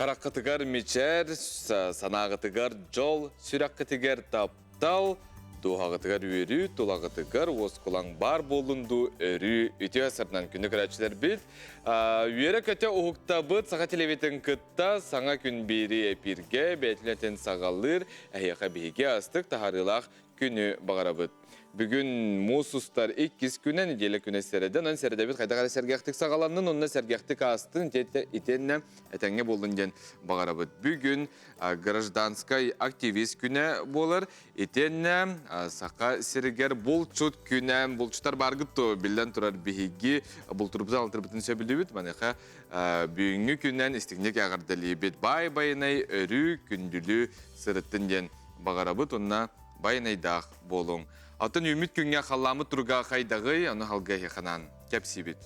Хараххытыгар мичээр, санааҕытыгар дьол, сүрэххитигэр таптал, дууһаҕытыгар үөрүү, тулаҕытыгар уоскулаҥ баар буоллун дуу өрүү үтүө сырынан күнү көрөөччүлэрбит. Үөрэ-көтө уһуктабыт Саха телевизиятын кытта саҥа күн биэрии эпиргэ бэйэтин саҕалыыр эһиэхэ биһиги астык таһаарыылаах күнү баҕарабыт. Бүгүн муус устар иккис күнэ, нэдиэлэ күнэ сэрэдэ. Онон сэрэдэбит хайдах эрэ сэргэхтик саҕаланнын, онно сэргэхтик аастын, итиэннэ этэҥҥэ буоллун диэн баҕарабыт. Бүгүн гражданскай активист күнэ буолар. Итиэннэ Саха сиригэр булчут күнэ. Булчуттар бааргыт дуо? Биллэн турар биһиги бултурбутун алтырбытын сөбүлүүбүт. Маныаха бүгүҥҥү күнэн истиҥник эҕэрдэлиибит. Баай-байанай өрүү күндүлүү сырыттын диэн баҕарабыт. Онно байанайдаах буолуҥ. Атын үүммүт күҥҥэ халлааммыт туруга хайдаҕый, ону халга эһиэхэ кэпсиибит.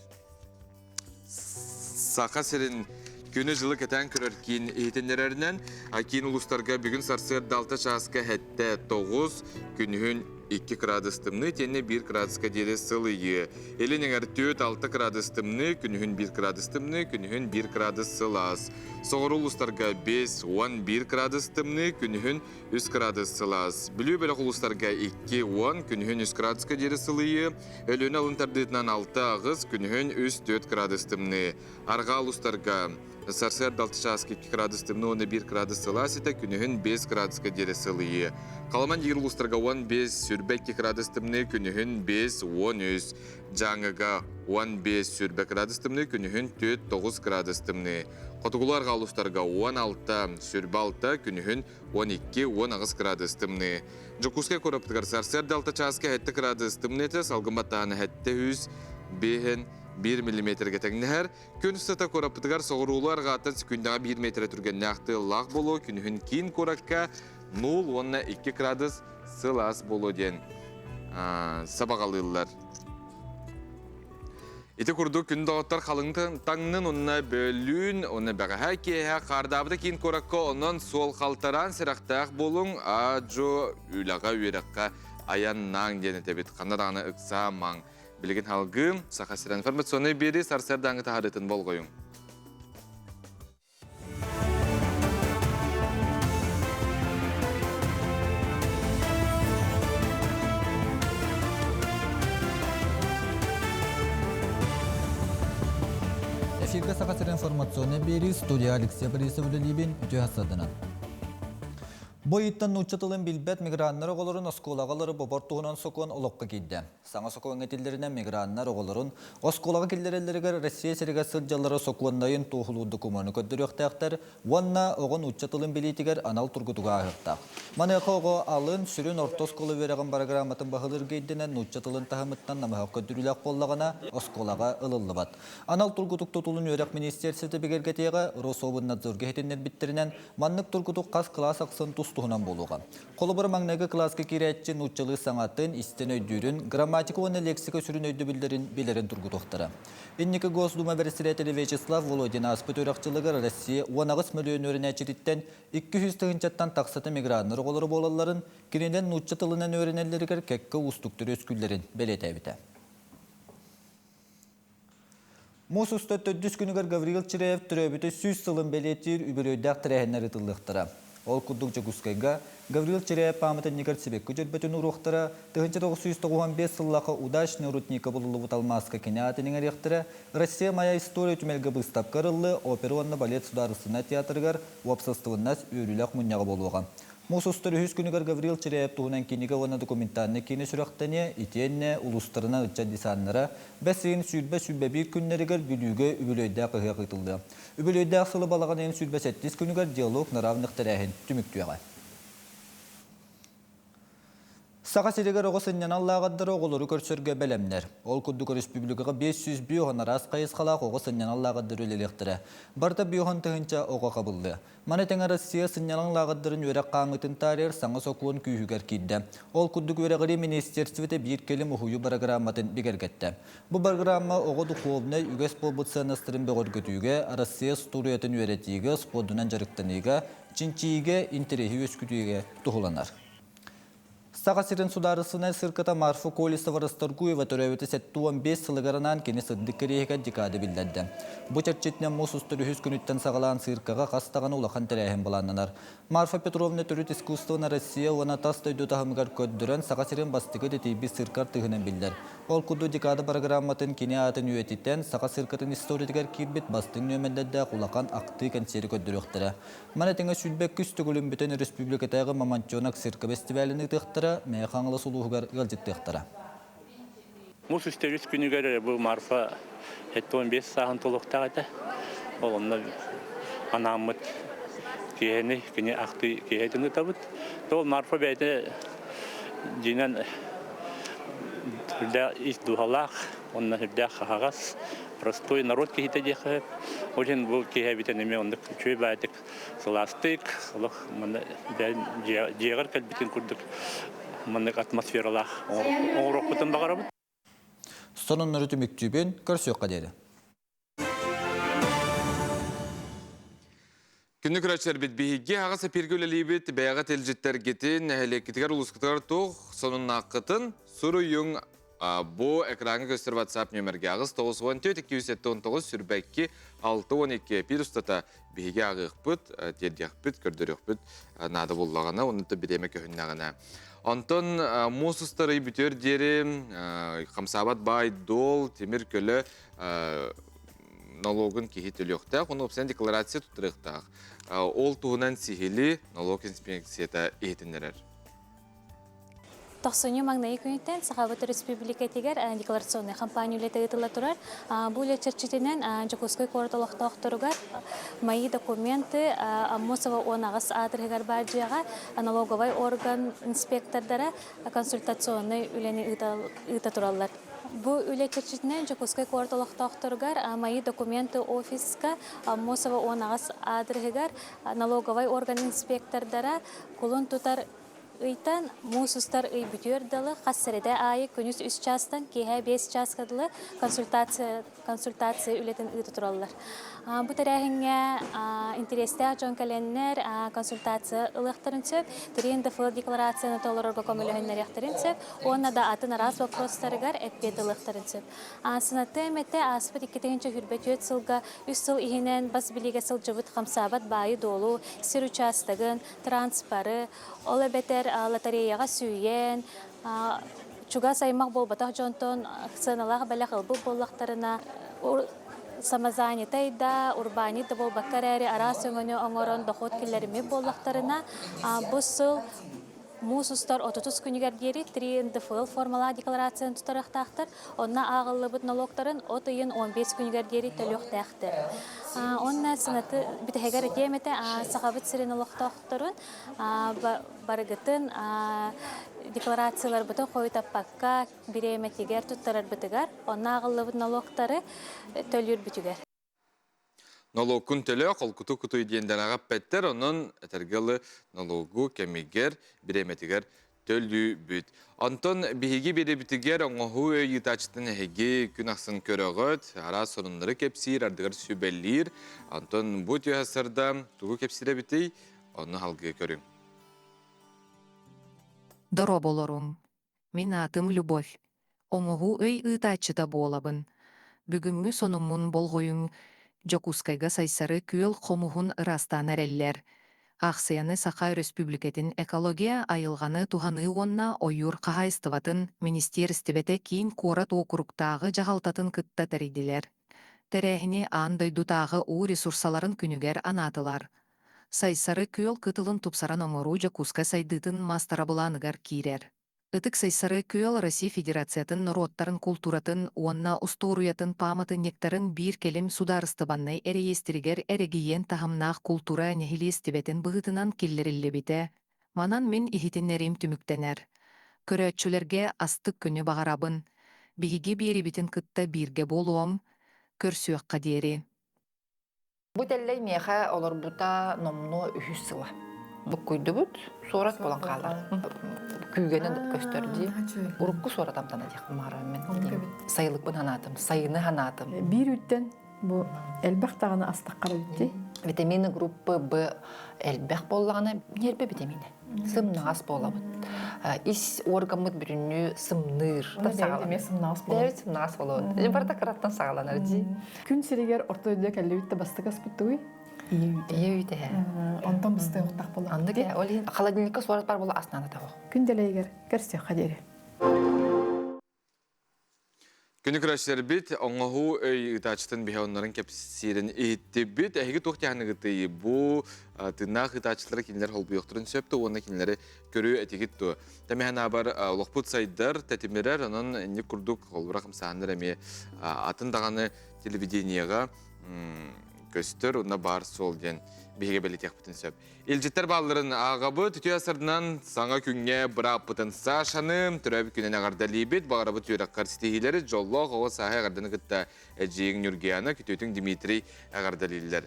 Саха сирин күнү-дьылы кэтээн көрөр киин иһитиннэрэринэн, киин улуустарга бүгүн сарсыарда 6 чааска хэттэ 9, күнүһүн 2 градус тымныы, итиэннэ 1 градуска диэри сылыйыы. Илин эҥэр 4-6 градус тымныы, күнүһүн 1 градус тымныы, күнүһүн 1 градус сылаас. Соҕуруу улуустарга 5-11 градус тымныы, күнүһүн 3 градус сылаас. Бүлүү бөлөх улуустарга 2-10, күнүһүн 3 градуска диэри сылыйыы, Өлүөнэ алын тардыытынан 6-8, күнүһүн 3-4 градус тымныы. Арҕаа улуустарга сарсыарда 6 чааска 2 градус тымныы уонна 1 градус сылаас этэ, күнүһүн 5 градуска диэри сылыйыы. Халыман диир улуустарга 15, сүрбэ 2 градус тымныы, күнүһүн 5, 13. Дьааҥыга 15 сүрбэ градус тымныы, күнүһүн 4-9 градус тымныы. Хотугулуу арҕаа улуустарга 16, сүрбэ 6, күнүһүн 12-18 градус тымныы. Дьокуускай куораппытыгар сарсыарда 6 чааска 7 градус тымныыта, салгын баттааһына 700 5 1 миллиметргэ тэҥнэһэр. Күн устата куораппытыгар соҕуруулуу арҕааттан секүндэҕэ 1 метрэ түргэннээх тыаллаах буолуо, күнүһүн киин куоракка 0 уонна 2 градус сылаас буолуо диэн сабаҕалыыллар. Ити курдук күн доҕоттор халыҥ таҥнын уонна бөлүүн уонна бэҕэһээ киэһэ хаардаабыта киин куоракка онон суол халтараан сэрэхтээх буолуҥ аа-дьуо үлэҕэ үөрэххэ айаннааҥ диэн этэбит ханна даҕаны ыксаамаҥ билигин салгыы Саха сирэ информационнай биэрии сарсыардааҥҥы таһаарыытын болҕойуҥ. Эфиргэ Саха сирин информационнай биэрии студия Алексей Борисов үлэлиибин үтүө хасыаданан. Бу ыйыттан нуучча тылын билбэт миграннар оҕолорун оскуолаҕа ылары бобор туһунан сокуон олоххо киирдэ. Саҥа сокуоҥҥа этиллэринэн миграннар оҕолорун оскуолаҕа киллэрэллэригэр Россия сиригэр сылдьаллара сокуоннайын туоһулуур докумуону көрдөрүөхтээхтэр уонна оҕо нуучча тылын билиитигэр анал тургутугу ааһыахтаах. Маныаха оҕо алын, сүрүн орто оскуола үөрэҕин барагырааматын баһылыырга ирдэнэн нуучча тылын таһымыттан намыһах көрдөрүүлээх буоллаҕына, оскуолаҕа ылыллыбат. Анал тургутук тутулун үөрэх министиэристибэтэ бигэргэтиэҕэ, Рособрнадзорга иһитиннэрбиттэринэн, маннык тургутук хас кылаас ахсын тус-туһунан буолуоҕа. Холобур, маҥнайгы кылааска киирээччи нууччалыы саҥатын, истэн өйдүүрүн, грамматика уонна лексика сүрүн өйдөбүллэрин билэрин тургутуохтара. Инники Госдума бэрэссэдээтэлэ Вячеслав Володин ааспыт үөрэх дьылыгар Россия 18 мөлүйүөн үөрэнээччититтэн 200 тыһыынчаттан тахсата миграннар оҕолоро буолалларын, кинилэр нуучча тылынан үөрэнэллэригэр кэккэ уустуктары үөскүүллэрин бэлиэтээбитэ. Муус уста төрдүс күнүгэр Гаврил Чиряев төрөөбүтэ 100 сылын бэлиэтиир үбүлүөйдээх тэрээһиннэр ыытыллыахтара. Ол курдук Дьокуускайга Гаврил Чиряев пааматынньыгар сибэкки дьөрбөтүн уруохтара, 1995 сыллаахха Удачный рудника булуллубут алмааска кини аатын иҥэриэхтэрэ, Россия моя история түмэлгэ быыстапка арыллыы, опера уонна балет судаарыстыбаннай театрыгар уопсастыбаннас үөрүүлээх мунньаҕа буолуоҕа. Муус устар үһүс күнүгэр Гаврил Чиряев туһунан кинигэ уонна документальнай киинэ сүрэхтэниэ, итиэннэ улуустарынан ыччат десаннара бэс ыйын 20-21 күннэригэр Бүлүүгэ үбүлүөйдээх ыһыах ыытыллыа. Үбүлүөйдээх сылы балаҕан ыйын 27 күнүгэр Диалог на равных тэрээһин түмүктүөҕэ. Саха сиригэр оҕо сынньанан лааҕырдара оҕолору көрсөргө бэлэмнэр. Ол курдук өрөспүүбүлүкэҕэ 500 араас хайысхалаах оҕо сынньанан лааҕырдара үлэлиэхтэрэ. Барыта 50 тыһыынча оҕо хабыллыа. Маны тэҥэ Россия сынньалаҥ лааҕырдарын үөрэх хаамыытын таарыйар саҥа сокуон күүһүгэр киирдэ. Ол курдук үөрэҕирии министерствота биир кэлим уһуйуу бырагырааматын бигэргэттэ. Бу бырагыраамма оҕо духуобунай үгэс буолбут сыаннастарын бөҕөргөтүүгэ, Россия устуоруйатын үөрэтиигэ, спордунан дьарыктаныыга, чинчийиигэ, интэриэһи үөскүтүүгэ туһуланар. Саха сирин судаарыстыбаннай сыырката Марфа Колесова Расторгуева төрөөбүтэ 75 сылыгар анаан кини сырдык кэриэһигэр декада биллэрдэ. Бу чэрчитинэн муус устар үһүс күнүттэн саҕалаан сыыркаҕа хас даҕаны улахан тэрээһин былааннанар. Марфа Петровна төрүт искусствоны Россия уонна тас дойду таһымыгар көрдөрөн Саха сирин бастакы идэтийбит сыырка артыыһынан биллэр. Ол курдук декада программатын кини аатын үйэтитэн Саха сыыркатын историятыгар киирбит бастыҥ нүөмэрдэрдээх улахан ахтыы кэнсиэри көрдөрүөхтэрэ. Маны тэҥэ 22 төгүлүн бүтэн өрөспүүбүлүкэтээҕи Мамонтенок цирка бэстибээлин ыытыахтара, Мэҥэ Хаҥалас улууһугар ыалдьыттыахтара. Муус үстэбис күнүгэр бу Марфа 75 сааһын толуктаах этэ. Ол онно анааммыт киэһэни кини ахтыы киэһэтин ыытабыт. Ол Марфа бэйэтэ дьиҥинэн үрдээх ис дууһалаах, уонна үрдээх хаһаҕас, простой народ киһитэ диэххэ сөп. Ол иһин бу киһи эбитэн эмиэ оннук үчүгэй баайдык сылаастык, олох манна дьиэҕэр кэлбитин курдук маннык атмосфералаах оҥоруохпутун баҕарабыт. Сонуннары түмүктүүбүн, көрсүөххэ диэри. Күнү көрөөччүлэрбит биһиги аҕыс эпиргэ үлэлиибит, бэйэҕит илдьиттэргитин, нэһилиэккитигэр улуускутугар туох сонуннааххытын суруйуҥ. Бу экраҥҥа көстөр WhatsApp нүөмэргэ аҕыс 94 279 сүрбэкки 612 эпир устата биһиги ааҕыахпыт, тиэрдиэхпит, көрдөрүөхпүт наада буллаҕына, онно бириэмэ көһүннэҕинэ. Онтон муус устар ый бүтүөр диэри хамсаабат баай дуол, тимир көлө налогын киһи төлүөхтээх, ону уопсайынан декларация туттарыахтаах. Ол туһунан сиһили налог инспекцията иһитиннэрэр. Тохсунньу маҥнайгы күнүттэн Сахабыт Өрөспүүбүлүкэтигэр декларационнай хампаанньа үлэтэ ыытылла турар. Бу үлэ чэрчитинэн Дьокуускай куорат олохтоохторугар «Мои документы» Аммосова 18 аадырыһыгар баар дьиэҕэ налоговай орган инспектордара консультационнай үлэни ыыта тураллар. Бу үлэ чэрчитинэн Дьокуускай куорат олохтоохторугар «Мои документы» офиска Аммосова 18 аадырыһыгар налоговай орган инспектордара кулун тутар ыйтан муус устар ый бүтүөр дылы хас сэрэдэ аайы күнүс үс чаастан киэһэ биэс чааска дылы консультация консультация үлэтин ыыта тураллар. Бу тэрээһиҥҥэ интэриэстээх дьон кэлэннэр консультация ылыахтарын сөп, 3 НДФЛ декларацияны толорорго көмөлөһүннэриэхтэрин сөп уонна да атын араас боппуруостарыгар эппиэт ылыахтарын сөп. Сынатыам этэ ааспыт 2024 сылга үс сыл иһинэн бас билиигэ сылдьыбыт хамсаабат баайы-дуолу, сир учаастагын, транспоры, ол эбэтэр лотереяҕа сүүйэн, чугас аймах буолбатах дьонтон сыаналаах бэлэх ылбыт буоллахтарына, самозанятай да, урбаанньыт да буолбакка эрээри араас өҥөнү оҥорон дохуот киллэриммит буоллахтарына, бу сыл муус устар 30 күнүгэр диэри 3 НДФЛ формалаах декларацияны тутарыахтаахтар. Онно ааҕыллыбыт налогтарын от ыйын 15 күнүгэр диэри төлүөхтээхтэр. Онно сынаты бүтэһигэр этиэм этэ, Сахабыт сирин олохтоохторун барыгытын декларацияларбытын хойутаппакка бириэмэтигэр туттарарбытыгар, онно ааҕыллыбыт налогтары төлүүрбүтүгэр. Нолуоккун төлөө, холкуту кутуй диэн дэлэҕэ эппэттэр, онон этэргэ дылы нолуогу кэмигэр, бириэмэтигэр төлүүбүт. Онтон биһиги биэрэбитигэр оҥоһуу өй ыытааччытын эһиги күн ахсын көрөҕүт, араас сонуннары кэпсиир, ардыгар сүбэлиир. Онтон бу түһэ сарда тугу кэпсиир эбитий, онну салгыы көрүҥ. Дорооболоруҥ. Мин аатым Любовь. Оҥоһуу өй ыытааччыта буолабын. Бүгүҥҥү сонуммун болҕойуҥ Дьокуускайга Сайсары күөл хомуһун ыраастаан эрэллэр. Аахсыйаны Саха Өрөспүүбүлүкэтин экология, айылҕаны туһаныы уонна ойуур хаһаайыстыбатын министиэристибэтэ киин куорат уокуруктааҕы дьаһалтатын кытта тэрийдилэр. Тэрээһини аан дойдутааҕы уу ресурсаларын күнүгэр анаатылар. Сайсары күөл кытылын тупсаран оҥоруу Дьокуускай сайдыытын маастарабылааныгар киирэр. Ытык Сайсары күөл Россия Федерациятын норуоттарын култууратын уонна устуоруйатын пааматынньыктарын биир кэлим судаарыстыбаннай эрэйиэстиригэр эрэгийиэн таһымнаах култуура нэһилиэстибэтин быһыытынан киллэриллибитэ. Манан мин иһитиннэриим түмүктэнэр. Көрөөччүлэргэ астык күнү баҕарабын. Биһиги биэрибитин кытта бииргэ буолуом. Көрсүөххэ диэри. Бу тэллэй миэхэ олорбута номнуо үһүс сыла. Буккуйдубут, суорат буолан хаалар. Күүгэнэ көстөр дии. Урукку суорат амтана диэх маарам мен. Сайылыкпын ханаатым, сайыны ханаатым. Биир үттэн Бу элбэх даҕаны астаххара битти. Витамины группы Б элбэх буоллаҕына ньиэрбэ витаминэ. Сымнаҕас буолабыт. Ис органмыт бүтүннүү сымныыр. Эмиэ сымнаҕас буолабыт. Бэйэбит сымнаҕас буолабыт. Дьэ барыта кыраттан саҕаланар дии. Күн сиригэр орто дойдуга кэллибит да бастакы аспыттыгый? Ийэ үүтэ. Ийэ үүтэ. Онтон быстыахтаах буолла. Аннык ол иһин холодильникка суорат бар буола аснаана таһо. Күн дэлэйигэр көрсүөххэ диэри. Күнү көрөөччүлэрбит оҥоһуу өй ыытааччытын биһэ оннорун кэпсиирин иһиттибит. Эһиги туох тиһаныгытый бу тыыннаах ыытааччылары кинилэр холбуйуохтарын сөп дуо уонна кинилэри көрүү этигит дуо? Тэмэһэн аабар олохпут сайдар, тэтимирэр, онон инник курдук холбура хамсааһыннар эмиэ атын даҕаны телевидениеҕа көстөр, уонна баар суол диэн биһиги бэлитиэхпитин сөп. Илдьиттэр баалларын ааҕабыт, үтүө сарынан саҥа күҥҥэ бырааппытын Сашаны төрөөбүт күнүн эҕэрдэлиибит, баҕарабыт үөрэххэр ситиһиилэри, дьоллоох оҕо сааһы эҕэрдэни кытта эдьиийиҥ Ньургияна, күтүөтүҥ Дмитрий эҕэрдэлииллэр.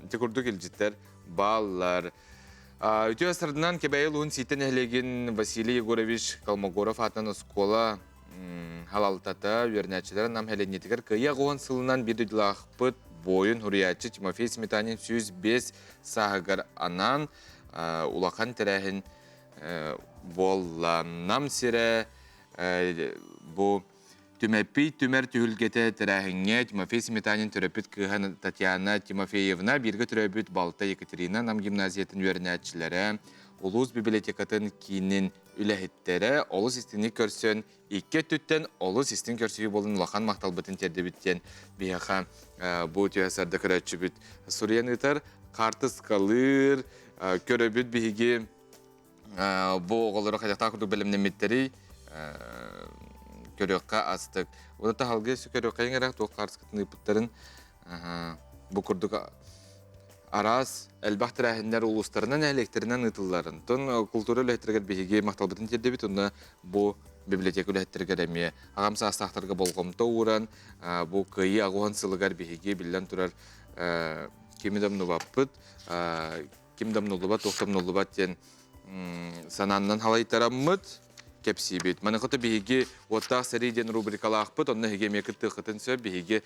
Ити курдук илдьиттэр бааллар. Үтүө сарынан Кэбээйи улууһун Сииттэ нэһилиэгин Василий Егорович Колмогоров аатынан оскуола халалтата үөрэнээччилэр Нам сэлиэнньэтигэр Кыайыы 80 сылынан биир дойдулаахпыт буойун суруйааччы Тимофей Сметанин 105 сааһыгар анаан улахан тэрээһин буолла. Нам сирэ бу Түмэппий түмэр түһүлгэтэ тэрээһиҥҥэ Тимофей Сметанин төрөппүт кыыһа Татьяна Тимофеевна бииргэ төрөөбүт балта Екатерина Нам гимназиятын үөрэнээччилэрэ, улуус библиотекатын киинин үлэһиттэрэ олус истиҥник көрсөн, икки өттүттэн олус истиҥ көрсүһүү буолан улахан махталбытын тиэрдэбит диэн биһиэхэ бу түһэ сарда көрөөччүбүт суруйан ыытар, хаартыскалыыр, көрөбүт биһиги бу оҕолору хайдахтаах курдук бэлэмнэммиттэрий көрүөххэ астык. Уонна таһалгы көрүөххэ эрэ туох хаартыскатын ыыппыттарын бу курдук араас элбэх тэрээһиннэр улуустарынан, нэһилиэктэринэн ыытыллар. Онтон култуура үлэһиттэригэр биһиги махталбытын тиэрдэбит уонна бу библиотека үлэһиттэригэр эмиэ аҕам саастаахтарга болҕомто ууран, бу Кыайыы аҕыс сылыгар биһиги биллэн турар кими да умнубаппыт, ким да умнуллубат, туох да умнуллубат диэн санааннан халайтараммыт кэпсиибит. Маныхата биһиги уоттаах сэрии диэн рубрикалаахпыт, онно эһиги эмиэ кыттыаххытын сөп. Биһиги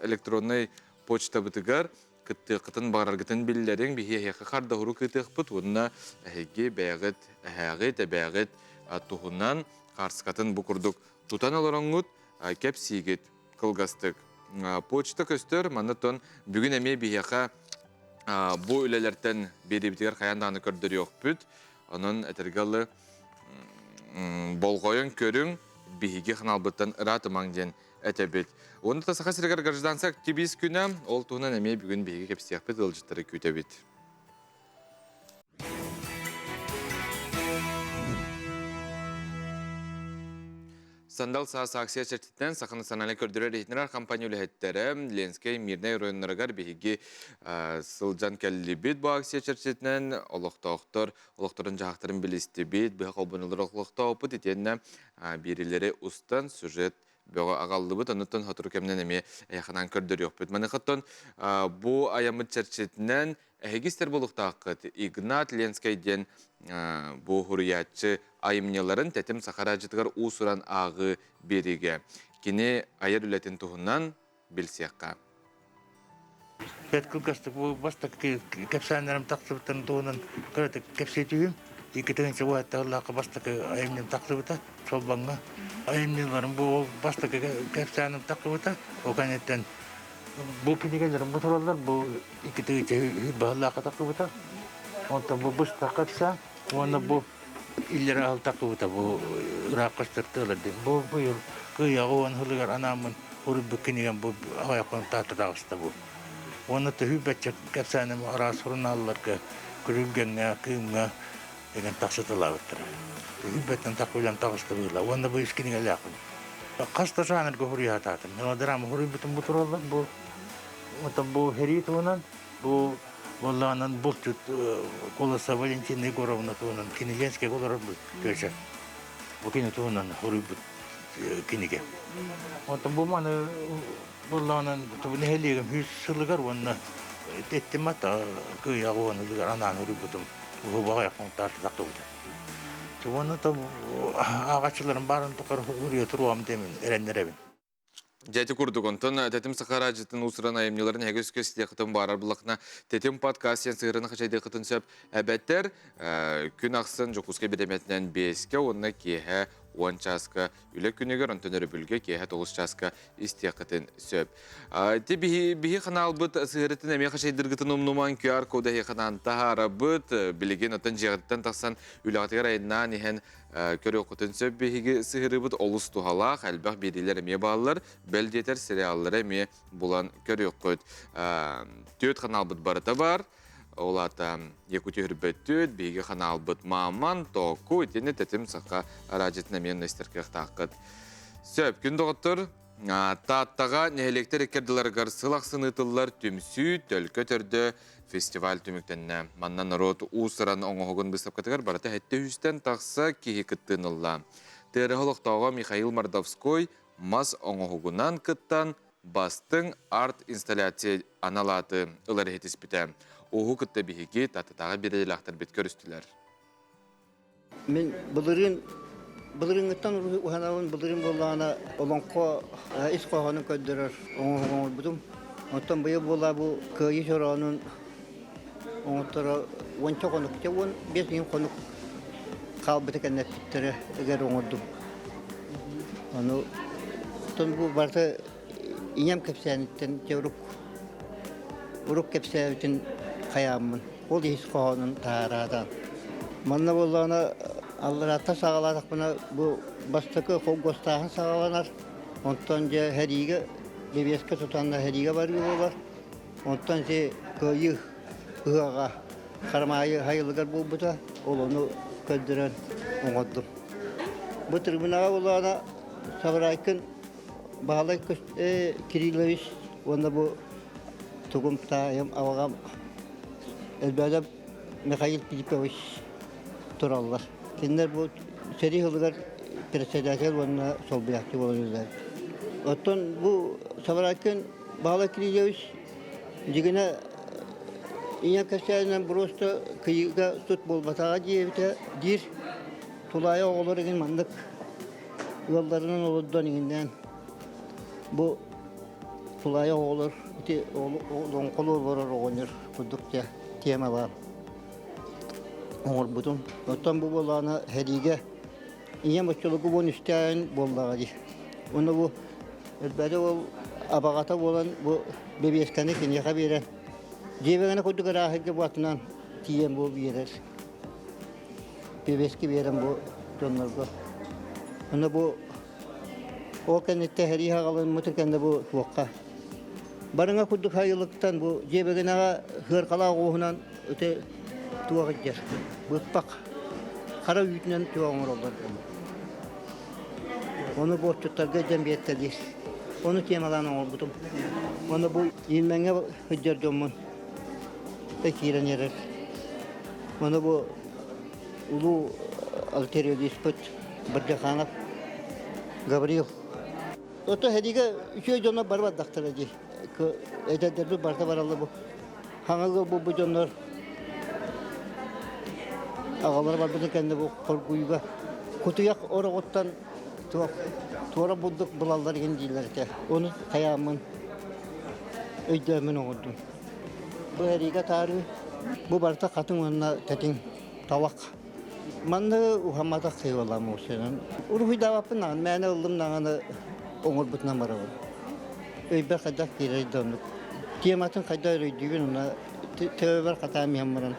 электроннай почтабытыгар кыттыаххытын баҕараргытын биллэриҥ, биһи эһиэхэ хардаһуру кыытыахпыт уонна эһиги бэйэҕит эһээҕит, эбээҕит туһунан хаарскатын бу курдук тутан олороҥҥут кэпсиигит кылгастык. Почта көстөр, манна тон бүгүн эмиэ биһиэхэ бу үлэлэртэн биэриибитигэр хайаан даҕаны көрдөрүөхпүт. Онон этэргэ дылы болҕойон көрүҥ, биһиги ханаалбыттан ыраатымаҥ диэн этэбит. Уонна Саха сиригэр гражданскай активист күнэ, ол туһунан эмиэ бүгүн биһиги кэпсиэхпит, ыалдьыттары күүтэбит. Сандал саас акция чэрчитинэн Саха национальнай көрдөрөр иһитиннэрэр компания үлэһиттэрэ Ленскэй, Мирнэй оройуоннарыгар биһиги сылдьан кэллибит. Бу акция чэрчитинэн олохтоохтор олохторун-дьаһахтарын билистибит, быһа холбонулар олохтооппут итиэннэ биэрилэри устан сюжет бөҕө аҕаллыбыт. Оннуттан сотору кэминэн эмиэ эйэханан көрдөрүөхпүт. Маныхаттан бу айаммыт чэрчитинэн эһиги истэр буолуохтааххыт Игнат Ленскэй диэн бу суруйааччы айымньыларын Тэтим саха араадьытыгар уус-уран ааҕыы биэриигэ кини айар үлэтин туһунан билсиэххэ. Бэрт кылгастык бу бастакы кэпсээннэрим тахсыбыттарын туһунан кыратык кэпсии түһүүм. Икки уһаттааллаахха бастакы айымньым тахсыбыта, Чолбоҥҥо. Айымньыларым бу бастакы кэпсээным тахсыбыта. Ол кэнниттэн бу кинигэлэрим бу тураллар, бу икки баһылаахха тахсыбыта. Онтон бу быстах кэпсээн уонна бу иллэрэ аһыл тахсыбыта бу ыраах көстөр тыалар диэн. Бу быйыл кыайаҕа уон сылыгар анааммын уруйбут кинигэм бу аҕыйах хонуктаахта таҕыста бу. Уонна төһүү бачча кэпсээним араас сурунаалларга, Күрүлгэҥҥэ, Кыымҥа деген тахсыталаабыттара. Төһүү тахсыылан таҕыста быыла. Уонна бу үс кинигэлээхпин. Хас да жанрга суруйаатаатым. Мелодрама суруйбутум бу тураллар. Бу Оттон бу сэрии туһунан, бу буоллаҕынан булчут Колоса Валентина Егоровна туһунан кини Ленскэйгэ олорор тыача. Бу кини туһунан суруйбут кинигэ. Оттон бу маны буоллаҕынан нэһилиэгим үс сылыгар уонна эттим ата кыайаҕа уонугар анаан суруйбутум уһубаҕа тахсыбыта. Уонна ааҕааччыларым баарын тухары суруйа туруом диэмин эрэннэрэбин. Дьэ курдук, онтон Тэтим Саха араадьытын уус-уран айымньыларын эһиги өскө истиэххитин баарар буллахына, Тэтим подкаст диэн сыһыарыны хачайдыаххытын сөп. Эбэтэр күн ахсын Дьокуускай бирэмэтинэн биэскэ уонна киэһэ 10 чааска үлэ күнүгэр, онтон өрөбүлгэ киэһэ 9 чааска истиэххитин сөп. Ити биһи ханаалбыт сыһыарытын эмиэ хачайдыргытын умнумаҥ, QR кода эһиэхэ таһаарабыт. Билигин оттон дьиэҕиттэн тахсан үлэҕитигэр айаннаан иһэн Көрүөххүтүн сөп биһиги сыһырыбыт олус туһалаах, элбэх биэриилэр эмиэ бааллар, бэл диэтэр сериаллары эмиэ булан көрүөххүт. Түөрт ханаалбыт барыта бар. Ол аата Якутия үрбөттүт, биһиги ханаалбыт Мааман, Току, итини Тэтим Саха араадьытын эмиэ истэр кыахтааххыт. Сөп, күн доҕоттор, Тааттаҕа нэһилиэктэр иккэрдилэригэр сыл ахсын ыытыллар түмсүү төлкө төрдө фестиваль түмүктэннэ. Манна норуот уус-уран оҥоһугун быыстапкатыгар барыта сэттэ сүүстэн тахса киһи кыттыыны ылла. ТРХ олохтооҕо Михаил Мордовской мас оҥоһугунан кыттан бастыҥ арт-инсталляция анал ааты ылар иһитиспитэ. Уһу кытта биһиги Тааттатааҕы биэриилээхтэрбит көрүстүлэр. Мин былырыын былырыыҥҥыттан уһанабын былырыын буоллаҕына олоҥхо ис хоһоонун көрдөрөр оҥоһук оҥорбутум. Оттон быйыл буолла бу Кыайыы чороонун оҥотторо уонча хонук, дьэ 15 ыйын хонук хаалбыта кэннэппиттэрэ ыгар оҥордум. Ону оттон бу барыта ийэм кэпсээниттэн дьэ урук урук кэпсээбитин хайааммын ол ис хоһоонун таһаараатаан. Манна буоллаҕына алларааттан саҕалаатахпына бу бастакы холкуостааһын саҕаланар, онтон дьэ сэриигэ бэбиэскэ тутанна сэриигэ барыы буолар, онтон ити кыайыы ыһыаҕа Харамаайы сайылыгар буолбута, ол ону көрдөрөн оҥордум. Бу трибунаҕа буоллаҕына Сабарайкын Баһылай Кириллович уонна бу тугум таайым абаҕам Элбээдэп Михаил Филиппович тураллар. Кинилэр бу сэрии сылыгар председатель уонна солбуйааччы буолан үлэлээбит. Оттон бу Сабарайкин Баһылай Кириллович дьигинэ ийэ кэпсээнинэн просто кыйыыга тут буолбатаҕа диэбитэ диир. Тулаайа оҕолор игин маннык ыалларынан олордон иҥиннээн бу тулаайах оҕолор ити олоҥхолуу олорор оҕонньор курдук дьэ темалаан оҥорбутум. Оттон бу буоллаҕына сэриигэ ийэм оччолорго 13 буоллаҕа дии. Уонна бу элбэри ол абаҕата буолан бу бэбиэскэни киниэхэ биэрэн дьиэбэҥэнэ курдук ырааһырга бу атынан тиийэн бу биэрэр. Бэбиэскэ биэрэн бу дьоннорго. Уонна бу ол кэнниттэн сэрии хаҕаламмытын кэннэ бу туохха барыҥа курдук сайылыктан бу дьиэбэгинэҕэ сыаркалаах оҕуһунан ити туох илдьэр быппах хара үүтүнэн туох оҥороллор Ону бу отчуттарга илдьэн биэртэлиир. Ону темалаан оҥорбутум. Ону бу Иилмэҥҥэ сылдьар дьоммун киирэн эрэр. Ону бу улуу артериалиспыт Бырдьаханов Гаврил. Ото сэриигэ үчүгэй дьоннор бары бардахтара дии. Эдэрдэрбит барыта бараллар бу. Хаҥалга бу бу дьоннор аҕалара барбытын кэннэ бу хоргуйга кутуйах ороҕуттан туох туора бурдук булаллар иһин дииллэр этэ. Ону хайааммын өйдөөммүн оҥордум. Бу эриигэ таарыы, бу барыта хатыҥ уонна тэтиҥ талах. Манна уһамматах кыылалаам уусунан. Уруһуйдаабаппын даҕаны, мээнэ ыллым даҕаны оҥорбутунан барабын. Өйбөр хайдах киирэр да оннук. Тематын хайдах өйдүүбүн уонна төбөбөр хатаан иһэн баран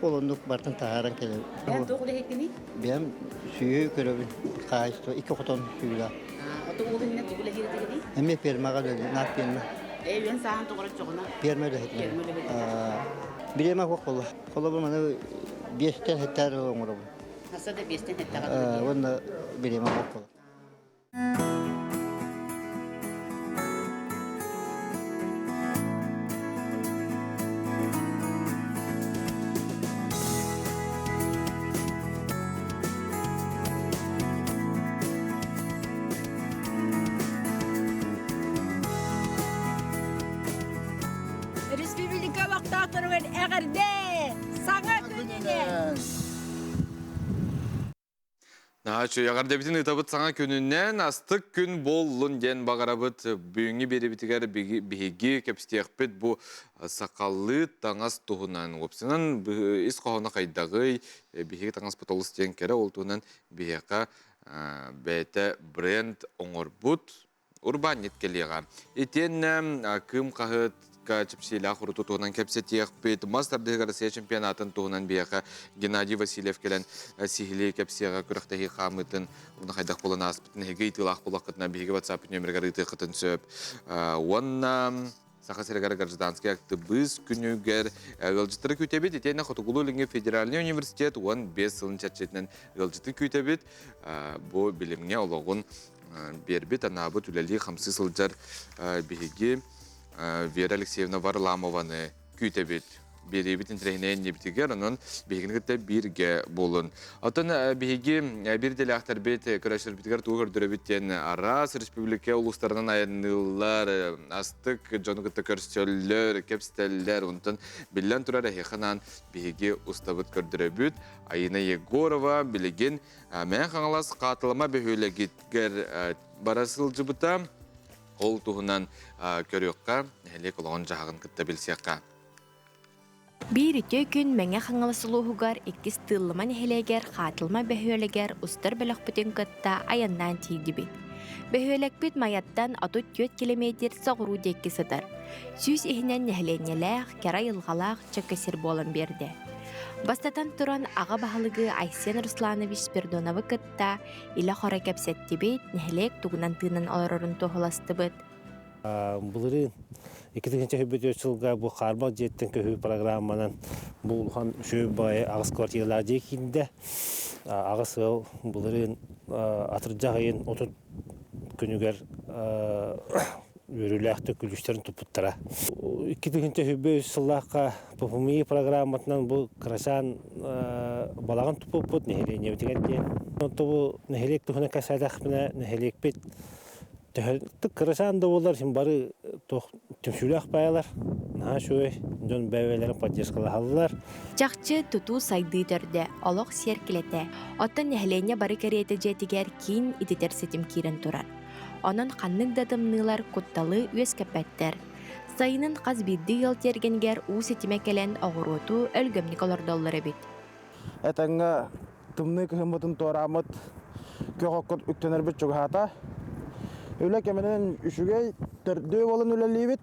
ол оннук барытын таһааран кэлэбин. Бэйэм туох үлэһиккиний? Бэйэм сүөһү көрөбүн, хаһаайыстыба икки хотон сүөһүлээх. Ото уол иннинэ тугу үлэлиир этигиний? Эмиэ фермаҕа үлэлиир, наар ферма. Ээ, үйэн сааһын тоҕо оччоҕуна? Ферма үлэһитинэн. Ферма үлэһитэ. Бириэмэ суох буолла. Холобур, маны биэстэн сэттэ эрэ оҥоробун. Хаса да биэстэн сэттэҕэ дылы. Уонна бириэмэ суох буолла. Республика олохтоохторугар эҕэрдэ! Саҥа күнүнэн! Наһаа эҕэрдэбитин ыытабыт саҥа күнүнэн астык күн буоллун диэн баҕарабыт. Бүгүҥҥү биэрэбитигэр биһиги кэпсиэхпит бу сахалыы таҥас туһунан. Уопсайынан ис хоһооно хайдаҕый, биһиги таҥаспыт олус диэн кэрэ, ол туһунан биһиэхэ бэйэтэ бренд оҥорбут урбаанньыт кэлиэҕэ. Итиэннэ Кыым хаһыатка чэпсиилээх уруту туһунан кэпсэтиэхпит. Мас тардыһыгар Россия чемпионатын туһунан биһиэхэ Геннадий Васильев кэлэн сиһилии кэпсиэҕэ күрэхтэһии хаамыытын уонна хайдах буолан ааспытын эһиги ыйытыылаах буоллаххытына биһиги WhatsApp нүөмэригэр ыытыаххытын сөп. Уонна Саха сиригэр гражданскай актыбыыс күнүгэр ыалдьыттары күүтэбит. Итиэннэ Хотугулуу-Илиҥҥи федеральнай университет 15 сылын чэрчитинэн ыалдьыты күүтэбит. Бу билимҥэ олоҕун биэрбит, анаабыт үлэлии-хамсыы сылдьар биһиги Вера Алексеевна Варламованы күүтэбит. Биэриибит интэриэһинэй иннибитигэр, онон биһигини кытта бииргэ буолун. Оттон биһиги биир идэлээхтэрбит көрөөччүлэрбитигэр тугу көрдөрөбүт диэн араас республика улуустарынан айанныыллар, астык дьону кытта көрсөллөр, кэпсэтэллэр. Онтон биллэн турар эһиэхэ анаан биһиги устабыт көрдөрөбүт. Айына Егорова билигин Мэҥэ Хаҥалас Хаатылама бөһүөлэгигэр бара сылдьыбыта. Ол туһунан көрүөххэ, нэһилиэк олоҕун-дьаһаҕын кытта билсиэххэ. Биир үтүө күн Мэҥэ Хаҥалас улууһугар иккис Тыыллыма нэһилиэгэр Хаатылма бөһүөлэгэр устар бөлөхпүтүн кытта айаннаан тиийдибит. Бөһүөлэкпит Майаттан 34 килэмиэтир соҕуруу диэки сытар. 100 иһинэн нэһилиэнньэлээх, кэрэ айылҕалаах чөкө сир буолан биэрдэ. Бастатан туран, аҕа баһылыгы Айсен Русланович Спирдоновы кытта илэ-хоро кэпсэттибит, нэһилиэк тугунан тыынан олорорун туоһуластыбыт. Былырыын 2004 сылга бу хаарбах дьиэттэн көһүү программанан бу улахан үчүгэй баҕайы аҕыс квартиралаах дьиэ киирдэ. Аҕыс ыал былырыын атырдьах ыйын 30 күнүгэр үөрүүлээхтик күлүүстэрин туппуттара. 2023 сыллаахха ПФМИ программатынан бу кырачаан балаҕан туппуппут нэһилиэнньэбитигэр диэн. Онто бу нэһилиэк туһунан кэпсээтэхпинэ нэһилиэкпит төһө кырачаан да буоллар син бары туох түмсүүлээх баайалар наһаа үчүгэй дьон бэйэлэрин поддержкалаһаллар. Чахчы тутуу сайдыы төрдө, олох сиэркилэтэ. Оттон нэһилиэнньэ бары кэриэтэ дьиэтигэр киин ититэр ситим киирэн турар. Онон ханнык да тымныылар кутталы үөскэппэттэр. Сайынын хас биирдии ыал тиэргэнигэр уу ситимэ кэлэн оҕуруоту өлгөмнүк олордоллор эбит. Этэҥҥэ тымныы кыһыммытын туорааммыт күөх окко үктэнэрбит чугаһаата. Үлэ кэминэн үчүгэй, төрдүө буолан үлэлиибит.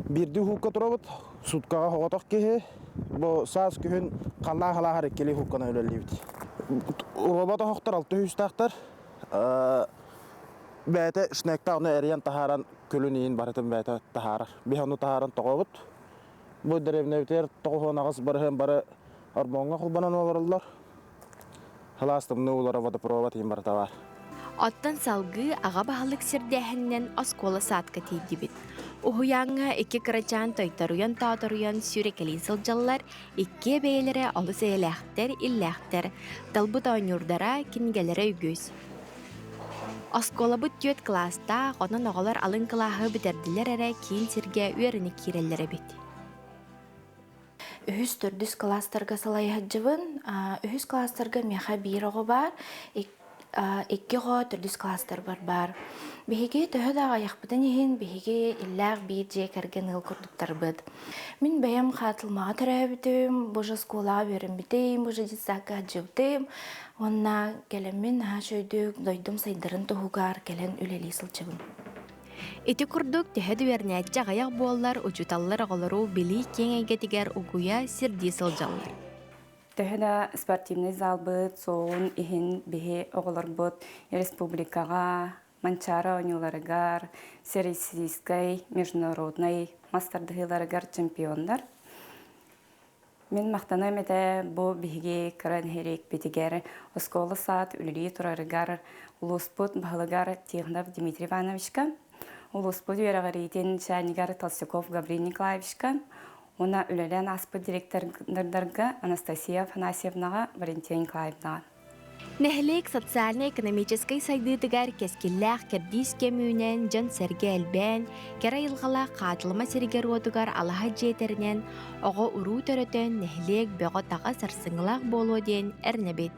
Биирдии уһукка турабыт, суткаҕа соҕотох киһи. Бу саас күһүн халлаан халааһар иккилии уһукканан үлэлиибит. Робот оһохтор алта үстээхтэр. Бэйэтэ шнектаах ону эрийэн таһааран күлүн иин барытын бэйэтэ таһаарар. Биһи ону таһааран тоҕобут. Бу дэриэбинэбитигэр 98 барыһын бары ормоҥҥо холбонон олороллор. Сылаас тымныы уулара водопровод иин барыта баар. Оттон салгыы аҕа баһылык сирдээһининэн оскуола саадка тиийдибит. Уһуйааҥҥа икки кырачаан тойторуйан-тооторуйан сүүрэкэлии сылдьаллар, иккиэ бэйэлэрэ олус эйэлээхтэр, иллээхтэр, талбыт оонньуурдара, кинигэлэрэ үгүс. Оскуолабыт түөрт кылаастаах, онон оҕолор алын кылааһы бүтэрдилэр эрэ киин сиргэ үөрэнэ киирэллэр эбит. Үһүс, төрдүс кылаастарга салайаһыдьыбын. Үһүс кылаастарга миэхэ биир оҕо баар, икки оҕо төрдүс кылаастарбар баар. Биһиги төһө да аҕыйахпытын иһин, биһиги иллээх биир дьиэ кэргэн ыал курдуктарбыт. Мин бэйэм Хаатылмаҕа төрөөбүтүм, бу же оскуолаҕа үөрэммитим, бу же детсадка сылдьыбытым. Уонна кэлэммин наһаа үчүгэйдик дойдум сайдарын туһугар кэлэн үлэлии сылдьабын. Ити курдук төһө да үөрэнээччи аҕыйах буоллар, учууталлар оҕолору билии киэҥ эйгэтигэр угуйа, сирдии сылдьаллар. Төһө да спортивный залбыт суоҕун иһин биһи оҕолорбут республикаҕа Манчаары оонньууларыгар, Всероссийскай, международнай мас тардыһыыларыгар чемпионнар. Мин махтаныам этэ бу биһиги кыра нэһилиэкпитигэр оскуола саат үлэлии турарыгар улууспут баһылыгар Тихонов Дмитрий Ивановичка, улууспут үөрэҕириитин начальнигар Толстяков Гаврил Николаевичка уонна үлэлээн ааспыт директордарга Анастасия Афанасьевнаҕа, Валентина Николаевнаҕа. Нэһилиэк социальнай-экономическай сайдыытыгар кэскиллээх кэрдиис кэм үүнэн, дьон-сэргэ элбээн, кэрэ айылҕалаах Хаатылыма сиригэр-уотугар алаһа дьиэ тэринэн, оҕо-уруу төрөтөн, нэһилиэк бөҕө-таҕа сарсыҥҥылаах буолуо диэн эрэнэбит.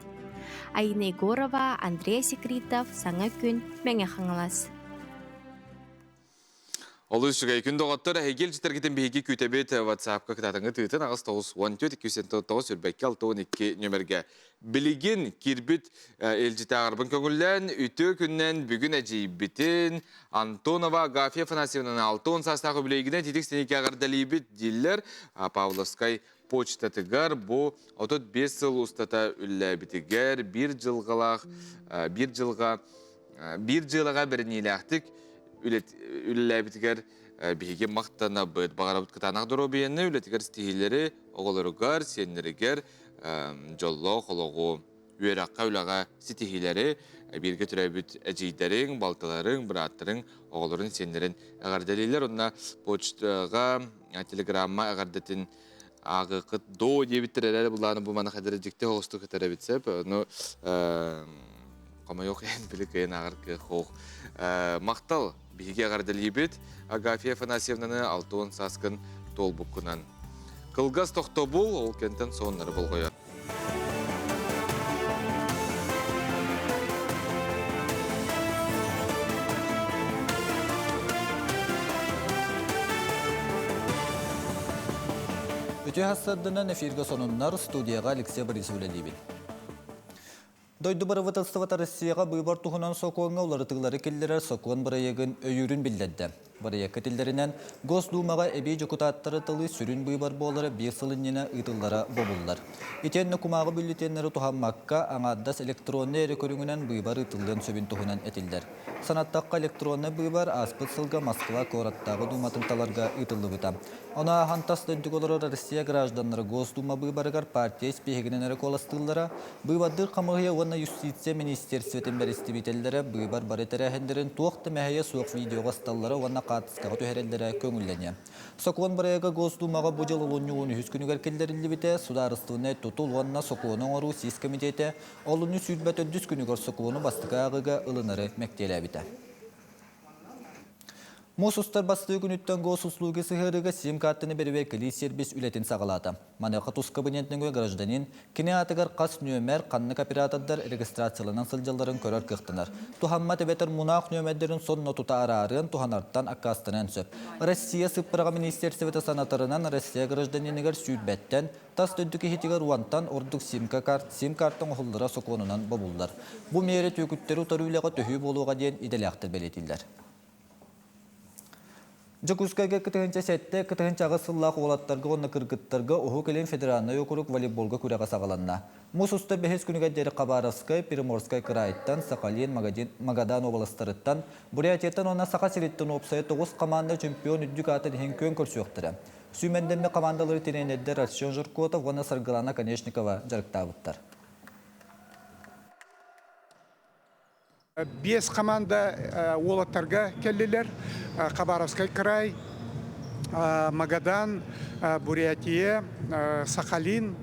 Айна Егорова, Андрей Секритов, Саҥа күн, Мэҥэ Хаҥалас. Олус үчүгэй күн доҕоттор, эһиги илдьитэргитин биһиги күүтэбит WhatsApp-ка кытаатаҥҥыт ыытын аҕыс 94 209 үрбэккэ 62 нөмергэ. Билигин киирбит илдьитээҕэрбин көҥүллээн, үтүө күннэн бүгүн эдьиийбитин Антонова Агафья Афанасьевнаны 60 саастаах үбүлүөйгүнэн титик синикэ эҕэрдэлиибит дииллэр Павловскай почтатыгар бу 35 сыл устата үллээбитигэр биир дьылҕалаах биир дьылҕа биир дьыалаҕа бэриниилээхтик үлэлээбитигэр биһиги махтанабыт. Баҕарабыт кытаанах доруобуйаны, үлэтигэр ситиһиилэри, оҕолоругар, сиэннэригэр дьоллоох олоҕу, үөрэххэ, үлэҕэ ситиһиилэри, бииргэ төрөөбүт эдьиийдэриҥ, балтыларыҥ, бырааттарыҥ, оҕолорун, сиэннэрин эҕэрдэлииллэр. Онно почтаҕа телеграмма эҕэрдэтин ааҕыаххыт доо диэбиттэр эрээри булааны бу маны хадары дьикти оҕустук ытар эбит сөп. Ону хомойуох иһин били кыайан ааҕар кыах суох. Махтал биһиги эҕэрдэлиибит Агафья Афанасьевнаны 60 сааскын туолбуккунан. Кылгас тохтобул ол кэнтэн соннары болҕойор. Үтүө сарсыарданан эфиргэ сонуннар студияҕа Алексей Борисов үлэлиибин. Дойду бырабыыталыстыбата Россияҕа быыбар туһунан сокуоҥҥа уларытыылары киллэрэр сокуон бырайыагын өйүүрүн биллэрдэ. Бырайыакка этиллэринэн, Госдумаҕа эбии дьокутааттары талыы сүрүн быыбар буолара биир сыл иннинэ ыытыллара бобуллар. Итиэннэ кумааҕы бюллетеннэри туһаммакка, аҥаардас электроннай эрэ көрүҥүнэн быыбар ыытыллыан сөбүн туһунан этиллэр. Санаттахха, электроннай быыбар ааспыт сылга Москва куораттааҕы дууматын таларга ыытыллыбыта. Ону ааһан тас дойдуга олорор Россия гражданнара Госдума быыбарыгар партия испииһэгинэн эрэ куоластыыллара, быыбардыыр хамыыһыйа уонна юстиция министиэрстибэтин бэрэстэбиитэллэрэ быыбар бары тэрээһиннэрин туох да мэһэйэ суох видеоҕа ысталлара уонна хаартыскаҕа түһэрэллэрэ көҥүллэниэ. Сокуон бырайыага Госдумаҕа бу дьыл олунньу 13 күнүгэр киллэриллибитэ, судаарыстыбаннай тутул уонна сокуону оҥоруу сис кэмитиэтэ олунньу 24 күнүгэр сокуону бастакы ааҕыыга ылынары мэктиэлээбитэ. Муус устар бастыы күнүттэн госуслуги сыһыарыыга сим-картаны бэрэбиэркэлиир сервис үлэтин саҕалаата. Маныаха тус кабинет нөҥүө гражданин кини аатыгар хас нүөмэр, ханнык оператордар регистрацияланан сылдьалларын көрөр кыахтанар. Туһаммат эбэтэр мунаах нүөмэрдэрин сонно тута араарыан, туһанартан аккаастаныан сөп. Россия сыппыраҕа министиэристибэтэ санатарынан, Россия гражданиныгар сүүрбэттэн, тас дойду киһитигэр уонтан ордук сим-карта сим-карта оҥоһуллара сокуонунан бобуллар. Бу миэрэ түөкүттэри утары үлэҕэ төһүү буолуоҕа диэн идэлээхтэр бэлиэтииллэр. Дьокуускайга 1007 1008 сыллаах уолаттарга уонна кыргыттарга Уһук Илин федеральнай округ волейболга күрэҕэ саҕаланна. Муус устар бэһис күнүгэр диэри Хабаровскай, Приморскай кыраайыттан, Сахалин, Магадан уобаластарыттан, Бурятияттан уонна Саха сириттэн уопсайа тоҕус команда чемпион үрдүк аатын иһин күөн көрсүөхтэрэ. Сүүмэрдэммит командалары тренердэр Арсен Жиркотов уонна Саргылана Конечникова дьарыктаабыттар. Биэс команда уолаттарга кэллилэр. Хабаровскай край, Магадан, Бурятия, Сахалин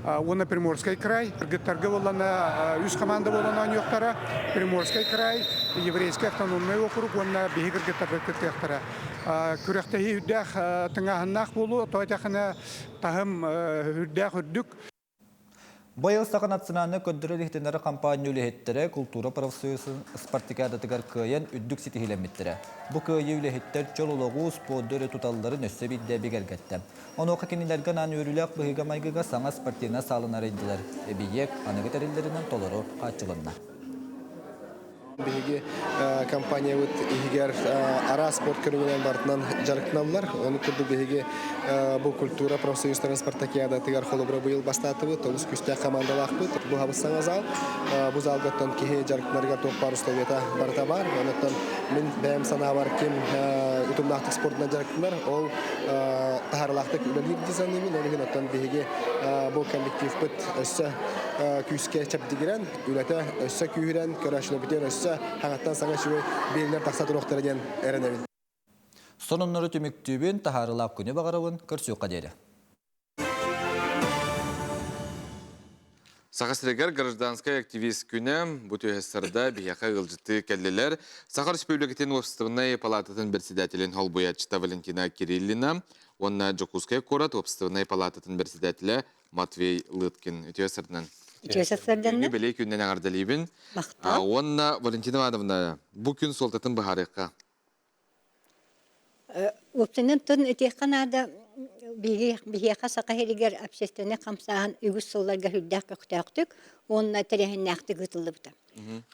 уонна Приморскай край. Кыргыттарга буоллана үс команда буолан оонньуохтара. Приморскай край, Еврейский автономный округ уонна биһи кыргыттарга кыттыахтара. Күрэхтэһии үрдээх тыҥааһыннаах буолуо, тоҕо этэххинэ таһым үрдээх үрдүк. Быйыл Саха национальнай көрдөрөр-иһитиннэрэр хампаанньа үлэһиттэрэ култуура профсоюзун спартакиадатыгар кыайан үрдүк ситиһиилэммиттэрэ. Бу кыайыы үлэһиттэр чөл олоҕу, спорду өрө туталларын өссө биирдэ бигэргэттэ. Онуоха кинилэргэ анаан үөрүүлээх быһыыга-майгыга саҥа спортивнай сааланы арыйдылар. Эбийиэк аныгы тэриллэринэн толору хааччылынна. Биһиги компаниябыт иһигэр араас спорт көрүҥүнэн барытынан дьарыктаналлар. Ону курдук биһиги бу культура профсоюзтарын спартакиадатыгар холобура быйыл бастаатыбыт, олус күүстээх командалаахпыт. Бу хабыс саҥа зал. Бу залгаттан киһи дьарыктанарыгар туох баар условията барыта баар. Онуттан мин бэйэм санаабар ким утумнаахтык спордунан дьарыктанар, ол таһаарылаахтык үлэлиир дии саныыбын. Ол иһин оттон биһиги бу коллективпыт өссө күүскэ чэбдигирэн, үлэтэ өссө күүһүрэн, көрөөччүлэрбитигэр өссө хаҥаттан саҥа үчүгэй биэриилэр тахса туруохтара диэн эрэнэбин. Сонуннары түмүктүүбүн, таһаарылаах күнү баҕарабын, көрсүөххэ диэри. Саха сиригэр гражданскай активист күнэ бу түһэссарда биһиэхэ ыалдьыттыы кэллилэр. Саха Республикатын уопсастыбаннай палаататын председателин холбуйааччыта Валентина Кириллина уонна Дьокуускай куорат уопсастыбаннай палаататын председателэ Матвей Лыткин. Үтүө сырдынан. Үтүө сарсыарданна. Бүгүҥҥү бэлиэ күнүнэн эҕэрдэлиибин. Махтал. Уонна Валентина Ивановна, бу күн суолтатын быһаарыахха. Уопсайынан тон этиэххэ наада, биһиэхэ Саха сиригэр общественнай хамсааһын үгүс сылларга сүрдээх көхтөөхтүк уонна тэрээһиннээхтик ыытыллыбыта.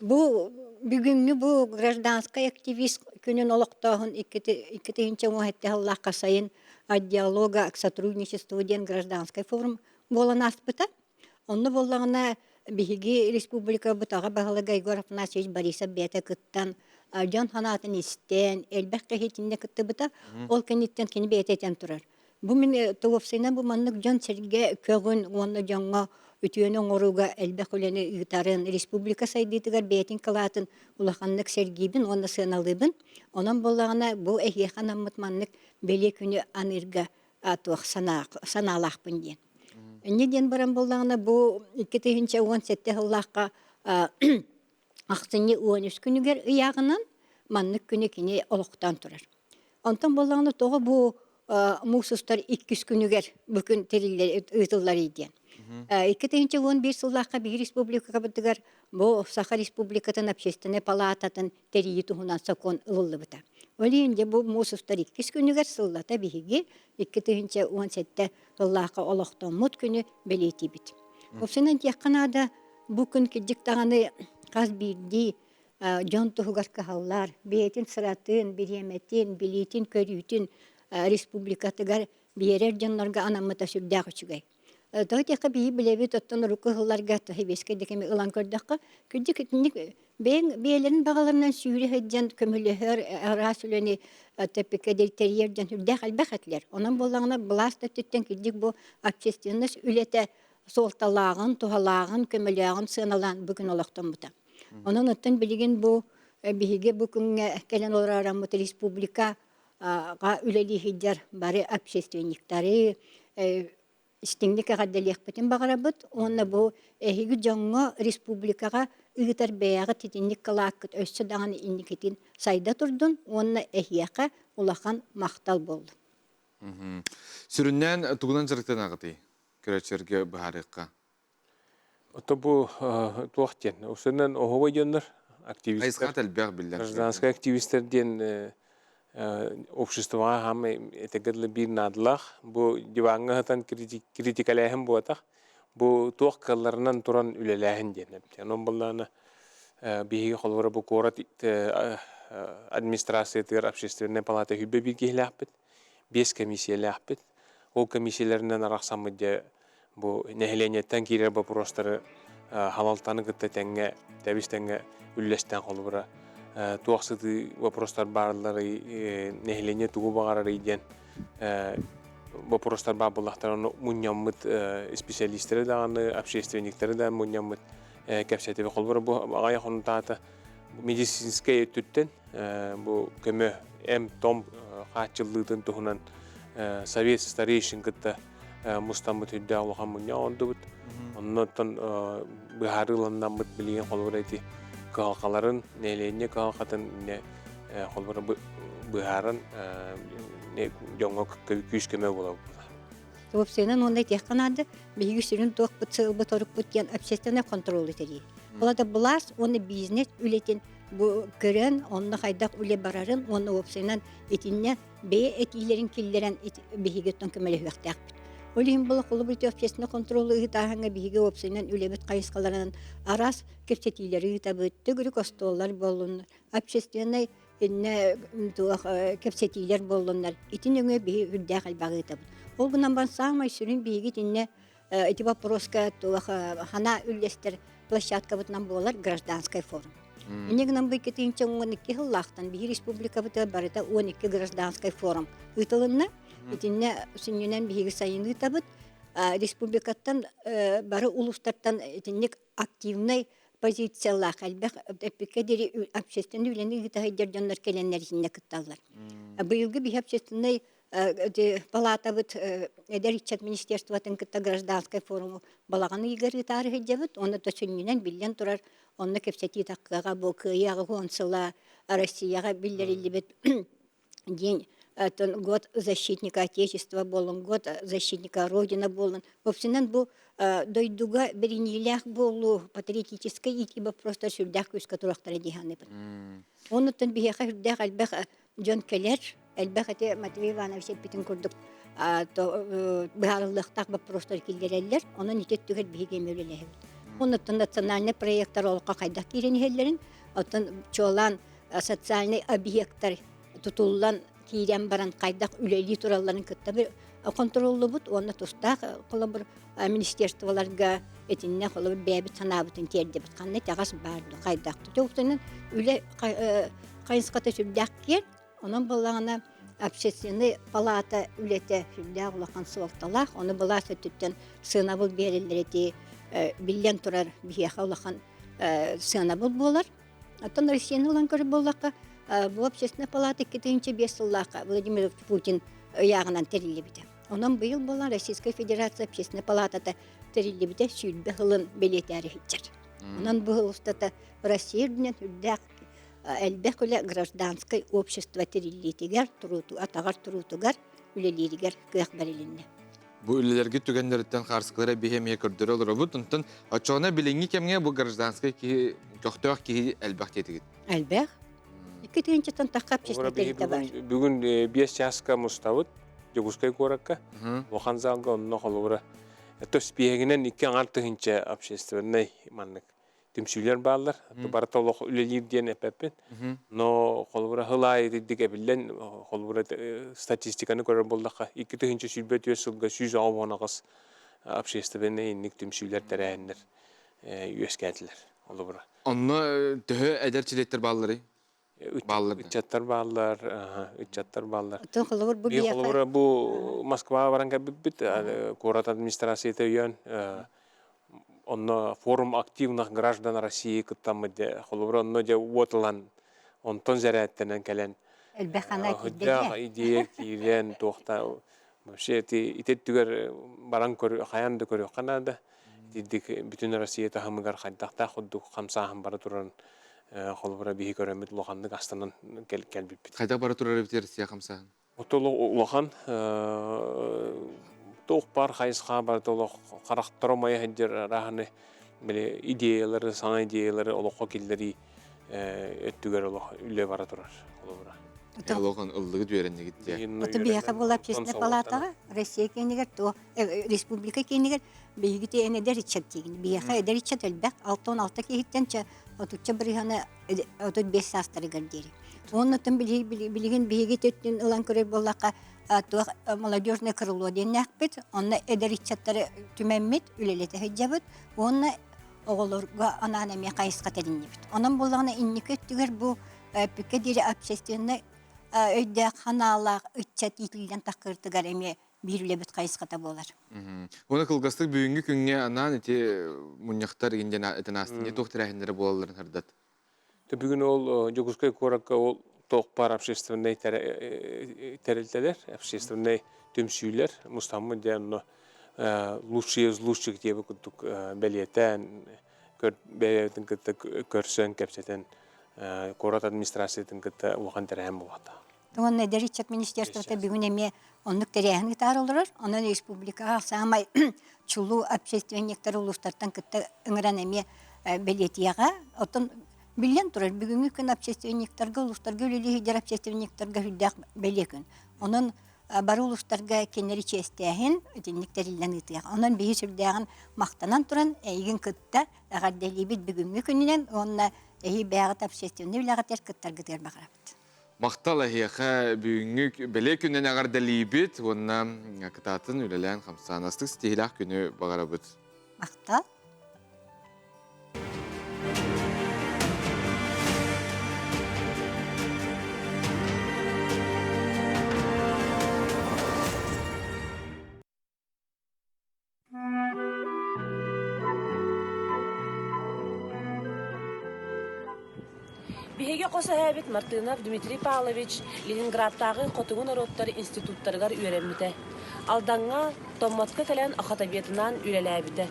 Бу бүгүҥҥү бу гражданскай активист күнүн олохтооһун 2017 сыллаахха сайын от диалога к сотрудничеству диэн гражданскай форум буолан ааспыта. Онно буоллаҕына биһиги республикабыт аҕа баһылыга Егор Афанасьевич Борисов бэйэтэ кыттан дьон санаатын истэн, элбэх киһи итиннэ кыттыбыта. Ол кэнниттэн кини бэйэтэ этэн турар. Бу мин уопсайынан бу маннык дьон-сэргэ көҕүн уонна дьоҥҥо үтүөнү оҥорууга элбэх үлэни ыытарын, республика сайдыытыгар бэйэтин кылаатын улаханнык сэргиибин уонна сыаналыыбын. Онон буоллаҕына бу эһиэхэ анаммыт маннык бэлиэ күнү аныырга туох санаалаахпын диэн. Инньэ диэн баран буоллаҕына бу 2017 сыллаахха ахсынньы 13 күнүгэр ыйааҕынан маннык күнү кини олохтоон турар. Онтон буоллаҕына тоҕо бу муус устар иккис күнүгэр бу күн ыытыллар диэн. 2011 сыллаахха биһиги республикабытыгар бу Саха Республикатын общественнай палаататын тэрийии туһунан сокуон ылыллыбыта. Ол иһин дьэ бу муус устар иккис күнүгэр сыллата биһиги 2017 сыллаахха олохтоммут күнү бэлиэтиибит. Уопсайынан диэххэ наада, бу күн кырдьык даҕаны хас биирдии дьон туһугар кыһаллар, бэйэтин сыратын, бириэмэтин, билиитин-көрүүтүн республикатыгар биэрэр дьоннорго анаммыта сүрдээх үчүгэй. Тоҕо диэххэ биһи билэбит, оттон урукку сылларга сэбиэскэй да кэми ылан көрдөххө, кырдьык итинник бэйэҥ бэйэлэрин баҕаларынан сүүрэ сылдьан көмөлөһөр араас үлэни тэппиккэ тэрийэр дьон сүрдээх элбэх этилэр. Онон буоллаҕына былаас да өттүттэн кырдьык бу общественность үлэтэ суолталааҕын, туһалааҕын, көмөлөөҕүн сыаналаан бу күн олохтоммута. Онон оттон билигин бу биһиги бу күҥҥэ кэлэн олорораммыт республика үлэлии сылдьар бары общественниктары истиҥник эҕэрдэлиэхпитин баҕарабыт уонна бу эһиги дьоҥҥо республикаҕа ыытар бэйэҕит итинник кылааккыт өссө даҕаны инникитин сайда турдун уонна эһиэхэ улахан махтал буоллун. Сүрүннээн тугунан дьарыктанаҕытый? Көрөөччүлэргэ быһаарыахха. Ото бу туох диэн, усунан оһуобай дьоннор, активистар. Хайысхата элбэх биллэр. Гражданскай активистар диэн обществоҕа хаамай этэргэ дылы биир наадалаах. Бу диваҥҥа сытан критикалээһин буотах. Бу туох кыалларынан туран үлэлээһин диэн. Онон буоллаҕына биһиги холобура бу куорат администрациятыгар общественнай палата хүбэ биир киһилээхпит. Биэс комиссиялаахпыт. Ол комиссияларынан арахсаммыт дьэ бу нэһилиэнньэттэн киирэр боппуруостары халалтаны кытта тэҥҥэ тэбис тэҥҥэ үллэстэн холобура туох сытыы боппуруостар баалларый нэһилиэнньэ тугу баҕарарый диэн боппуруостар баар буоллахтар ону мунньаммыт специалистары даҕаны общественниктары да мунньаммыт кэпсэтиби холобура бу аҕыйах хонутаата медицинскэй өттүттэн бу көмө эм-том хааччыллыытын туһунан совет старейшин кытта мустаммыт үрдээх улахан мунньах оҥордубут. Оннуттан быһаарыыланнаммыт билигин холобура ити кыһалҕаларын, нэһилиэнньэ кыһалҕатын холобура быһааран дьоҥҥо күүс-көмө буолабыт. Уопсайынан уонна этиэххэ наада, биһиги сүрүн туохпут сыалбыт орукпут диэн общественный контролу тэрийии. Ол да былаас уонна бизнес үлэтин бу көрөн, онно хайдах үлэ барарын уонна уопсайынан итиннэ бэйэ этиилэрин киллэрэн биһиги оттон көмөлөһүөхтээхпит. Ол иһин була холобур ити общественный контролу ыытааһыҥҥа биһиги уопсайынан үлэбит хайысхаларынан араас кэпсэтиилэри ыытабыт, төгүрүк остуоллар буоллуннар, общественный иннэ туох кэпсэтиилэр буоллуннар, ити нөҥүө биһи үрдээх элбэҕи ыытабыт. Ол гынан баран саамай сүрүн биһиги итиннэ ити вопроска туох хана үллэстэр площадкабытынан буолар гражданскай форум. Инньэ гынан бу 2012 сыллаахтан биһи республикабытыгар барыта 12 гражданскай форум ыытылынна. Итиннэ сүнньүнэн биһиги сайын ыытабыт. Республикаттан бары улуустартан итинник активнай позициялаах элбэх эппиккэ диэри общественный үлэни ыыта сылдьар дьоннор кэлэннэр итиннэ кытталлар. Быйылгы биһи общественный палатабыт эдэр ыччат министерствотын кытта гражданскай форуму балаҕан ыйыгар ыытаары сылдьабыт. Онно да сүнньүнэн биллэн турар, онно кэпсэтии таххыаҕа бу кыайыы 80 сыла Россияҕа биллэриллибит диэн. Год защитника Отечества буолун, год защитника Родина буолун. Вовсенен бу дойдуга бэриниилээх буолуу, патриотическай иитии боппуруостар сүрдээх күүскэ туруохтара дии саныыбын. Оннуттан биһиэхэ сүрдээх элбэх дьон кэлэр, элбэх ити Матвей Иванович эппитин курдук быһаарыллыахтаах боппуруостар киллэрэллэр. Онон ити өттүгэр биһиги эмиэ үлэлэһэбит. Оннуттан национальнай проектар олоххо хайдах киирэн иһэллэрин, оттон чуолаан социальнай объектар тутуллан киирэн баран хайдах үлэлии туралларын кытта хонтуруоллубут уонна тустаах холобур министерстволарга итиннэ холобур бэйэбит санаабытын тиэрдибит ханна итэҕэс баар дуо хайдах тутуктанан үлэ хайысхата сүрдээх киэҥ онон буоллаҕына общественный палата үлэтэ сүрдээх улахан суолталаах ону былаас өттүттэн сыанабыл биэрэллэр ити биллэн турар биһиэхэ улахан сыанабыл буолар Оттон Россияны ылан көрөр буоллахха, бу общественная палата 2005 сыллаахха Владимир Путин ыйааҕынан тэриллибитэ. Онон быйыл буолан Российская Федерация общественная палатата тэриллибитэ 20 сылын бэлиэтээри сылдьар. Онон бу сыл устата Россия үрдүнэн үрдээх элбэх үлэ гражданскай общество тэриллиитигэр, атаҕар туруутугар үлэлииригэр кыах бэрилиннэ. Бу үлэлэргит түгэннэриттэн хаарсыкалара биһи эмиэ көрдөрө олоробут. Онтон оччоҕуна билиҥҥи кэмҥэ бу гражданскай киһи көхтөөх киһи элбэх диэтигит. Элбэх. Икки тыһыынчаттан тахха общественный тэрилтэ бар. Бүгүн биэс чааска мустабыт Дьокуускай куоракка. Улахан залга онно холобура то спиһэгинэн икки аҥар тыһыынча общественнай маннык түмсүүлэр бааллар. Барыта олох үлэлиир диэн эппэппин. Но холобура сыл аайы итирдик эбиллэн холобура статистиканы көрөр буоллахха 2024 сылга 198 общественнай инник түмсүүлэр тэрээһиннэр үөскээтилэр холобура. Онно төһө эдэр чилиэттэр баалларый? Бааллар. Ыччаттар бааллар, ыччаттар бааллар. Оттон холобур бу Биир холобура бу Москваҕа баран кэлбиппит, куорат администрацията өйөөн онно форум активных граждан России кыттаммыт дьэ холобура онно дьэ уот ылан онтон зэрээттэнэн кэлэн элбэх анаа киирдэ идея киирэн туохта вообще ити ити өттүгэр баран көрү хайаан да көрүөххэ наада итирдик бүтүн Россия таһымыгар хайдахтаах курдук хамсааһын бара турарын холобура биһи көрөммүт улаханнык астанан кэлбиппит. Хайдах бара турар эбит Россия хамсааһын? Отолох улахан туох баар хайысха барыта олох харахтара умайа сылдьар арааһыны били идеялары, саҥа идеялары олоххо киллэрии өттүгэр олох үлэ бара турар холобура. Олохон ыллыгыт үөрэннигит диye. Ото биһиэхэ буола общественная палатаҕа Россия киинигэр то республика киинигэр биһигити эн эдэр иччат диигин. Биһиэхэ эдэр иччат элбэх 66 киһиттэн ча отучча бырыһана 35 саастарыгар диэри. Оннотон билигин биһиги төттүн ылан көрөр буоллахха туох молодежное крыло диэннээхпит. Онно эдэр иччаттары түмэммит, үлэлэтэ сылдьабыт. Уонна оҕолорго анаан эмиэ хайысха тэриннибит. Онон буоллаҕына инники өттүгэр бу бүккэ диэри общественнай өйдөөх ханаалаах ыччат иитиллэн таххыртыгар эмиэ биир үлэбит хайысхата буолар. Уонна кылгастык бүгүҥҥү күҥҥэ анаан ити мунньахтар игин диэн этэн аастын туох тэрээһиннэрэ буолалларын сырдат. Бүгүн ол Дьокуускай куоракка ол туох баар общественнай тэрилтэлэр, общественнай түмсүүлэр мустаммыт диэн онно лучшие из лучших диэбит курдук бэлиэтээн бэйэбитин кытта көрсөн кэпсэтэн куорат администрациятын кытта улахан тэрээһин буолбата. Уонна эдэр ыччат министерствота бүгүн эмиэ оннук тэрээһин ыытаар олорор. Онон республикаҕа саамай чулуу общественниктар улуустартан кытта ыҥыран эмиэ бэлиэтиэҕэ. Оттон биллэн турар, бүгүҥҥү күн общественниктарга, улуустарга үлэлии сылдьар общественниктарга сүрдээх бэлиэ күн. Онон бары улуустарга кинилэри чиэстээһин итинник тэриллэн ыытыах. Онон биһи сүрдээҕин махтанан туран эйигин кытта эҕэрдэлиибит бүгүҥҥү күнүнэн уонна эһи бэйэҕит общественнай үлэҕитигэр кыттаргытыгар баҕарабыт. Махтал эһиэхэ бүгүҥҥү бэлиэ күнүнэн эҕэрдэлиибит уонна кытаатын үлэлээн хамсаан астык ситиһиилээх күнү баҕарабыт. Махтал. Биһиги хос эһээбит Мартынов Дмитрий Павлович Ленинградтааҕы Хотугу норуоттар институттарыгар үөрэммитэ. Алдаҥҥа, Томмотко кэлэн охотобедынан үлэлээбитэ.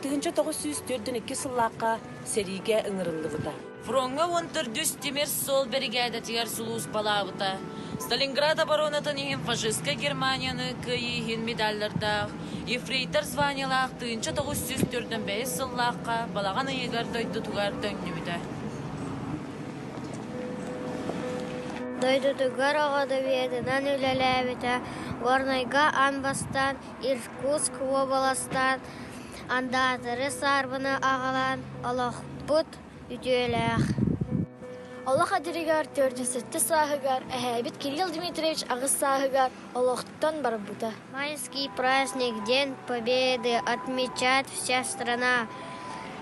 1942 сыллаахха сэриигэ ыҥырыллыбыта. Фроҥҥа 14 тимир суол биригээдэтигэр сулууспалаабыта. Сталинград оборонатын иһин фашистскай Германияны кыайыы иһин медаллардаах, ефрейтор званиелаах 1945 сыллаахха балаҕан ыйыгар дойдутугар төннүбүтэ. Дойдутугар оҕо довериенан үлэлээбитэ, Горнайга аан бастаан Иркутск уобаластаан андаатары саарбаны аҕалан олохпут үтүөлээх. Олох эдэригэр 47 сааһыгар эһээбит Кирилл Дмитриевич аҕыс сааһыгар олохтон барбыта. Майский праздник, День Победы отмечает вся страна.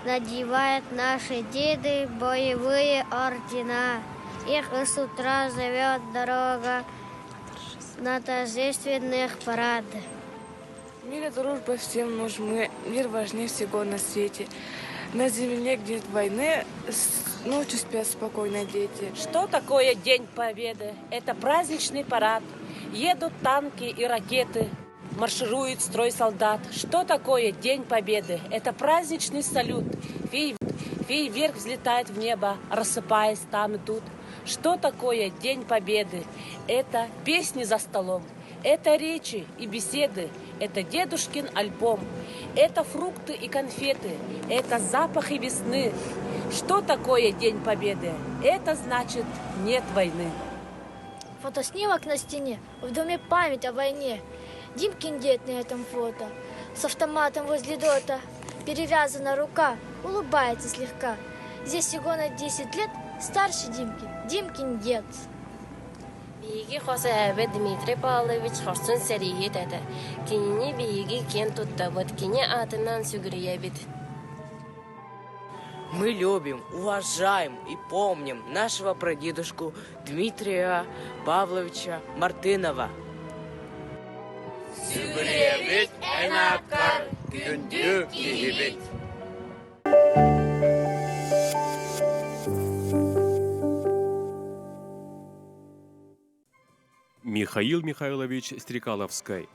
Надевают наши деды боевые ордена. Их с утра зовет дорога на торжественных парад. Мир и дружба всем нужны, мир важнее всего на свете. На земле, где нет войны, ночью спят спокойно дети. Что такое День Победы? Это праздничный парад. Едут танки и ракеты, марширует строй солдат. Что такое День Победы? Это праздничный салют. Фей, фейерверк взлетает в небо, рассыпаясь там и тут. Что такое День Победы? Это песни за столом, это речи и беседы, это дедушкин альбом, это фрукты и конфеты, это запахи весны. Что такое День Победы? Это значит нет войны. Фотоснимок на стене, в доме память о войне. Димкин дед на этом фото, с автоматом возле дота. Перевязана рука, улыбается слегка. Здесь всего на 10 лет старше Димки, Димкин дед. Биһиги хос эһэбит Дмитрий Павлович хорсун сэрииһит этэ. Кинини биһиги киэн туттабыт, кини аатынан сүгүрүйэбит. Мы любим, уважаем и помним нашего прадедушку Дмитрия Павловича Мартынова. Сүгүрүйэбит эн ааккар күндү киһибит. Михаил Михайлович Стрекаловскай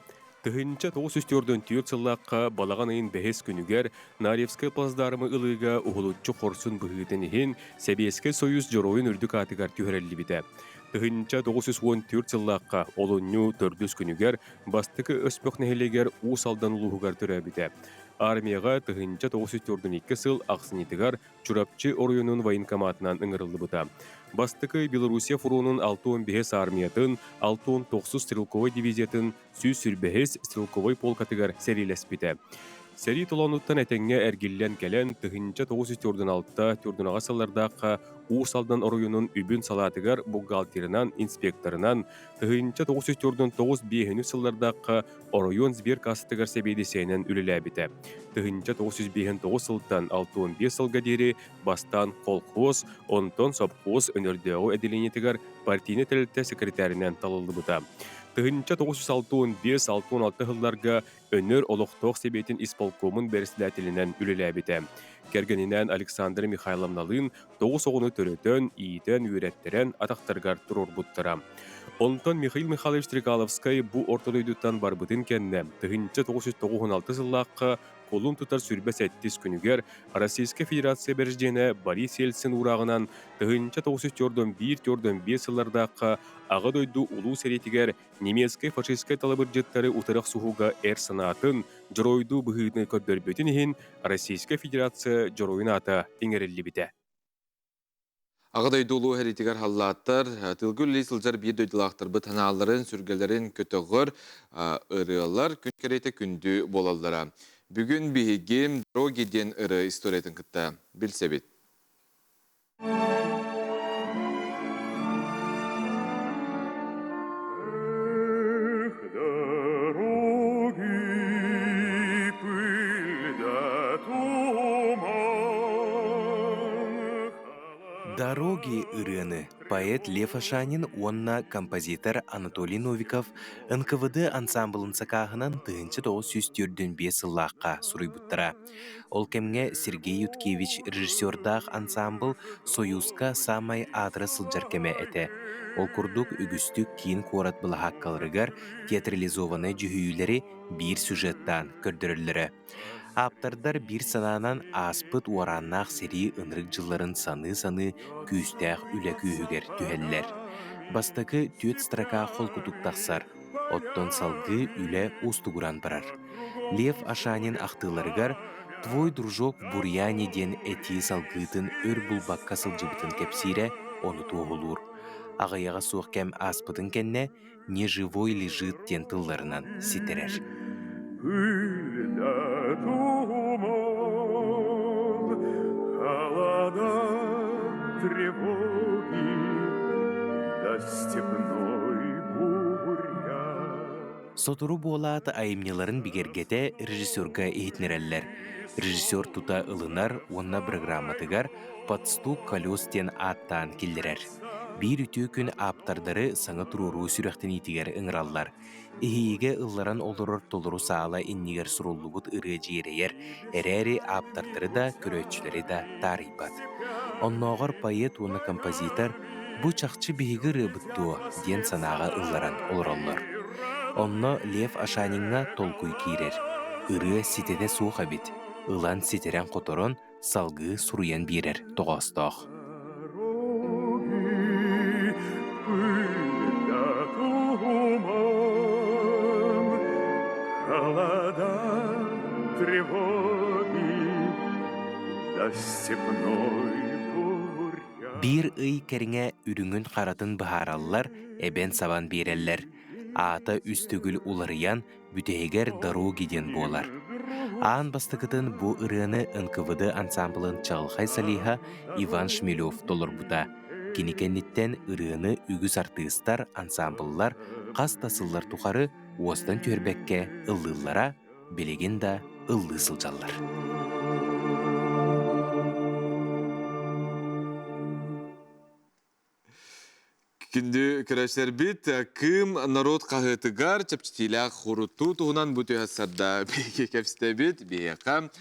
1904 сыллаахха балаҕан ыйын бэһис күнүгэр Наревскай плацдармы ылыыга уһулуччу хорсун быһыытын иһин Сэбиэскэй Союз Дьоруойун үрдүк аатыгар түһэриллибитэ. 1914 сыллаахха олунньу төрдүс күнүгэр Бастакы Өспөх нэһилиэгэр Уус Алдан улууһугар төрөөбүтэ. Армияҕа 1942 сыл ахсынньытыгар Чурапчы оройуонун военкоматынан ыҥырыллыбыта. Бастакы Белоруссия фронун 65 армиятын, 69 стрелковай дивизиятын 125 стрелковай полкатыгар сэриилэспитэ. Сэрии толоонуттан этэҥҥэ эргиллэн кэлэн, 1946-46 сыллардаахха Уус Алдан оройуонун үбүн салаатыгар бухгалтерынан, инспекторынан, 1949 биэһинү сыллардаахха оройуон сберкассатыгар сэбиэдиссэйинэн үлэлээбитэ. 1959 сылтан 65 сылга диэри бастаан колхоз, онтон сопхуос Өнөрдөөҕү отделениетыгар партийнай тэрилтэ секретаринэн талыллыбыта. 1965-66 сылларга Өнөр олохтоох сэбиэтин исполкомун бэрэссэдээтэлинэн үлэлээбитэ. Кэргэнинээн Александра Михайловналыын тоҕус оҕону төрөтөн, иитэн, үөрэттэрэн атахтарыгар туруорбуттара. Онтон Михаил Михайлович Стрекаловскай бу орто дойдуттан барбытын кэннэ 1996 сыллаахха кулун тутар сүрбэ сэттис күнүгэр Российскай Федерация бэрэсидьиэнэ Борис Ельцин уурааҕынан 1941-45 сыллардаахха Аҕа дойду Улуу сэриитигэр немецкэй фашистскай талабырдьыттары утары охсуһууга эр санаатын, дьоруойдуу быһыытын көрдөрбүтүн иһин Российскай Федерация Дьоруойун аата иҥэриллибитэ. Аҕа дойду улуу сэриитигэр халлааттар, тылгы үлэлии сылдьар биир дойдулаахтарбыт санааларын, сүргэлэрин көтөҕөр ырыалар күн кэриэтэ күндү буолаллара. Бүгүн биһиги «Дороги» диэн ырыа историятын кытта билсэбит. «Дороги» ырыаны поэт Лев Ашанин уонна композитор Анатолий Новиков НКВД ансаамбылын сакааһынан 1945 сыллаахха суруйбуттара. Ол кэмҥэ Сергей Юткевич режиссердаах ансаамбыл «Союзка» саамай аатыра сылдьар кэмэ этэ. Ол курдук үгүстүк киин куорат былаһааккаларыгар театрализованнай дьүһүйүүлэри биир сюжеттаан көрдөрөллөрө. Ааптардар биир санаанан ааспыт уорааннаах сэрии ынырык дьылларын саныы-саныы күүстээх үлэ күүһүгэр түһэллэр. Бастакы түөрт строка холкутук тахсар, оттон салгыы үлэ уустугуран барар. Лев Ашанин ахтыыларыгар «Твой дружок в бурьяне» диэн этии салгыытын өр булбакка сылдьыбытын кэпсиирэ ону туоһулуур. Аҕыйаҕа суох кэм ааспытын кэннэ «Не живой лежит» диэн тылларынан ситэрэр. Пыль да туман, холода, тревоги, да степной бурьян. Сотору буолаат айымньыларын бигэргэтэ режиссерга иһитиннэрэллэр. Режиссер тута ылынар уонна бырагырааматыгар «Подстук колес» диэн ааттаан киллэрэр. Биир үтүө күн ааптардары саҥа туруоруу сүрэхтэниитигэр ыҥыраллар. Иһийиигэ ылларан олорор толору саала иннигэр суруллубут ырыа дьиэрэйэр, эрээри ааптардары да, көрөөччүлэри да таарыйбат. Оннооҕор поэт уонна композитор «Бу чахчы биһиги ырыабыт дуо?» диэн санааҕа ылларан олороллор. Онно Лев Ашаниҥҥа толкуй киирэр. Ырыа ситэтэ суох эбит, ылан ситэрэн-хоторон салгыы суруйан биэрэр тоҕоостоох. Биир ый кэриҥэ үрүҥүн-харатын быһаараллар, эбэн-сабан биэрэллэр. Аата үс төгүл уларыйан, бүтэһигэр «Дороги» диэн буолар. Аан бастакытын бу ырыаны НКВД ансаамбылын чаҕылхай солиһа Иван Шмелев толорбута. Кини кэнниттэн ырыаны үгүс артыыстар, ансаамбыллар хас да сыллар тухары уостан түһэрбэккэ ыллыыллара, билигин да ыллыы сылдьаллар. Күндү көрөөччүлэрбит, Кыым норуот хаһыатыгар чэпчэтиилээх хурутуу туһунан бу түһэ сарда биһиги кэпсэтэбит. Биһиэхэ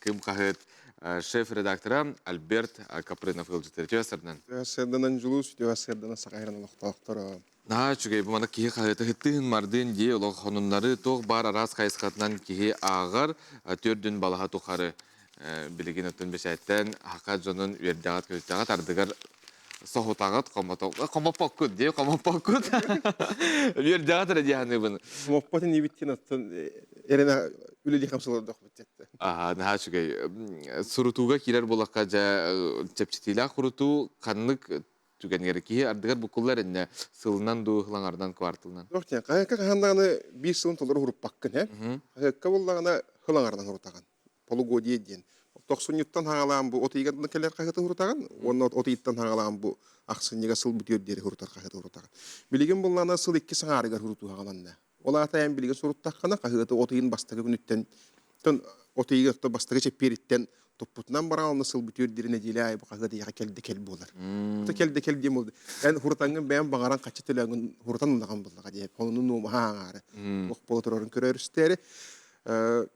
Кыым хаһыат шеф-редактора Альберт Капрынов ыалдьыттар. Үтүө сардан. Үтүө сарданан Дьулус, үтүө сарданан Саха олохтоохторо. Наһаа үчүгэй, бу маннык киһи хаһыаты ыһыттыын мардыын дии олох сонуннары туох баар араас хайысхатынан киһи ааҕар төрдүн балаһа тухары билигин оттон бэчээттэн хака дьонун үөрдэҕит көтүтэҕит ардыгар соһутаҕыт хомоппоккут дии хомоппоккут үөрдэҕит эрэ дии саныыбын хомоппотун ибиттин оттон эрэнэ үлэлии хамсалардахпыт дьэтте аха наһаа үчүгэй сурутууга киирэр буоллахха дьэ чэпчэтиилээх курутуу ханнык түгэнигэр киһи ардыгар буккуллар иннэ сылынан дуу ылаҥарынан кварталынан Туох диэн хаһыакка хаһан даҕаны биир сылын толору уруппаккын э хаһыакка буоллаҕына хылаҥарынан урутаҕын полугодие диэн. Тохсунньуттан хаҥалаан бу от ыйыгар кэлэр хаһыаты урутаҕын уонна от ыйыттан хаҥалаан бу ахсынньыга сыл бүтүөр диэри урутар хаһыаты урутаҕын. Билигин буллаана сыл икки саҥаарыгар урутуу хаҕаланна. Ол аата эн билигин суруттаххына хаһыаты от ыйын бастакы күнүттэн от ыйыгар бастакы чэппиэриттэн туппутунан баран онно сыл бүтүөр диэри нэдиэлэ аайы бу хаһыат эйиэхэ кэлдэ кэл буолар. Кэлдэ кэл диэн буолду. Эн хурутаҥҥын бэйэм баҕаран хаччы төлөөҥҥүн хурутан ыллаҕын буллаҕа диэ. Онуну нуомаһа аҥаары. Ох буола турарын көрөр-истээри.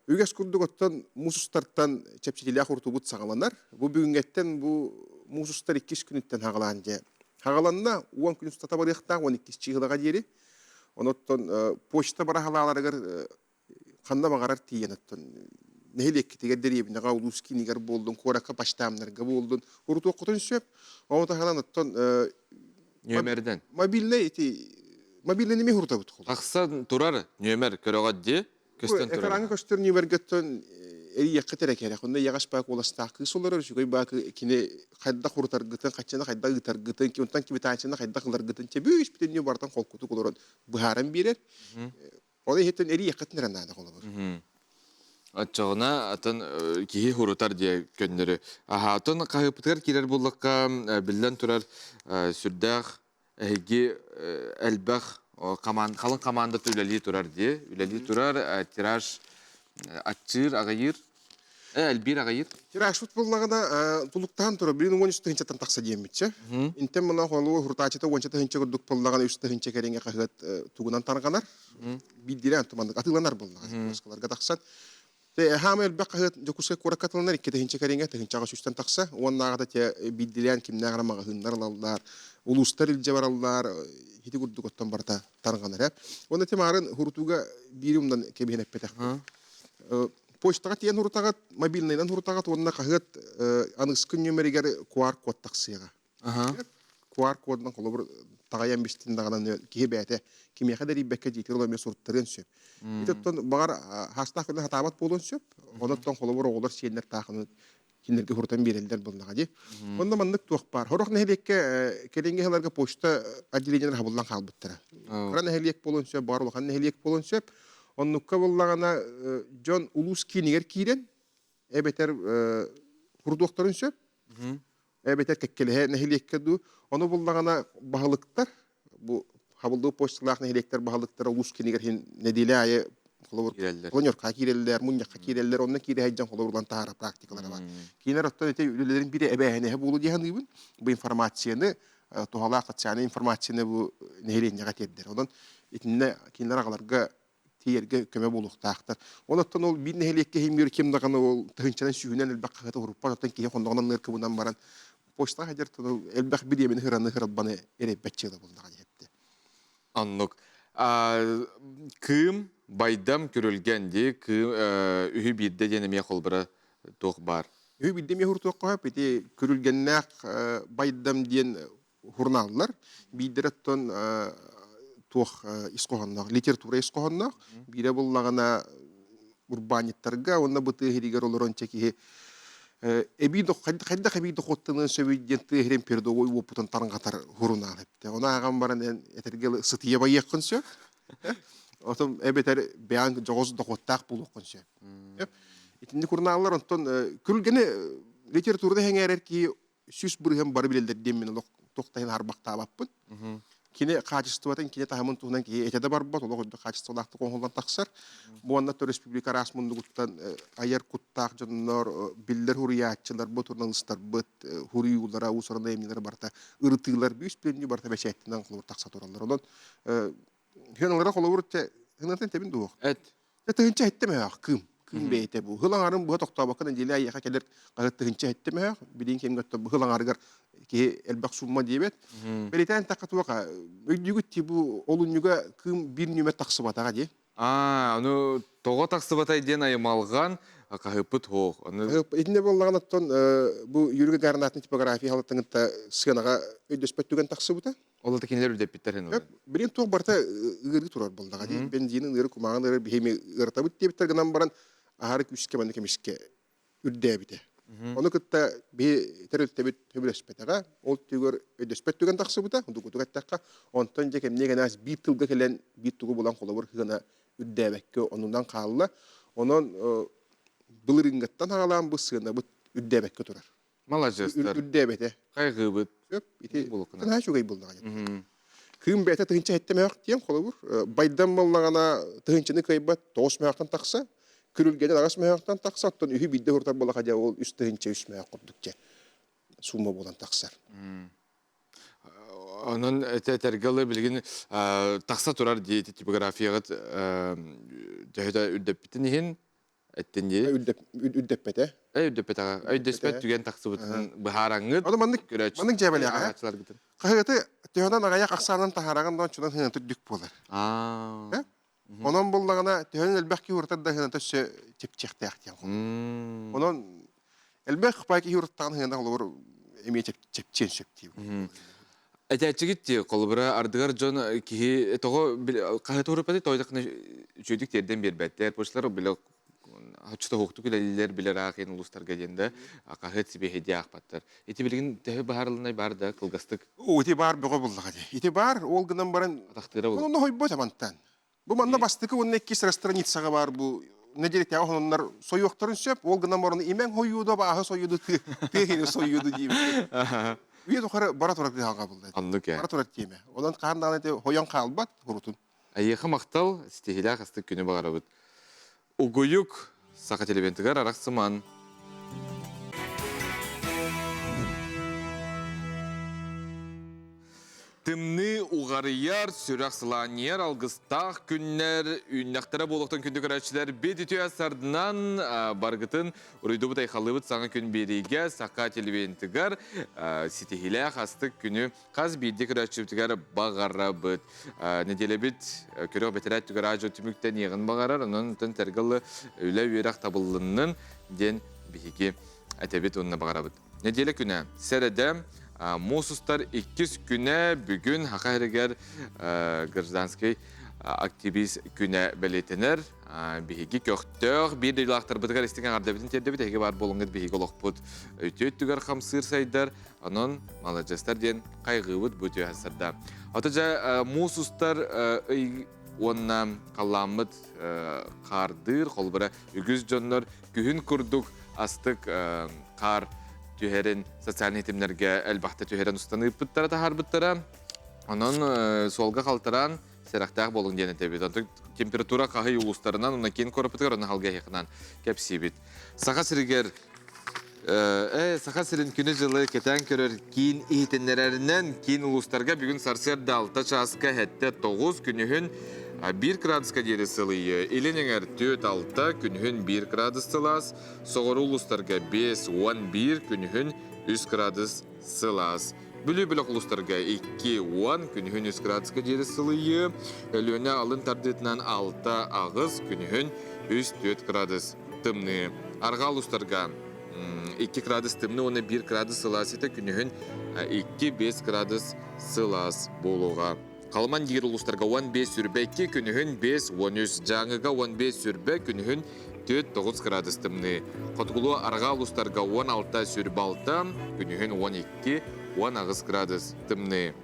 Үгэс курдук оттон муус устартан чэпчэтиилээх урутуубут саҕаланар. Бу бүгүҥҥэттэн бу муус устар иккис күнүттэн хаҕалаан дьэ хаҕаланна. 10 күн устата барыахтаах, 12 чыыһылаҕа диэри. Онон почта бараһалааларыгар ханна баҕарар тиийэн оттон нэһилиэккитигэр дэриэбинэҕэ улуус киинигэр буоллун, куоракка почтамнарга буоллун урутуоххутун сөп. Ону таһынан оттон Нүөмэринэн. Мобильнай ити мобильный неме хурутабыт холу. Тахсан турар нүөмэр көрөҕөт дии. Көстөн турар. Экраҥҥа көстөр нүөмэргеттэн эрийиэххэ эрэ кэрэх. Онно иэҕэс баак уоластаах кыыс олорор, үчүгэй баак кини хайдах хурутаргытын, хаччаны хайдах ыытаргытын, онтон квитанцияны хайдах ыларгытын чэбүүс бүтүннүү барытын холкутук олорон быһааран биэрэр. Ол иһиттэн эрийиэххитин эрэ наада холобур. Оччоҕуна атын киһи хурутар диэ көннөрү. Аһаатын хаһыппытыгар киирэр буллахха биллэн турар сүрдээх эһиги элбэх халыҥ хамаандата үлэлии турар дии. Үлэлии турар тираж аччыыр, аҕыйыыр. Элбиир аҕыйыыр. Тиражпыт буоллаҕына тулуктаан турар. Билин 13 тыһыынчаттан тахса диэммитчэ. Интэн мына холуо хурутааччыта уонча тыһыынча курдук буоллаҕына үс тыһыынча кэриҥэ хаһыат тугунан тарҕанар. Биирдиилээн туманнык атыыланар буоллаҕа. Киоскаларга тахсан. Хаама элбэх хаһыат Дьокуускай куоракка атыланар икки тыһыынча кэриҥэ, тыһыынчаҕа сүүстэн тахса. Уоннааҕыта те биирдилээн кимнээх эрэ маҕаһыыннар ылаллар, улуустар илдьэ бараллар, ити курдук оттон барыта тарҕанар. Уонна тимаарын хурутууга биири умнан кэбиһэн эппэтэх. Почтаҕа тиийэн урутаҕыт, мобильнайынан урутаҕыт уонна хаһыат аныгыскы нүөмэригэр QR-код тахсыаҕа. QR-кодунан холобур таҕайан бистин даҕаны киһи бэйэтэ кимиэхэ да эрийбэккэ дьиэтигэр олорон эмиэ суруттарыан сөп. Ити оттон баҕар хаастаах күнү хатаабат буолуон сөп. Онон холобур оҕолор сиэннэр таахыны кинилэргэ хурутан биэрэллэр буоллаҕа дии. Онно маннык туох баар. Сорох нэһилиэккэ кэлиҥҥи сылларга почта отделениелар хабыллан хаалбыттара. Кыра нэһилиэк буолуон сөп, баҕар улахан нэһилиэк буолуон сөп. Оннукка буоллаҕына дьон улуус киинигэр киирэн эбэтэр хурдуохтарын сөп, эбэтэр кэккэлэһэ нэһилиэккэ дуу. Ону буллаҕына баһылыктар бу хабыллыы почталаах нэһилиэктэр баһылыктара улуус кинигэр иһин нэдиэлэ аайы холобур планерка киирэллэр, мунньахха киирэллэр, онно киирэ сылдьан холобурлан таһаара практикалара бар. Кинилэр оттон ити үлэлэрин биирэ эбээһинэһэ буолу дии саныыбын. Бу информацияны туһалаах социальнай информацияны бу нэһилиэнньэҕэ тиэрдэр. Онон итиннэ кинилэр аҕаларга тиийэргэ көмө буолуохтаахтар. Ол оттон ол биир нэһилиэккэ иһиммир ким даҕаны ол тыһыынчанан сүүһүнэн элбэх хаһыаты уруппат, оттон киһи хонноҕунан ныаркыбынан баран почтаҕа сылдьар элбэх бириэмэни ыраны ыралбаны эрэйбэт дьыала буоллаҕа диэбитэ. Оннук. Кыым, Байдам, Күрүлгэн дии, кыым үһү биирдэ диэн эмиэ холбура туох баар. Үһү биирдэ эмиэ хуртуохха сөп. Ити Күрүлгэннээх Байдам диэн журналлар биирдэрэ оттон туох ис хоһоонноох литература ис хоһоонноох биирэ буллаҕына урбаанньыттарга уонна бу тыа иһигэр олорон чэ киһи эбии хайдах эбии дохуоттаныан сөбүй диэн тыа иһирин передовой уопутун тарҕатар сурунаал эптэ ону ааҕан баран эн этэргэ сытыйа байыаххын сөп отон эбэтэр бэйэҥ дьоҕус дохуоттаах буолуоххун сөп итинник сурунааллар онтон күлгэни литератураны сэҥээрэр киһи 100% бары билэллэр диэн мин олох туохтайын харбахтаабаппын. Кини хаачыстыбатын, кини таһымын туһунан киһи этэ да барбат, олох үрдүк хаачыстыбалаахтык оҥоһуллан тахсар. Бу уонна республика араас муннугуттан айар куттаах дьоннор, биллэр хуруйааччыларбыт, журналистарбыт, хуруйуулара, уус-уран айымньылара барыта ырытыылар, бүүс бүтүннүү барыта бэчээттэнэн холобур тахса тураллар. Онон хыналара холобур хынатын тэбин дуох. Эт. Тыһынча эттем өөх кыым. Кыым бэйэтэ бу. Хыл аҥарын быһа тохтообокко нэдиэлэ айыаха кэлэр хаһыат тыһынча эттем өөх. Билин кэмҥэ бу хыл аҥарыгар киһи элбэх сумма диэбэт. Бэлитээн такка туоха өйдүүгүт ти бу олунньуга кыым биир нүмер тахсыбатаҕа дии. Аа, ону тоҕо тахсыбатай диэн аймалҕан хаһыппыт хоох. Ону Итиннэ буоллаҕына оттон бу Юрий Гагарин аатын типография халаттан сыанаҕа өйдөспөт түгэн тахсыбыта. Ол да кинилэр үрдэппиттэр һин олор. Билин туох барыта ыарыы турар буоллаҕа дии. Бензинин ыары, кумааҕын ыары биһими ыаратабыт диэбиттэр гынан баран аһары күүскэ манна кэмискэ үрдээбитэ. Ону кытта биһи тэрилтэбит сөбүлэспэтэҕэ, ол түгэр өйдөспөт түгэн тахсыбыта, дугутук эттэххэ, онтон дьэ кэмниэ кэнээс биир тылга кэлэн биир тугу булан холобур сыана үрдээбэккэ оннунан хаалла. Онон былырыыҥҥыттан аҕалаан бу сыанабыт үрдээбэккэ турар. Маладьыастар. Үрдээбэтэ. Хайгыыбыт. Сөп. Ити наһаа үчүгэй буоллаҕа. Кыым бэйэтэ тыһыынча сэттэ мөһөх диэн холобур. Байдам буоллаҕына тыһыынчаны кыайбат 9 мөһөхтөн тахса. Күрүлгэнэн 8 мөһөхтөн тахса. Оттон үһү биирдэ урутар буоллаха дьэ ол 3 тыһыынча 3 мөһөх курдук дьэ сумма буолан тахсар. Онон этэргэ ылы билигин тахса турар дии типографияҕыт төһөтө үрдэппитин иһин Эттин дии. Үрдэппэтэ. Үрдэппэтэҕэ. Өйдөспөт түгэн тахсыбытын быһаараңҥыт. Ону маннык маннык дьээбэлээҕэ. Хаһыаты төһөнөн аҕыйах ахсаанын таһаараҕын да ончунан сыаната үрдүк буолар. Онон буллаҕына төһөнөн элбэх киһи урутар да сыаната өссө чэпчэхтээх диэн Онон элбэх пай киһи уруттаҕын сыана холобур эмиэ чэпчиэн сөп диибин. Этээччигит дии, холобура, ардыгар дьон киһи тоҕо хаһыаты уруйбатый, тоойдоххуна үчүгэйдик тиэрдэн биэрбэттэр. Почталар бile оччотоһуохтук үлэлииллэр, билэр аахыйан улуустарга диэн да хаһыат сибиэһэйдии аахпаттар. Ити билигин төһө баһаарылынай баар да кылгастык? Оо, ити баар бөҕө буллаҕа дии. Ити баар, ол гынан баран Атахтыыра буолуо. Онно хойбот амантан. Бу манна бастакы уонна иккис страницаҕа баар бу нэдиэлэтээҕи хононнор сойуохтарын сөп, ол гынан баран имэҥ хойууду, абааһы сойууду, тыа иһини сойууду диибит. Үйэ тухары бара турар кыһалҕа булла. Оннук ээ. Бара турар тиэмэ. Онон хаһан даҕаны ити хойон хаалбат урутун. Эйиэхэ махтал, ситиһиилээх астык күнү баҕарабыт. Угуйук Саха телевизорыгар арахсыман. Тымныы уҕарыйар, сүрэх сылаанньыйар алгыстаах күннэр үүннэхтэрэ буолуохтан күндү көрөөччүлэр бит үтүө сардынан баргытын уруйдубут айхаллыыбыт саҥа күн биэриигэ саха телевидениетыгар ситиһиилээх астык күнү хас биирдии көрөөччүбүтүгэр баҕарабыт. Нэдиэлэбит көрөх бэтэрээт түгэр аадьо түмүктэниэҕин баҕарар, онон тэргалы үлэ үөрэх табыллыннын диэн биһиги этэбит уонна баҕарабыт. Нэдиэлэ күнэ сэрэдэ муус устар иккис күнэ бүгүн Саха сиригэр гражданский активист күнэ бэлиэтэнэр. Биһиги көхтөөх биир дойдулаахтарбытыгар истиҥ эҕэрдэбитин тиэрдэбит. Эһиги баар буолуҥҥут биһиги олохпут үтүө өттүгэр хамсыыр сайдар. Онон маладьыастар диэн хайҕыыбыт бу үтүө сарда. Ото дьэ муус устар ый уонна халлааммыт хаардыыр, холобура үгүс дьоннор күһүн курдук астык хаар түһэрин социальнай ситимнэргэ элбэхтэ түһэрэн устан ыыппыттара таһаарбыттара. Онон суолга халтараан сэрэхтээх буолуҥ диэн этэбит. Онтон температура хаһый улуустарынан уонна киин куораппытыгар онно халга эһиэхинэн кэпсиибит. Саха сиригэр Саха сирин күнү-дьылы кэтээн көрөр киин иһитиннэрэринэн киин улуустарга бүгүн сарсыарда 6 чааска 7-9 күнүһүн 1 градуска диэри сылыйыы. Илин эҥэр 4-6 күнүһүн 1 градус сылаас, соҕуруу улуустарга 5-11 күнүһүн 3 градус сылаас. Бүлүү бөлөх улуустарга 2-10 күнүһүн 3 градуска диэри сылыйыы, Өлүөнэ алын тардыытынан 6-8 күнүһүн 3-4 градус тымныы. Арҕаа улуустарга 2 градус тымныы уонна 1 градус сылаас этэ күнүһүн 2-5 градус сылаас буолуоҕа. Халыман диир улуустарга 15 сүрбэ 2 күнүһүн 5-13, Дьааҥыга 15 сүрбэ күнүһүн 4-9 градус тымныы. Хотугулуу арҕаа улуустарга 16 сүрбэ 6, күнүһүн 12-18 градус тымныы.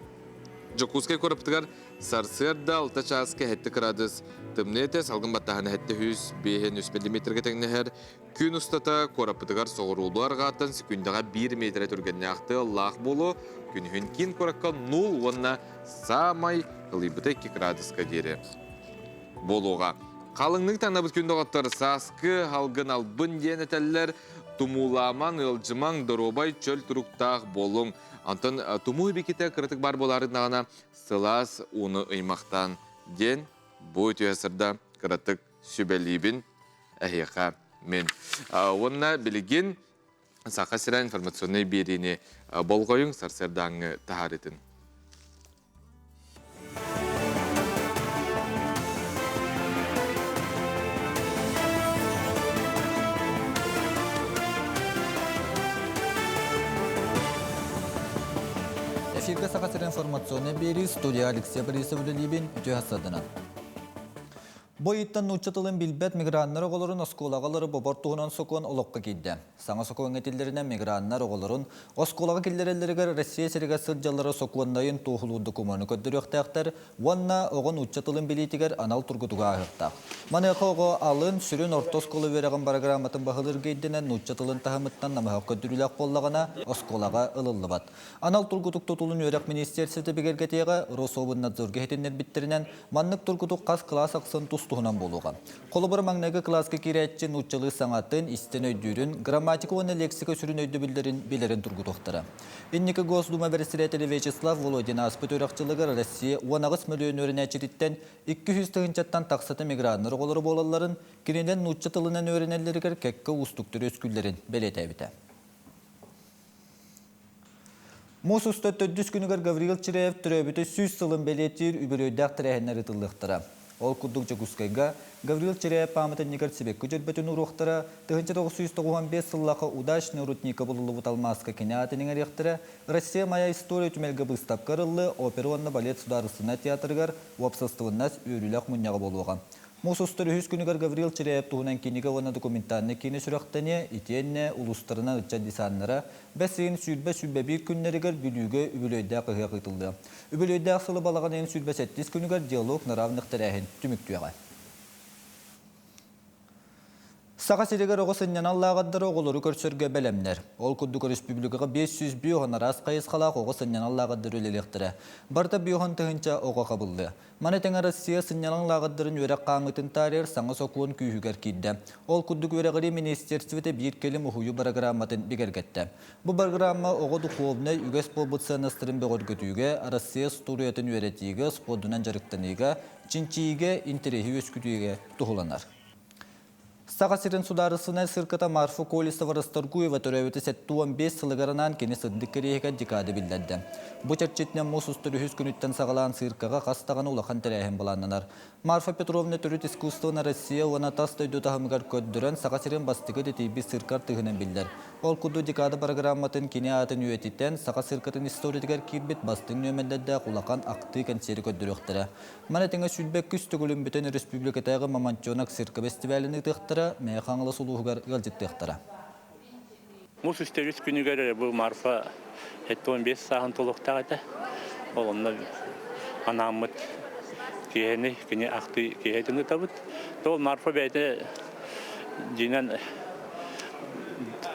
Дьокуускай куораппытыгар Сарсыарда 6 чааска 7 кыраадыс тымныы этэ, салгын баттааһына 705 миллиметргэ тэҥнэһэр. Күн устата куораппытыгар соҕуруулуу арҕааттан секундаҕа 1 метрэ түргэннээх тыаллаах буолуо. Күнүһүн киин куоракка 0 уонна саамай ылыйбыта 2 кыраадыска диэри буолуоҕа. Халыҥнык таҥнабыт күн доҕоттор сааскы алгын албын диэн этэллэр. Тумуулаамаҥ, ыалдьымаҥ, доруобай, чөл туруктаах буолуҥ. Онтон тумуу бикитэ кыратык баар буолаарынаҕына сылаас ууну ыймахтаан диэн бу үтүө сырда кыратык сүбэлиибин эһиэхэ мин. Уонна билигин Саха сирэ информационнай биэриини болҕойуҥ сарсыардааҥҥы таһаарыытын. Эфиргэ Саха сирин информационнай биэрии студия Алексей Борисов үлэлиибин үтүө хасадынан. Бу ыйыттан нуучча тылын билбэт миграннар оҕолорун оскуолаҕа бобор туһунан сокуон олоххо киирдэ. Саҥа сокуоҥҥа этиллэринэн миграннар оҕолорун оскуолаҕа киллэрэллэригэр Россия сиригэр сылдьаллара сокуоннайын туоһулуур докумуону көрдөрүөхтээхтэр уонна оҕо нуучча тылын билиитигэр анал тургутугу ааһыахтаах. Маныаха оҕо алын, сүрүн орто оскуола үөрэҕин барагырааматын баһылыырга ирдэнэн нуучча тылын таһымыттан намыһах көрдөрүүлээх буоллаҕына, оскуолаҕа ылыллыбат. Анал тургутук тутулун үөрэх министиэристибэтэ бигэргэтиэҕэ, Рособрнадзорга иһитиннэрбиттэринэн, маннык тургутук хас кылаас ахсын тус-туһунан буолуоҕа. Холобура, маҥнайгы кылааска киирээччи нууччалыы саҥатын, истэн өйдүүрүн, грамматика уонна лексика сүрүн өйдөбүллэрин билэрин тургутуохтара. Инники Госдума бэрэссэдээтэлэ Вячеслав Володин ааспыт үөрэх дьылыгар Россия 18 мөлүйүөн үөрэнээччититтэн 200 тыһыынчаттан тахсата миграннар оҕолоро буолалларын, кинилэр нуучча тылынан үөрэнэллэригэр кэккэ уустуктары үөскүүллэрин бэлиэтээбитэ. Муус уста төрдүс күнүгэр Гавриил Чиряев төрөөбүтэ 100 сылын бэлиэтиир үбүлүөйдээх тэрээһиннэр ыытыллыахтара. Ол курдук Дьокуускайга Гавриил Чиряев пааматынньыгар сибэкки дьөрбөтүн уруохтара, 1995 сыллаахха Удачный рудника булуллубут алмааска кини аатын иҥэриэхтэрэ, Россия моя история түмэлгэ быыстапка арыллыы, опера уонна балет судаарыстыбаннай театрыгар уопсастыбаннас үөрүүлээх мунньаҕа буолуоҕа. Муус устар үһүс күнүгэр Гаврил Чиряев туһунан кинигэ уонна документальнай киинэ сүрэхтэниэ, итиэннэ улуустарынан ыччат десаннара бэс ыйын 20-21 күннэригэр Бүлүүгэ үбүлүөйдээх ыһыах ыытыллыа. Үбүлүөйдээх сылы балаҕан ыйын 27 күнүгэр Диалог на равных тэрээһин түмүктүөҕэ. Саха сиригэр оҕо сынньанан лааҕырдара оҕолору көрсөргө бэлэмнэр. Ол курдук өрөспүүбүлүкэҕэ 500 араас хайысхалаах оҕо сынньанан лааҕырдара үлэлиэхтэрэ. Барыта 50 000 оҕо хабыллыа. Маны тэҥэ Россия сынньалаҥ лааҕырдарын үөрэх хаамыытын таарыйар саҥа сокуон күүһүгэр киирдэ. Ол курдук үөрэҕирии министерствота биир кэлим уһуйуу бырагырааматын бигэргэттэ. Бу программа оҕо духовнай үгэс буолбут сыаннастарын бөҕөргөтүүгэ, Россия устуоруйатын үөрэтиигэ, спордунан дьарыктаныыга, чинчийиигэ, интэриэһи үөскүтүүгэ туһуланар. Саха сирин судаарыстыбаннай сыырката Марфа Колесова Расторгуева төрөөбүтэ 75 сылыгар анаан кини сырдык кэриэһигэр декада биллэрдэ. Бу чэрчитинэн муус устар үһүс күнүттэн саҕалаан сыыркаҕа хас даҕаны улахан тэрээһин былааннанар. Марфа Петровна төрүт искусствоны Россия уонна тас дойду таһымыгар көрдөрөн Саха сирин бастакы тэтийбит сыырка артыыһынан биллэр. Ол курдук декада программатын кини аатын үйэтитэн Саха сыыркатын историятыгар киирбит бастыҥ нүөмэрдэрдээх улахан ахтыы кэнсиэри көрдөрүөхтэрэ. Маны тэҥэ 22 төгүлүн бүтэн өрөспүүбүлүкэтээҕи Мамонтенок цирка бэстибээлин ыытыахтара, Мэҥэ Хаҥалас улууһугар ыалдьыттыахтара. Муус үстэрис күнүгэр бу Марфа 75 сааһын толуохтаах этэ. Ол онно анааммыт киэһэни кини ахтыы киэһэтин ыытабыт. Ол Марфа бэйэтэ дьиинэн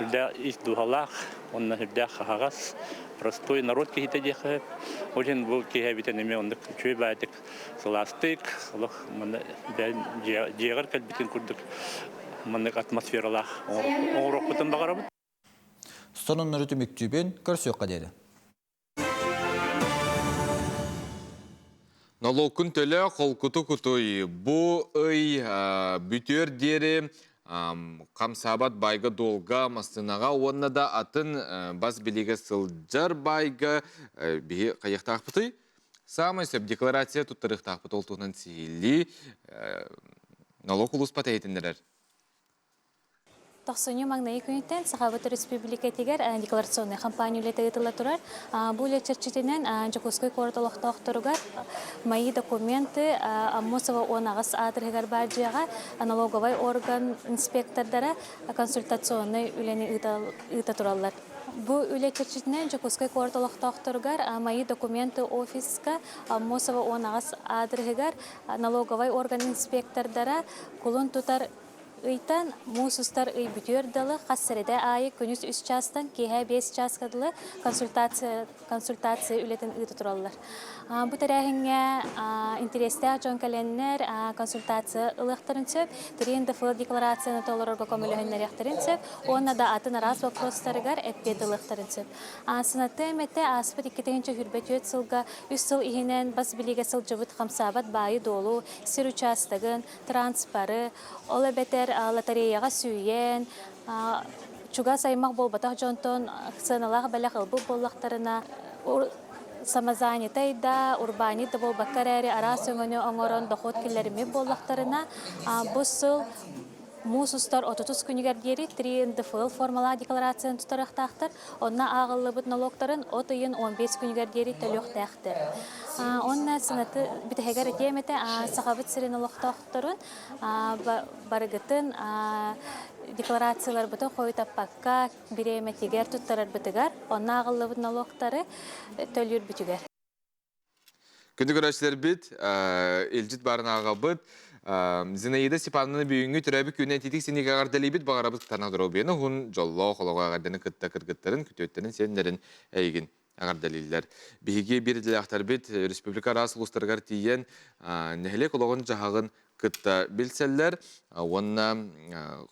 үрдээх ис дууһалаах, онно үрдээх хаһаҕас, простой народ киһитэ диэххэ сөп. Ол иһин бу киһи эбитэн эмиэ оннук үчүгэй баайдык сылаастык, олох манна дьиэҕэр кэлбитин курдук маннык атмосфералаах оҥоруохпутун баҕарабыт. Сонуннары түмүктүүбүн, көрсүөххэ диэри. Нолуоккун төлө, холкуту кутуй. Бу ый бүтүөр диэри хамсаабат байга-дуолга, массыынаҕа уонна да атын бас билиигэ сылдьар байга биһи хайыахтаахпытый? Саамай сөп декларация туттарыахтаахпыт ол туһунан сиһилии налог улууспат иһитиннэрэр. Тохсунньу маҥнайгы күнүттэн Сахабыт Өрөспүүбүлүкэтигэр декларационнай хампаанньа үлэтэ ыытылла турар. Бу үлэ чэрчитинэн Дьокуускай куорат олохтоохторугар «Мои документы» Аммосова 18 аадырыһыгар баар дьиэҕэ налоговай орган инспектордара консультационнай үлэни ыыта тураллар. Бу үлэ чэрчитинэн Дьокуускай куорат олохтоохторугар «Мои документы» офиска Аммосова 18 аадырыһыгар налоговай орган инспектордара кулун тутар Ыйтан муус устар ый бүтүөр дылы хас сэрэдэ аайы күнүс үс чаастан киэһэ биэс чааска дылы консультация, консультация үлэтин ыыта тураллар. Бу тэрээһиҥҥэ интэриэстээх дьон кэлэннэр консультация ылыахтарын сөп, 3 НДФЛ декларацияны толорорго көмөлөһүннэриэхтэрин сөп уонна да атын араас боппуруостарыгар эппиэт ылыахтарын сөп. Сынатыы эмэтэ ааспыт 2024 сылга үс сыл иһинэн бас билиигэ сылдьыбыт хамсаабат баайы-дуолу, сир учаастагын, транспоры, ол эбэтэр лотереяҕа сүүйэн, чугас аймах буолбатах дьонтон сыаналаах бэлэх ылбыт буоллахтарына, самозанятай да, урбаанньыт да буолбакка эрээри араас өҥөнү оҥорон дохуот киллэриммит буоллахтарына, бу сыл муус устар 30 күнүгэр диэри 3 НДФЛ формалаах декларацияны тутарыахтаахтар. Онно ааҕыллыбыт налогтарын от ыйын 15 күнүгэр диэри төлүөхтээхтэр. Онно сынаты бүтэһигэр этиэм этэ, Сахабыт сирин олохтоохторун барыгытын декларацияларбытын хойутаппакка бириэмэтигэр туттарарбытыгар, онно ааҕыллыбыт налогтары төлүүрбүтүгэр. Күндү көрөөччүлэрбит, илдьит баарын ааҕабыт. Зинаида Степановна бүгүҥҥү төрөөбүт күнүнэн ититик синигэ эҕэрдэлиибит баҕарабыт кытаанах доруобуйаны уһун дьоллоох олоҕу эҕэрдэни кытта кыргыттарын, күтүөттэрин, сиэннэрин эйигин эҕэрдэлииллэр. Биһиги биир идэлээхтэрбит республика араас улуустарыгар тиийэн нэһилиэк олоҕун-дьаһаҕын кытта билсэллэр уонна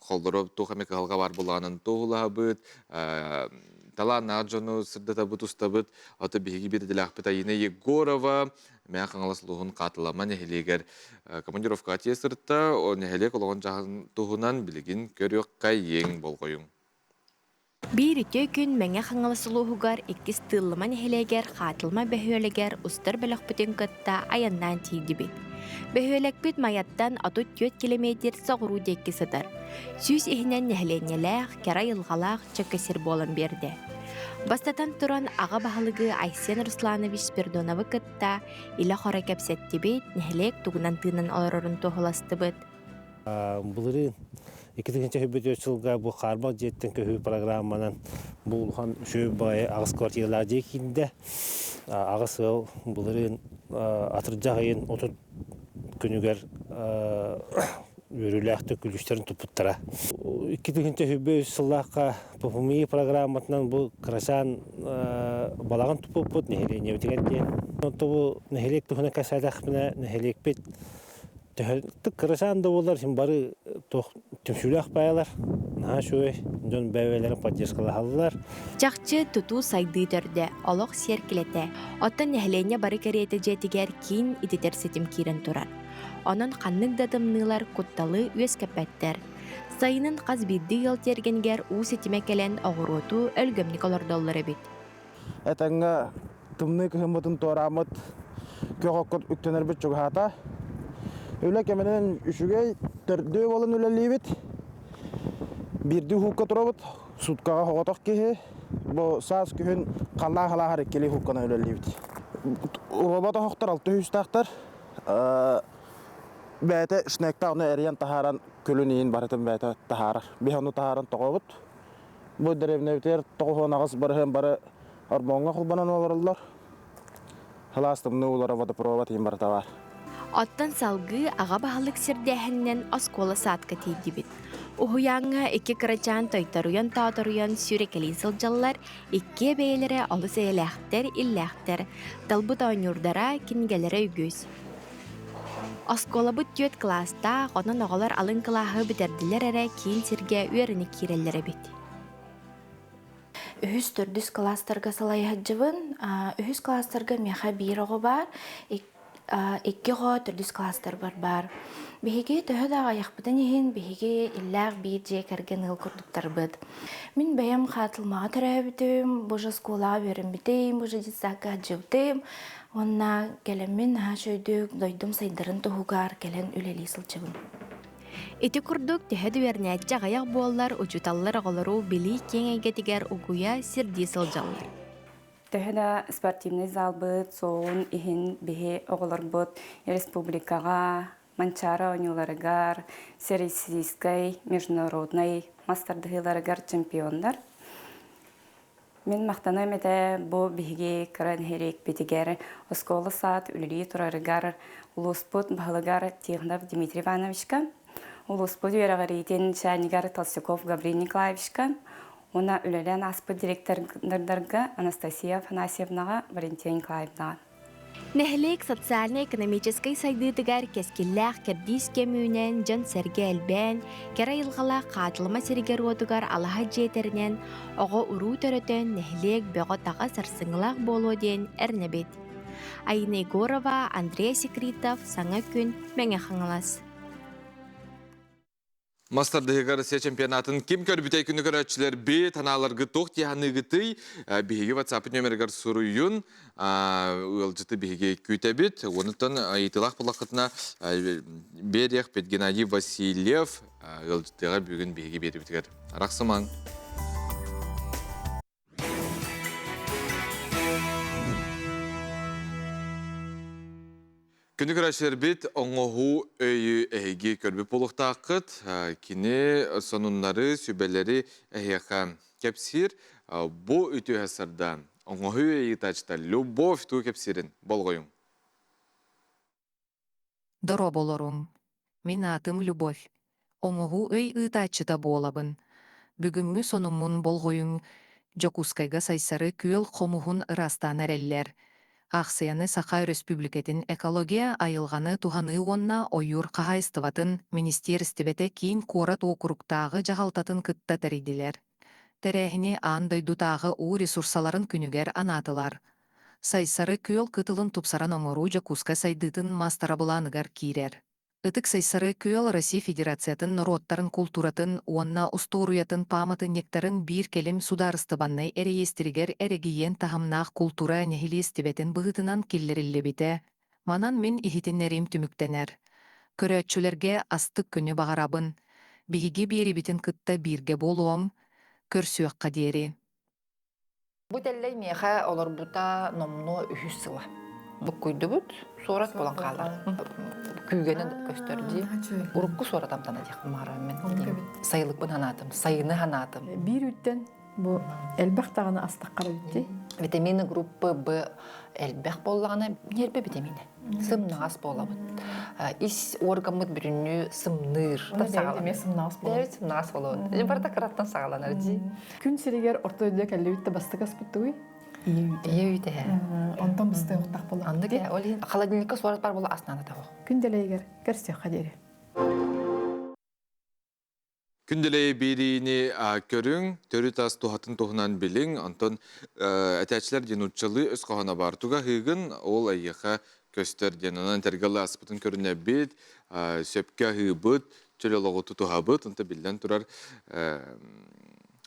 холлоро туох эмэ кыһалҕа баар буоллаҕынан туоһулаһабыт, талааннаах дьону сырдатабыт, устабыт. Ото биһиги биир идэлээхпит Айина Егорова Мэҥэ Хаҥалас улууһун Хаатылама нэһилиэгэр командировкаҕа тиийэ сырытта. Ол нэһилиэк олоҕун дьаһын туһунан билигин көрүөххэ иэҥ болҕойуҥ. Биир үтүө күн Мэҥэ Хаҥалас улууһугар иккис Тыыллыма нэһилиэгэр Хаатылма бөһүөлэгэр устар бөлөхпүтүн кытта айаннаан тиийдибит. Бөһүөлэкпит Майаттан 34 килэмиэтир соҕуруу диэки сытар. 100 иһинэн нэһилиэнньэлээх, кэрэ айылҕалаах чөкө сир буолан биэрдэ. Бастатан туран, аҕа баһылыгы Айсен Русланович Спирдоновы кытта илэ-хоро кэпсэттибит, нэһилиэк тугунан тыынан олорорун туоһуластыбыт. Былырыын 2024 сылга бу хаарбах дьиэттэн көһүү программанан бу улахан үчүгэй баҕайы аҕыс квартиралаах дьиэ киирдэ. Аҕыс ыал былырыын атырдьах ыйын 30 күнүгэр үөрүүлээхтик күлүүстэрин туппуттара. 2023 сыллаахха ПФМИ программатынан бу кырачаан балаҕан туппуппут нэһилиэнньэбитигэр диэн. Онто бу нэһилиэк туһунан кэпсээтэхпинэ нэһилиэкпит төһө кырачаан да буоллар син бары туох түмсүүлээх баайалар наһаа үчүгэй дьон бэйэлэрин поддержкалаһаллар. Чахчы тутуу сайдыы төрдө, олох сиэркилэтэ. Оттон нэһилиэнньэ бары кэриэтэ дьиэтигэр киин ититэр ситим киирэн турар. Онон ханнык да тымныылар кутталы үөскэппэттэр. Сайынын хас биирдии ыал тиэргэнигэр уу ситимэ кэлэн оҕуруоту өлгөмнүк олордоллор эбит. Этэҥҥэ тымныы кыһыммытын туорааммыт күөх окко үктэнэрбит чугаһаата. Үлэ кэминэн үчүгэй, төрдүө буолан үлэлиибит. Биирдии уһукка турабыт, суткаҕа соҕотох киһи. Бу саас күһүн халлаан халааһар иккилии уһукканан үлэлиибит. Робот оһохтор алта үстаахтар. Бэйэтэ шнектаах ону эрийэн таһааран күлүн иин барытын бэйэтэ таһаарар. Биһи ону таһааран тоҕобут. Бу дэриэбинэбитигэр 98 бырыһыан бары ормоҥҥо холбонон олороллор. Сылаас тымныы уулара водопровод иһин барыта баар. Оттон салгыы аҕа баһылык сирдээһининэн оскуола-саадка тиийдибит. Уһуйааҥҥа икки кырачаан тойторуйан-тооторуйан сүүрэкэлии сылдьаллар, иккиэ бэйэлэрэ олус эйэлээхтэр, иллээхтэр. Талбыт оонньуурдара, кинигэлэрэ үгүс. Оскуолабыт түөрт кылаастаах, онон оҕолор алын кылааһы бүтэрдилэр эрэ киин сиргэ үөрэнэ киирэллэр эбит. Үһүс, төрдүс кылаастарга салайаһыдьыбын. Үһүс кылаастарга миэхэ биир оҕо баар, икки оҕо төрдүс кылаастарбар баар. Биһиги төһө да аҕыйахпытын иһин, биһиги иллээх биир дьиэ кэргэн ыал курдуктарбыт. Мин бэйэм Хаатылмаҕа төрөөбүтүм, бу же оскуолаҕа үөрэммитим, бу же детсадка сылдьыбытым. Уонна кэлэммин наһаа үчүгэйдик дойдум сайдарын туһугар кэлэн үлэлии сылдьабын. Ити курдук төһө да үөрэнээччи аҕыйах буоллар, учууталлар оҕолору билии киэҥ эйгэтигэр угуйа, сирдии сылдьаллар. Төһө да спортивнай залбыт суоҕун иһин биһи оҕолорбут республикаҕа Манчаары оонньууларыгар, Всероссийскай международнай мас тардыһыыларыгар чемпионнар. Мин махтаныам этэ бу биһиги кыра нэһилиэкпитигэр оскуола-саад үлэлии турарыгар улууспут баһылыгар Тихонов Дмитрий Ивановичка, улууспут үөрэҕириитин начальнигар Толстяков Гаврил Николаевичка уонна үлэлээн ааспыт директордарга Анастасия Афанасьевнаҕа, Валентина Николаевнаҕа. Нэһилиэк социальнай-экономическай сайдыытыгар кэскиллээх кэрдиис кэм үүнэн, дьон-сэргэ элбээн, кэрэ айылҕалаах Хаатылыма сиригэр-уотугар алаһа дьиэ тэринэн, оҕо-уруу төрөтөн, нэһилиэк бөҕө-таҕа сарсыҥҥылаах буолуо диэн эрэнэбит. Айна Егорова, Андрей Секритов, Саҥа күн, Мэҥэ Хаҥалас. Мас тардыһыгар Россия чемпионатын ким көрбүтэй күнү көрөөччүлэр би танааларгы туох тиһаныгытый биһиги WhatsApp нөмеригэр суруйун ыалдьыты биһиги күүтэбит онуттан ыйытыылаах буллаххытына биэриэхпит Геннадий Васильев ыалдьытыга бүгүн биһиги биэрибитигэр арахсымаҥ. Күнү көрөөччүлэрбит оҥоһуу өйү эһиги көрбүт буолуохтааххыт. Кини сонуннары, сүбэлэри эһиэхэ кэпсиир. Бу үтүө сарда оҥоһуу ыйытааччыта Любовь туу кэпсиирин болҕойуҥ. Дорооболоруҥ! Мин аатым Любовь. Оҥоһуу өй ыытааччыта буолабын. Бүгүҥҥү сонуммун болҕойуҥ Дьокуускайга Сайсары күөл хомуһун ыраастаан эрэллэр. Аахсыйаны Саха Өрөспүүбүлүкэтин экология, айылҕаны туһаныы уонна ойуур хаһаайыстыбатын министиэристибэтэ киин куорат уокуруктааҕы дьаһалтатын кытта тэрийдилэр. Тэрээһини аан дойдутааҕы уу ресурсаларын күнүгэр анаатылар. Сайсары күөл кытылын тупсаран оҥоруу Дьокуускай сайдыытын маастарабылааныгар киирэр. Ытык Сайсары күөл Россия Федерациятын норуоттарын култууратын уонна устуоруйатын пааматынньыктарын биир кэлим судаарыстыбаннай эрэйиэстиригэр эрэгийиэн таһымнаах култуура нэһилиэстибэтин быһыытынан киллэриллибитэ. Манан мин иһитиннэриим түмүктэнэр. Көрөөччүлэргэ астык күнү баҕарабын. Биһиги биэрибитин кытта бииргэ буолуом. Көрсүөххэ диэри. Бу тэллэй миэхэ олорбута номнуо үһүс сыла. Буккуйдубут, суорат буолан хаалар. Күүгэнэ көстөр дии. Урукку суорат амтана диэх маарам мен. Сайылыкпын ханаатым, сайыны ханаатым. Биир үттэн Бу элбэх даҕаны астаххар эбит Витамины группы Б элбэх буоллаҕына ньиэрбэ витаминэ. Сымнаҕас буолабыт. Ис органмыт бүтүннүү сымныыр. Эмиэ сымнаҕас буолабыт. Сымнаҕас буолабыт. Барыта кыраттан саҕаланар дии. Күн сиригэр орто дойдуга кэллибит да бастакы аспыттыгый? Ийэ үүтэ. Онтон быстыа уктах буолла. Аннык ол иһин холодильникка суорат бар буола аснаана таһо. Күн дэлэйигэр көрсүөххэ диэри. Күндэлэй биэриини көрүҥ, төрүт ас туһатын туһунан билиҥ, онтон этээччилэр диэн нууччалыы өс хоһооно баар. Туга аһыыгын, ол эйиэхэ көстөр диэн. Онон этэргэ аспытын көрүнэбит, сөпкө аһыыбыт, чөл олоҕу тутуһабыт. Онто биллэн турар,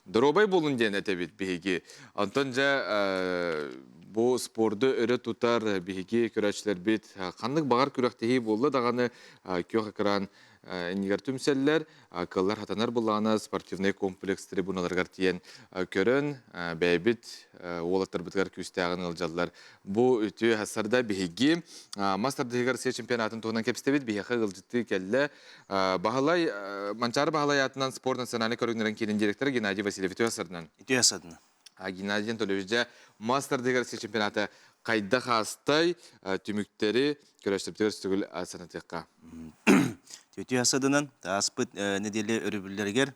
доруобай буолун диэн этэбит биһиги. Онтон дьэ бу спорду өрө тутар биһиги көрөөччүлэрбит ханнык баҕар күрэхтэһии буолла даҕаны күөх экран иннигэр түмсэллэр. Кыллар хатанар былаана спортивнай комплекс трибуналарыгар тиийэн көрөн, бэйэбит уолаттарбытыгар күүстээҕин ыалдьаллар. Бу үтүө сарда биһиги мас тардыһыгар Россия чемпионатын туһунан кэпсэтэбит. Биһиэхэ ыалдьыттыы кэллэ. Баһылай Манчаары Баһылай аатынан спорт национальнай көрүҥнэрин киинин директора Геннадий Васильев үтүө сарынан. Үтүө сарынан. Геннадий Анатольевич, дьэ, мас тардыһыгар Россия чемпионата хайдах аастай түмүктэри көрөстөптүгэр сүгүл санатыахха. Түтү асадынан ааспыт нэдиэлэ өрөбүллэригэр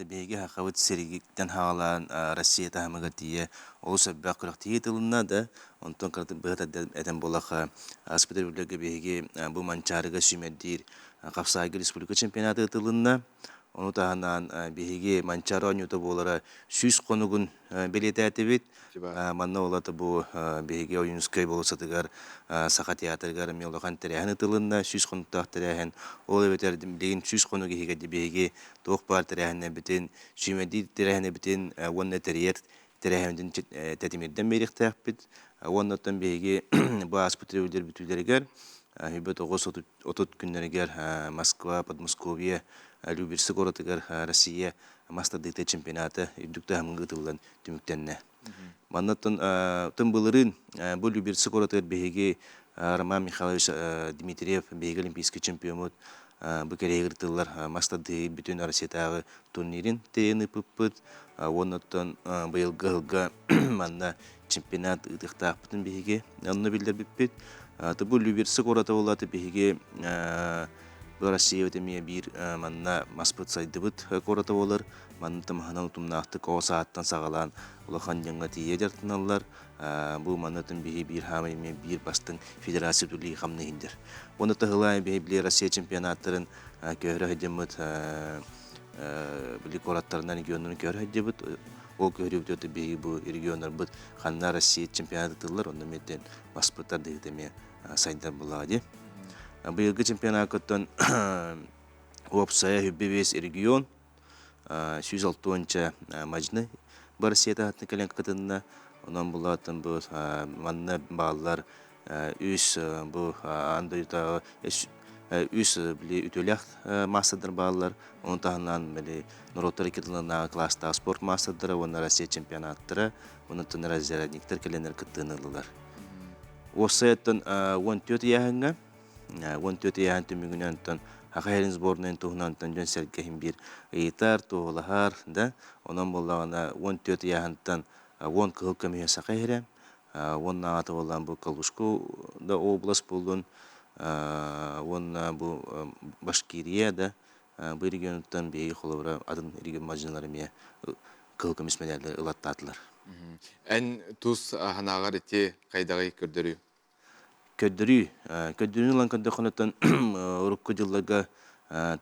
биһиги хахабыт сиригиттэн хаалаан Россия таһымыгар тиийэ олус элбэх күрэхтэһии тылынна да онтон кыратык быһа этэн буоллахха ааспыт өрөбүллэргэ биһиги бу Манчаарыга сүүмэрдиир хапсаайга республика чемпионата ыытылынна. Ону таһынан биһиги Манчаары оонньуута буолара 100 хонугун бэлиэтээтибит. Манна олата бу биһиги Ойуунускай болуоссатыгар Саха театрыгар эмиэ улахан тэрээһин ытылынна, 100 хонуктаах тэрээһин. Ол эбэтэр билигин 100 хонук иһигэр биһиги туох баар тэрээһиннэрбитин, сүүмэрдиир тэрээһиннэрбитин уонна тэрийэр тэрээһиммитин тэтимирдэн биэриэхтээхпит. Уонна оттон биһиги бу ааспыт өрөбүллэр бүтүүлэригэр Хүбэ 9 30 күннэригэр Москва, Подмосковье, Люберцы куоратыгар Россия мас тардыыта чемпионата үрдүк таһымҥа ыытыллан түмүктэннэ. Манна тын былырыын бу Люберцы куоратыгар биһиги Роман Михайлович Дмитриев биһиги олимпийский чемпиоммут бу кэриэһигэр ыытыллар мас тардыһыы бүтүн Россиятааҕы турнирин тэрийэн ыыппыппыт. Уонна оттон быйылгы ыһылга манна чемпионат ыытыахтаахпытын биһиги онно биллэрбиппит. Бу Люберцы куората буолла биһиги бу Россиябыт эмиэ биир манна маспыт сайдыбыт куората буолар. Манна тамаһынан утумнаахтык оҕо сааттан саҕалаан улахан дьоҥҥо тиийэ дьарыктаналлар. Бу манна биһи биир хаамай эмиэ биир бастыҥ федерация үлэлии хамныһындер. Уонна таһылаай биһи били Россия чемпионаттарын көһөрө сылдьыммыт били куораттарынан регионнарын көһөрө сылдьыбыт. Ол көһөрүүбүт биһиги бу регионнарбыт ханна Россия чемпионат ытыллар, онно эмиэ баспыттар дыһыта эмиэ сайдар буллаҕа дии. Быйылгы чемпионакыттан уопсайа 105 регион, 160 мадьыны бу Россия таһыттан кэлэн кытынна. Онон булааттан бу манна бааллар үс бу аан дойдутааҕы үс били үтүөлээх маастардар бааллар. Ону таһынан били норуоттар икки тылынааҕы класстаах спорт маастардара уонна Россия чемпионаттара, онон разрядниктар кэлэннэр кыттыыны ыллылар. Уопсайыттан 14 ыйааһыҥҥа 14 ыйааһын түмүгүнэн онтон Саха сирин сборнайын туһунан дьон-сэргэ иһин биир ыйытар, туоһулаһар да. Онон буоллаҕына 14 ыйааһынтан 10 кыһыл көмүһэ Саха сирэ, уонна аата буоллаан бу Калужка да область буоллун, уонна бу Башкирия да бу регионуттан биһиги холобура атын регион мадьыналар эмиэ кыһыл көмүс мэдээллэри ылаттаатылар. Эн тус санааҕар ити хайдаҕый көрдөрүү? Көрдөрүү. Көрдөрүүнү ылан көрдөххүнэ урукку дьылларга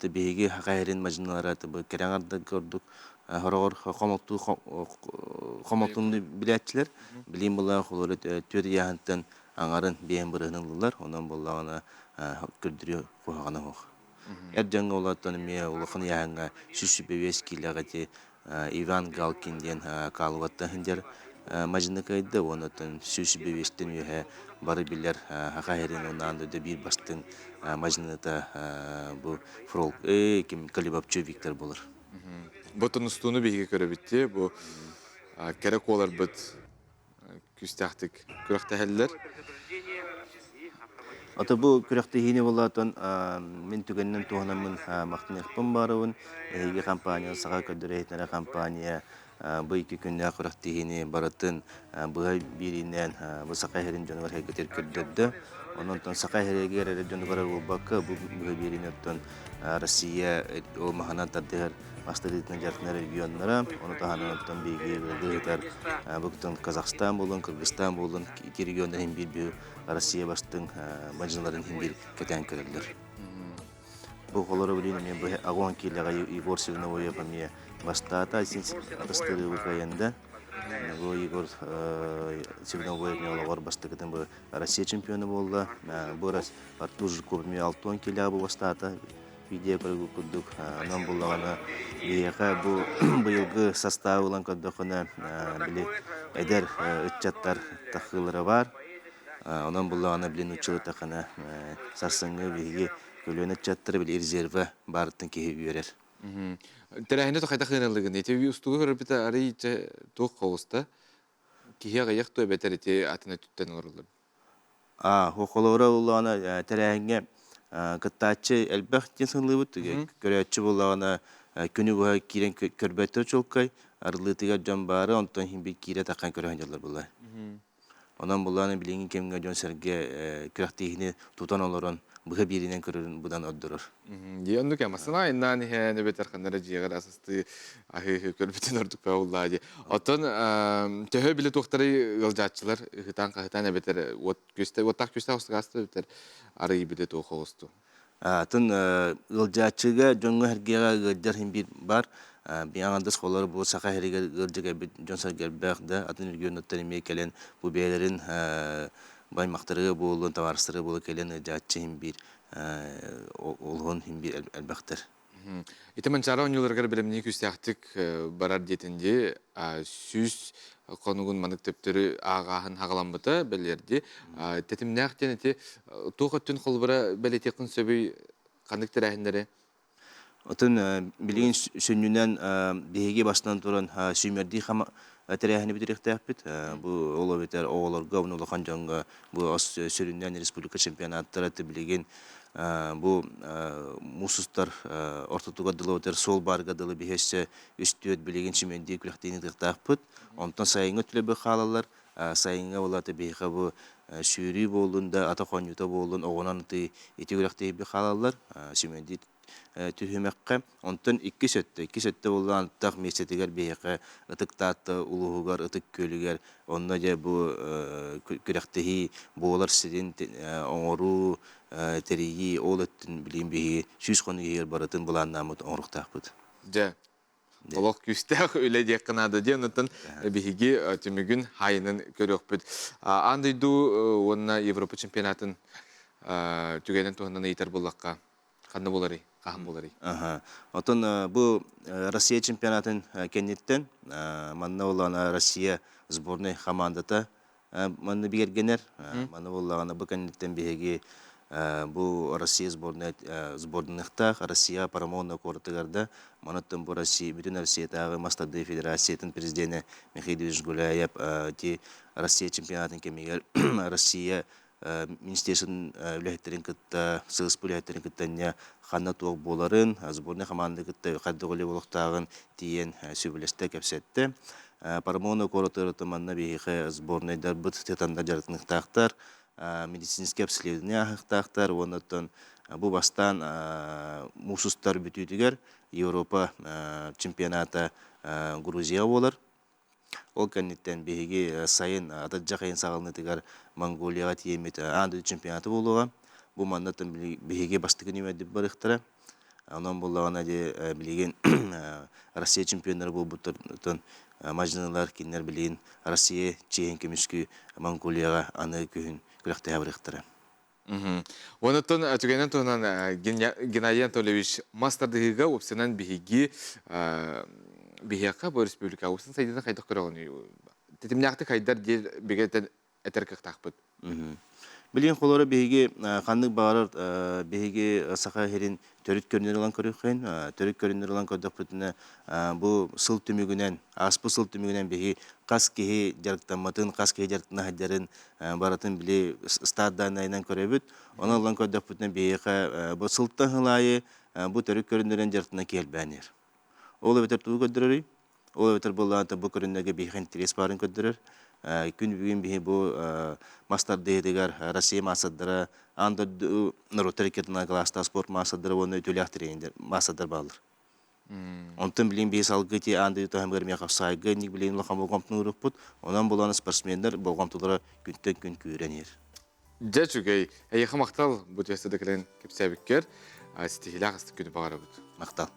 биһиги Саха сирин мадьыналара кэрэ аҥардарга ордук хороҕор хомолтуу хомолтууну билээччилэр. Билиим буоллаҕа холобура түөрт ыйааһынтан аҥарын биэһин бырыһын ыллылар. Онон буоллаҕына көрдөрүү куһаҕана суох. Эр дьоҥҥо улааттан эмиэ улахан ыйааһыҥҥа 125 киилэҕэ ити Иван Галкин диэн Калваттан сылдьар мадьыны кыайда уонна оттон 125-тэн үөһэ бары билэр Саха сирин уонна аан дойду биир бастыҥ мадьыныта бу Фрол ким Калибабчу Виктор буолар. Бу тунустууну биһиги көрөбүт бу кэрэ куоларбыт күүстээхтик күрэхтэһэллэр. Ото бу күрэхтэһиини буолаатан мин түгэнинэн туһанаммын махтаныахпын баарыбын. Эһиги компания Саха көрдөрө иһитиннэрэр компания. Бу икки күннээх күрэхтэһиини барытын быһа биэриинэн бу Саха сирин дьонугар сэргэтэр көрдөрдө. Онон Саха сиригэр эрэ дьонугар буолбакка, бу быһа биэриини оттон Россия ол маһынан тардыһар мастарыытынан дьарыктанар регионнара, ону таһынан оттон биһиги ыытар бүгүн Казахстан буолун, Кыргызстан буолун, ити регионнар иһин биир Россия бастыҥ мадьыныларын иһин биир кэтээн көрөллөр. Бу холоро билин эмиэ бу агон киилэҕэ Егор Сивновоев эмиэ бастаата, син атастырыы кыайанда. Бу Егор Сивновоев эмиэ олоҕор бастакытын бу Россия чемпиона буолла. Бу Артур Жирков эмиэ 60 киилэҕэ бу бастаата. Видео көрүгү курдук онон буллаҕына биһиэхэ бу быйылгы састаабы ылан көрдөххүнэ били эдэр ыччаттар тахыылара баар. Онон буллаҕына били нууччалыттаххына сарсыҥҥы биһиги көлүөнэ ыччаттара били резервэ баарыттан киһи үөрэр. Тэрээһини хайдах ыыралыгын ити устугу көрөрбүтэ арый туох холуста киһи аҕыйах туо эбэтэр ити атын өттүттэн олоруллар. Холобура буллаҕына тэрээһиҥҥэ кыттааччы элбэх диэн сыллыыбыт. Көрөөччү буллаҕына күнү быһа киирэн көрбөттөр чуолкай. Арыллыытыгар дьон баары, онтон иһин биир киирэ таххан көрө сылдьаллар буолла. Онон буллаҕына билиҥҥи кэмҥэ дьон-сэргэ күрэхтэһиини тутан олорон быһа биэринэн көрөрүн быдан ордорор. Дии оннук эмасына айаннаан иһэн эбэтэр ханна эрэ дьиэҕэр асастыы аһыы көрбүтүн ордук бауллаа дии. Оттон төһө биле туохтары ыалдьааччылар ыһытаан-хаһытаан эбэтэр уот күстэ уоттаах күстээх устугаасты эбэтэр арый биле туох оҕусту. Атын ыалдьааччыга дьоҥҥо сэргэҕэ ыалдьар иһин биир бар. Биаҥардас холор бу Саха сиригэр ыалдьа кэлбит дьон сэргэлбэх да атын регионнартан эмиэ кэлэн бу бэйэлэрин баймахтарыга буоллун, табаарыстарыга буоллун кэлэн ыалдьааччы иһин биир олуһун иһин биир элбэхтэр. Ити Манчаары оонньууларыгар бэлэмнии күүстээхтик барар диэтин дии 100 хонугун манык төптөрү ааҕааһын хаҕаламмыта бэлиэрди. Тэтимнээх диэн ити туох өттүн холобура бэлиэтиэххин сөбүй ханнык тэрээһиннэри? Отон билигин сүнньүнэн биһиги бастан туран сүүмэрдии тэрээһини бүтүрүөхтээхпит. Бу ол эбэтэр оҕолорго, улахан дьоҥҥо бу сүрүннээн республика чемпионаттара билигин бу муус устар ортотугар дылы өтөр суол баарга дылы биһи өссө үс-түөрт билигин сүүмэрдии күрэхтэһиини ыытыахтаахпыт. Онтон сайыҥҥы өттүлэр хаалаллар. Сайыҥҥа буолла биһиэхэ бу сүүрүү буоллун да, атах оонньуута буоллун, оҕунан ытыы ити күрэхтэһииби хаалаллар. Сүүмэрдии түһүмэххэ. Онтон иккис өттө, иккис өттө буоллаҕына антах миэстэтигэр биһиэхэ Ытык Таатта улууһугар, Ытык Күөлүгэр онно дьэ бу күрэхтэһии буолар сирин оҥоруу, тэрийии ол өттүн билигин биһиги 100 хонук иһигэр барытын былааннааммыт оҥоруохтаахпыт. Дьэ, олох күүстээх үлэ диэххэ наада диэн онтон биһиги түмүгүн хайынан көрүөхпүт. Аан дойду уонна Европа чемпионатын түгэнин туһунан ыйытар буоллахха, ханна буоларый, хаһан буоларый? Оттон бу Россия чемпионатын кэнниттэн манна буоллаҕына Россия сборнай хамаандата манна бигэргэнэр. Манна буоллаҕына бу кэнниттэн биһиги бу Россия сборная сборныахтаах Россия Парамонова куоратыгар да манаттан бу Россия бүтүн Россиятааҕы мас тардыы федерациятын президенэ Михаил Ильич Гуляев ти Россия чемпионатын кэмигэр Россия министерствотын үлэһиттэрин кытта ССП үлэһиттэрин кытта инньэ ханна туох буоларын сборнай хамаанда кытта хайдах үлэ буолуохтааҕын тиийэн сөбүлэстэ кэпсэттэ. Парамонова куоратыгар манна биһиэхэ сборнайдарбыт тытаннар дьарыктаныахтаахтар, медицинскэй обследование ааһыахтаахтар уонна оттон бу бастаан муус устар бүтүүтүгэр Европа чемпионата Грузия буолар. Ол кэнниттэн биһиги сайын атырдьах ыйын саҕаланыытыгар Монголияҕа тиийэммит аан дойду чемпионата буолуоҕа. Бу манна биһиги бастакы нүөмэрдик барыахтара. Онон буоллаҕына дии билигин Россия чемпионнара буолбуттартан мадьынылар кинилэр билигин Россия чиэһин көмүскүү Монголияҕа аны күһүн күрэхтэһэ барыахтара. Онуттан түгэнин туһунан Геннадий Анатольевич мас тардыһыыга уопсайынан биһиги биһиэхэ бу республика уопсан сайдыытын хайдах көрөҕүнүй? Тэтимнээхтик хайдар диир бигэ этэр кыахтаахпыт. Билигин холоро биһиги ханнык баҕарар биһиги Саха сирин төрүт көрүнэр ылан көрүөххүн, төрүт көрүнэр ылан көрдөхпүтүнэ бу сыл түмүгүнэн, ааспыт сыл түмүгүнэн биһиги хас киһи дьарыктаммытын, хас киһи дьарыктана сылдьарын барытын били ыстаат дааннайынан көрөбүт. Онон ылан көрдөхпүтүнэ биһиэхэ бу сылтан сыл аайы бу төрүт көрүнэрин дьарыктана киһи элбээн иһэр. Ол эбэтэр тугу көрдөрөрүй? Ол эбэтэр буоллаҕына бу көрүннэргэ биһиэхэ интэриэс баарын көрдөрөр. Күн бүгүн биһи бу мас тардыһыытыгар Россия маастардара, аан дойду норуоттар икки кылаастаах спорт маастардара уонна үтүөлээх тренердэр маастардар бааллар. Онтон билигин биһи салгыы ти аан дойду таһымыгар эмиэ хапсаайга инник билигин улахан болҕомтону уурукпут. Онон булан спортсменнар болҕомтолоро күнтэн күн күүрэн иһэр. Дьэ үчүгэй. Эйиэхэ махтал бу түөстэ да кэлэн кэпсээбиккэр. Ситиһиилээх астык күнү баҕарабыт. Махтал.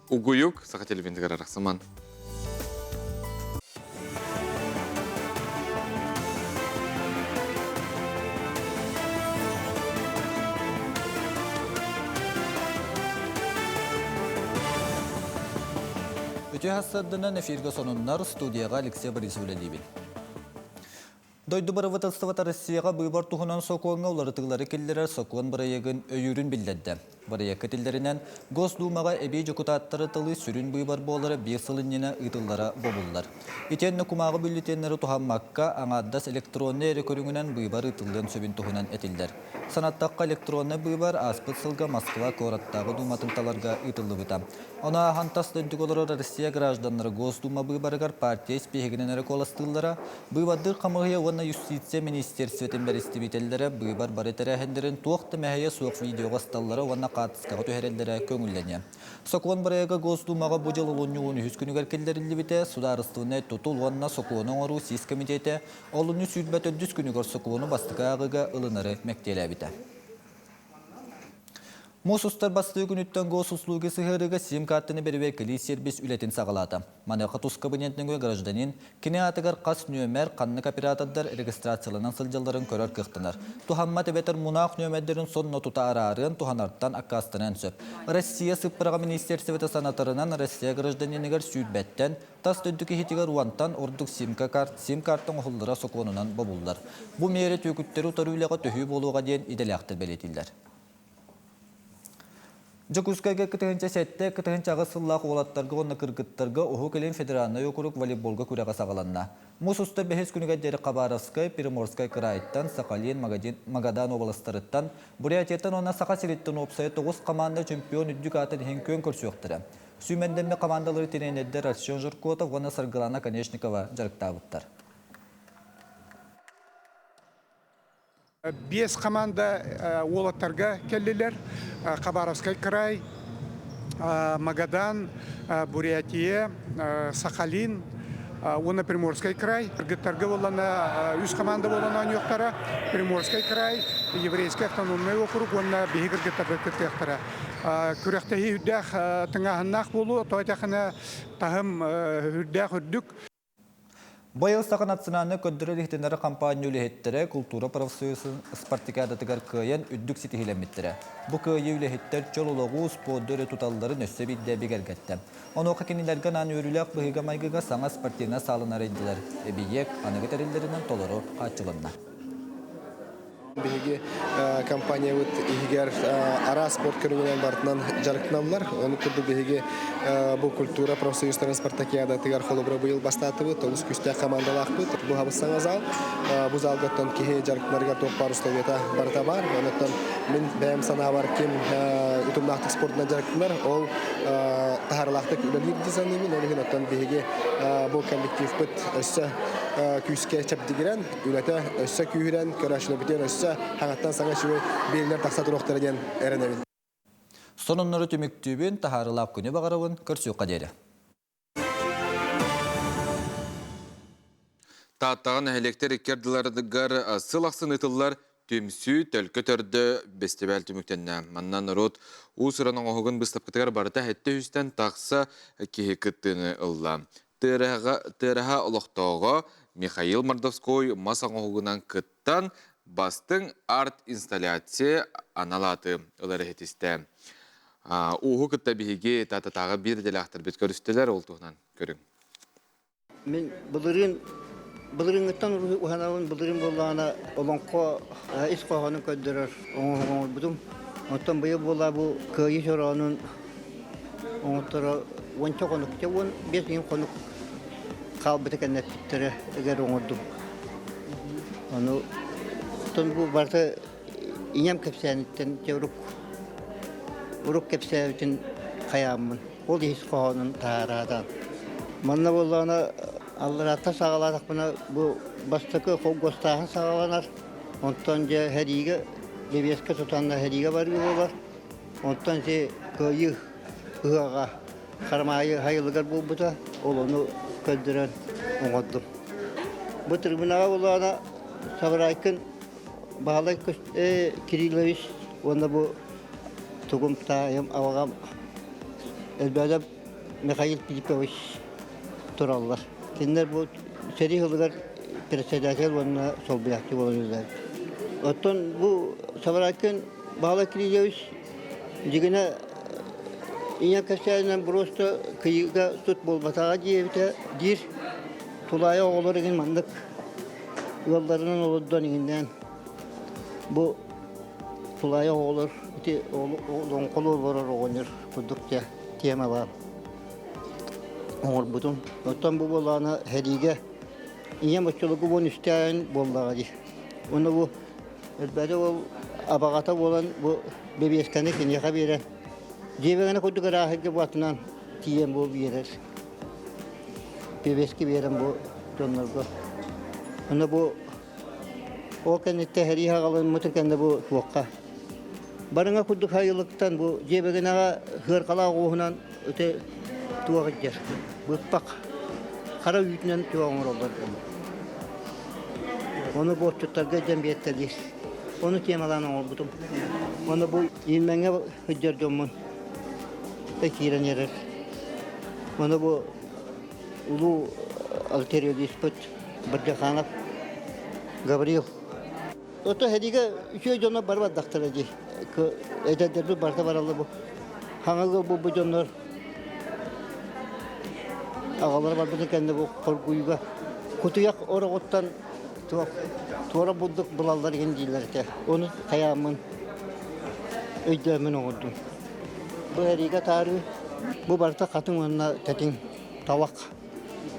Угуйук Саха телевизорыгар арахсыман. Үтүө сарсыарданан эфиргэ сонуннар студияҕа Алексей Борисов үлэлиибин. Дойду бырабыыталыстыбата Россияҕа быыбар туһунан сокуоҥҥа уларытыылары киллэрэр сокуон бырайыагын өйүүрүн биллэрдэ. Бырайыакка этиллэринэн, Госдумаҕа эбии дьокутааттары талыы сүрүн быыбар буолара биир сыл иннинэ ыытыллара бобуллар. Итиэннэ кумааҕы бюллетеннэри туһаммакка, аҥаардас электроннай эрэ көрүҥүнэн быыбар ыытыллыан сөбүн туһунан этиллэр. Санаттахха, электроннай быыбар ааспыт сылга Москва куораттааҕы дууматын таларга ыытыллыбыта. Ону ааһан тас дойдуга олорор Россия гражданнара Госдума быыбарыгар партия испииһэгинэн эрэ куоластыыллара, Быыбардыыр хамыыһыйа уонна юстиция министиэристибэтин бэрэстэбиитэллэрэ быыбар бары тэрээһиннэрин туох да мэһэйэ суох видеоҕа ысталлара уонна хаартыскаҕа түһэрэллэрэ көҥүллэниэ. Сокуон бырайыага Госдумаҕа бу дьыл олунньу 13 күнүгэр киллэриллибитэ, судаарыстыбаннай тутул уонна сокуону оҥоруу сис кэмитиэтэ олунньу 24 күнүгэр сокуону бастакы ааҕыыга ылынары мэктиэлээбитэ. Муус устар бастыы күнүттэн госуслуги сыһыарыыга сим-картаны бэрэбиэркэлиир сервис үлэтин саҕалаата. Маныаха тус кабинет нөҥүө гражданин кини аатыгар хас нүөмэр, ханнык оператордар регистрацияланан сылдьалларын көрөр кыахтанар. Туһаммат эбэтэр мунаах нүөмэрдэрин сонно тута араарыан, туһанартан аккаастаныан сөп. Россия сыппыраҕа министиэристибэтэ санатарынан, Россия гражданиныгар сүүрбэттэн, тас дойду киһитигэр уонтан ордук сим-карта оҥоһуллара сокуонунан бобуллар. Бу миэрэ түөкүттэри утары үлэҕэ төһүү буолуоҕа диэн идэлээхтэр бэлиэтииллэр. Дьокуускайга 1007-1008 сыллаах уолаттарга уонна кыргыттарга Уһук Илин федеральнай округ волейболга күрэҕэ саҕаланна. Муус устар бэһис күнүгэр диэри Хабаровскай, Приморскай кыраайыттан, Сахалин, Магадан уобаластарыттан, Бурятияттан уонна Саха сириттэн уопсайа тоҕус хамаанда чемпион үрдүк аатын иһин күөн көрсүөхтэрэ. Сүүмэрдэммит хамаандалары тренердэр Арсен Жиркотов уонна Саргылана Конечникова дьарыктаабыттар. Биэс команда уолаттарга кэллилэр. Хабаровскай край, Магадан, Бурятия, Сахалин уонна Приморскай край. Кыргыттарга буоллана үс команда буолан оонньуохтара. Приморскай край, Еврейский автономный округ уонна биһи кыргыттарга кыттыахтара. Күрэхтэһии үрдээх тыҥааһыннаах буолуо, тоҕо этэххинэ таһым үрдээх үрдүк. Быйыл Саха национальнай көрдөрөр-иһитиннэрэр хампаанньа үлэһиттэрэ култуура профсоюзун спартакиадатыгар кыайан үрдүк ситиһиилэммиттэрэ. Бу кыайыы үлэһиттэр чөл олоҕу, спорду өрө туталларын өссө биирдэ бигэргэттэ. Онуоха кинилэргэ анаан үөрүүлээх быһыыга-майгыга саҥа спортивнай сааланы арыйдылар. Эбийиэк аныгы тэриллэринэн толору хааччылынна. Биһиги компаниябыт иһигэр араас спорт көрүҥүнэн барытынан дьарыктаналлар. Ону курдук биһиги бу культура профсоюзтарын спартакиадатыгар холобура быйыл бастаатыбыт. Олус күүстээх командалаахпыт. Бу хабыс саҥа зал. Бу залгаттан киһи дьарыктанарыгар туох баар условията барыта баар. Онуттан мин бэйэм санаабар ким утумнаахтык спордунан дьарыктанар, ол таһаарылаахтык үлэлиир дии саныыбын. Ол иһин оттон биһиги бу коллективпыт өссө күүскэ чэбдигирэн, үлэтэ өссө күүһүрэн, көрөөччүлэрбитигэр өссө хаҥаттан саҥа үчүгэй биэриилэр тахса туруохтара диэн эрэнэбин. Сонуннары түмүктүүбүн, таһаарылаах күнү баҕарабын, көрсүөххэ диэри. Тааттаҕа нэһилиэктэр икки ардыларыгар сыл ахсын ыытыллар түмсүү төлкө төрдө бэстибээл түмүктэннэ. Манна норуот уус-уран оҥоһугун быыстапкатыгар барыта сэттэ үстэн тахса киһи кыттыыны ылла. Тыараһа олохтооҕо Михаил Мордовской мас оҥоһугунан кыттан, бастыҥ арт-инсталляция анал ааты ылар иһитистэ. Ууһу кытта биһиги Таататааҕы биир идэлээхтэрбит көрүстүлэр, ол туһунан көрүҥ. Мин былырыын былырыыҥҥыттан уһанабын, былырыын буоллаҕына олоҥхо ис хоһоонун көрдөрөр оҥоһук оҥорбутум. Оттон быйыл буолла бу Кыайыы чороонун оҥотторо уонча хонук, дьэ 15 ыйын хонук хаалбыта кэннэппиттэрэ эгэр оҥордум. Ону оттон бу барыта ийэм кэпсээниттэн дьэ урук урук кэпсээбитин хайааммын ол ис хоһоонун таһаараатаан. Манна буоллаҕына алларааттан саҕалаатахпына бу бастакы холкуостааһын саҕаланар. Онтон дьэ сэриигэ бэбиэскэ тутанна сэриигэ барыы буолар. Онтон ити кыайыы ыһыаҕа Харамаайы сайылыгар буолбута. Ол ону көрдөрөн оҥордум. Бу трибунаҕа буоллаҕына Сабарайкын Баһылай Кириллович уонна бу тугум таайым абаҕам Элбээдэп Михаил Филиппович тураллар. Кинилэр бу сэрии сылыгар председатель уонна солбуйааччы буолан үлэлээбит. Оттон бу Сабарайкин Баһылай Кириллович дьигинэ ийэ кэпсээнинэн просто кыйыга тут буолбатаҕа диэбитэ диир. Тулаайа оҕолор игин маннык ыалларынан олордон иҥиннээн бу тулаайах оҕолор ити олоҥхолуу олорор оҕонньор курдук тема баар оҥорбутум. Оттон бу буоллаҕына сэриигэ ийэм оччолорго уон үстээн буоллаҕа дии. Уонна бу элбэри ол абаҕата буолан бу бэбиэскэни киниэхэ биэрэн дьиэбэгэнэ курдук ырааһырга бу атынан тиийэн бу биэрэр. Бэбиэскэ биэрэн бу дьоннорго. Уонна бу ол кэнниттэн сэрии хаҕаламмытын кэннэ бу туохха барыҥа курдук сайылыктан бу дьиэбэгинэҕэ сыаркалаах оҕуһунан ити туох илдьэр быппах хара үүтүнэн туох оҥороллор ону бу отчуттарга илдьэн биэртэлиир ону темалаан оҥорбутум ону бу Иилмэҥҥэ сылдьар дьоммун киирэн эрэр ону бу улуу артериалиспыт Бырдьаханов Гаврил Ото сэриигэ үчүгэй дьоннор бары бардахтара дии. Эдэрдэрбит барыта бараллар бу. Хаҥалга бу дьоннор аҕалара барбытын кэннэ бу хоргуйга кутуйах ороҕуттан туора бурдук булаллар игин дииллэр этэ. Ону хайааммын өйдөөммүн оҥордум. Бу эриигэ таарыы бу барыта хатыҥ уонна тэтиҥ талах.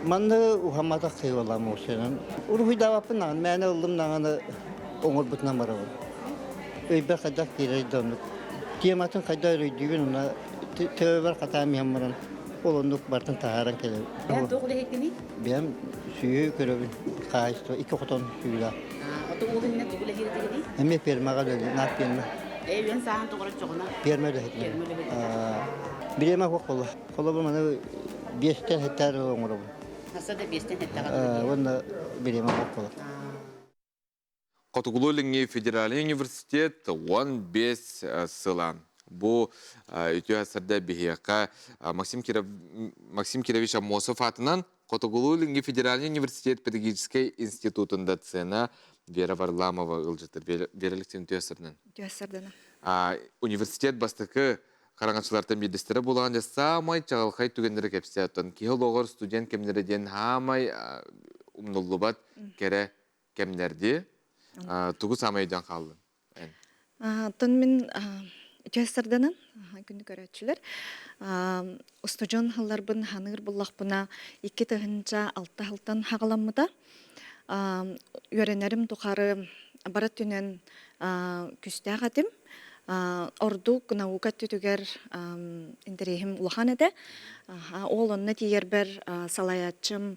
Манна уһамматах кыһыылаам уусунан. Уруһуйдаабаппын даҕаны, мээнэ ыллым даҕаны оҥорбутунан барабын. Өйбөр хайдах киирэр да оннук. Тематын хайдах өйдүүбүн уонна төбөбөр хатаан иһэн баран ол оннук барытын таһааран кэлэбин. Бэйэм туох үлэһиккиний? Бэйэм сүөһү көрөбүн, хаһаайыстыба икки хотон сүөһүлээх. Ото уол иннинэ тугу үлэлиир этигиний? Эмиэ фермаҕа үлэлиир, наар ферма. Ээ, үйэн сааһын тоҕо чоҕуна? Ферма үлэһитинэн. Ферма үлэһитэ. Бириэмэ суох буолла. Холобур, маны биэстэн хеттаар оҥоробун. Хаса да биэстэн хеттаҕа Уонна бириэмэ суох буолар. Хотугулуу-Илиҥҥи федеральнай университет 15 сыла. Бу үтүө сарда биһиэхэ Максим, Киров, Максим Кирович Аммосов аатынан Хотугулуу-Илиҥҥи федеральнай университет педагогическай институтун доцена Вера Варламова ыалдьыттар. Вера Алексеевна үтүө сарданан. Үтүө сарданан. Университет бастакы хараҥаччылартан биирдэстэрэ буолан дьэ саамай чаҕылхай түгэннэри кэпсээ. Оттон киһи олоҕор студент кэмнэрэ диэн хаамай умнуллубат кэрэ кэмнэрди. Тугу саамай өйдөөн хааллын? Эн. Оттон мин үтүө сарданан күнү көрөөччүлэр устудьуон сылларбын ханыыр буллахпына 2006 сылтан хаҕаламмыта. Үөрэнэрим тухары бары өттүнэн күстээх этим. Ордук наука өттүтүгэр интэриэһим улахан этэ. Ол онно тиийэрбэр салайааччым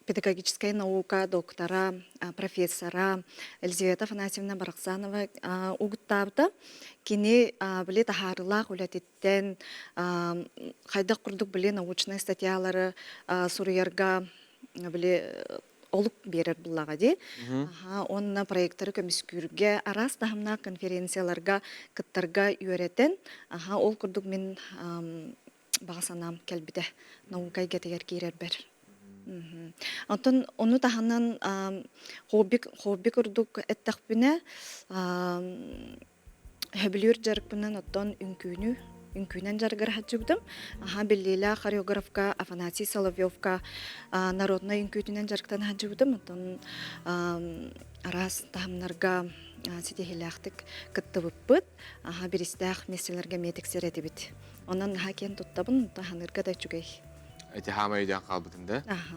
педагогическай наука доктора, профессора Елизавета Афанасьевна Барахсанова угуттаабыта. Кини били таһаарыылаах үлэтиттэн хайдах курдук били научнай статьялары суруйарга били олук биэрэр буллаҕа дии. Уонна проекторы көмүскүүргэ араас таһымнаах конференцияларга кыттарга үөрэтэн, ол курдук мин баҕа санаам кэлбитэ наука эйгэтигэр киирэрбэр. Онтон ону таһынан хобби хобби курдук эттэхпинэ Сөбүлүүр дьарыкпынан оттон үҥкүүнү, үҥкүүнэн дьарыгыр сылдьыбытым. Аһа биллиилээх хореографка Афанасий Соловьевка народнай үҥкүүтүнэн дьарыктана сылдьыбытым. Оттон араас таһымнарга ситиһиилээхтик кыттыбыппыт. Аһа биристээх миэстэлэргэ эмиэ тиксэр этибит. Онон наһаа киэн туттабын, таһынырга да үчүгэй. Эти хаама өйдөөн хаалбытын да? Аха.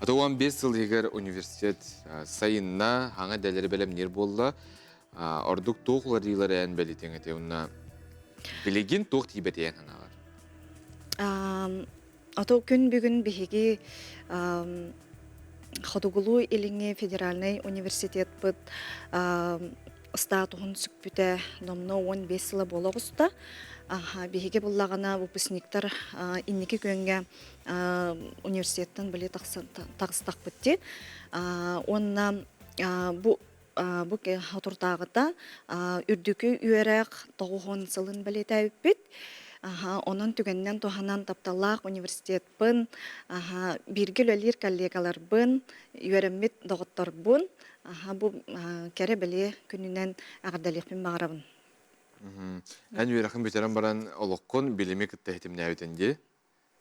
Ата 15 сыл иһигэр университет сайынна, хаҥа идэлэри бэлэмниир буолла. Ордук туох уларыйыылары эн бэлитиэҥ этэ уонна билигин туох тиийбэтийэн санаалар? Ото күн бүгүн биһиги Хотугулуу Илиҥҥи федеральнай университетпыт статуһун сүкпүтэ номнуо 15 сыла буола оҕуста. Биһиги буллаҕына выпускниктар инники күөҥҥэ университеттан били таҕыстахпыт дии. Уонна бу бу отурдааҕыта үрдүкү үөрэх тоҕуһун сылын бэлиэтээбиппит. Онон түгэнинэн туһанан тапталлаах университетпын, бииргэ үлэлиир коллегаларбын, үөрэммит доҕотторбун бу кэрэ бэлиэ күнүнэн эҕэрдэлиэхпин баҕарабын. Эн үөрэхин бүтэрэн баран олоххун билими кытта иһитимнээбитин дии.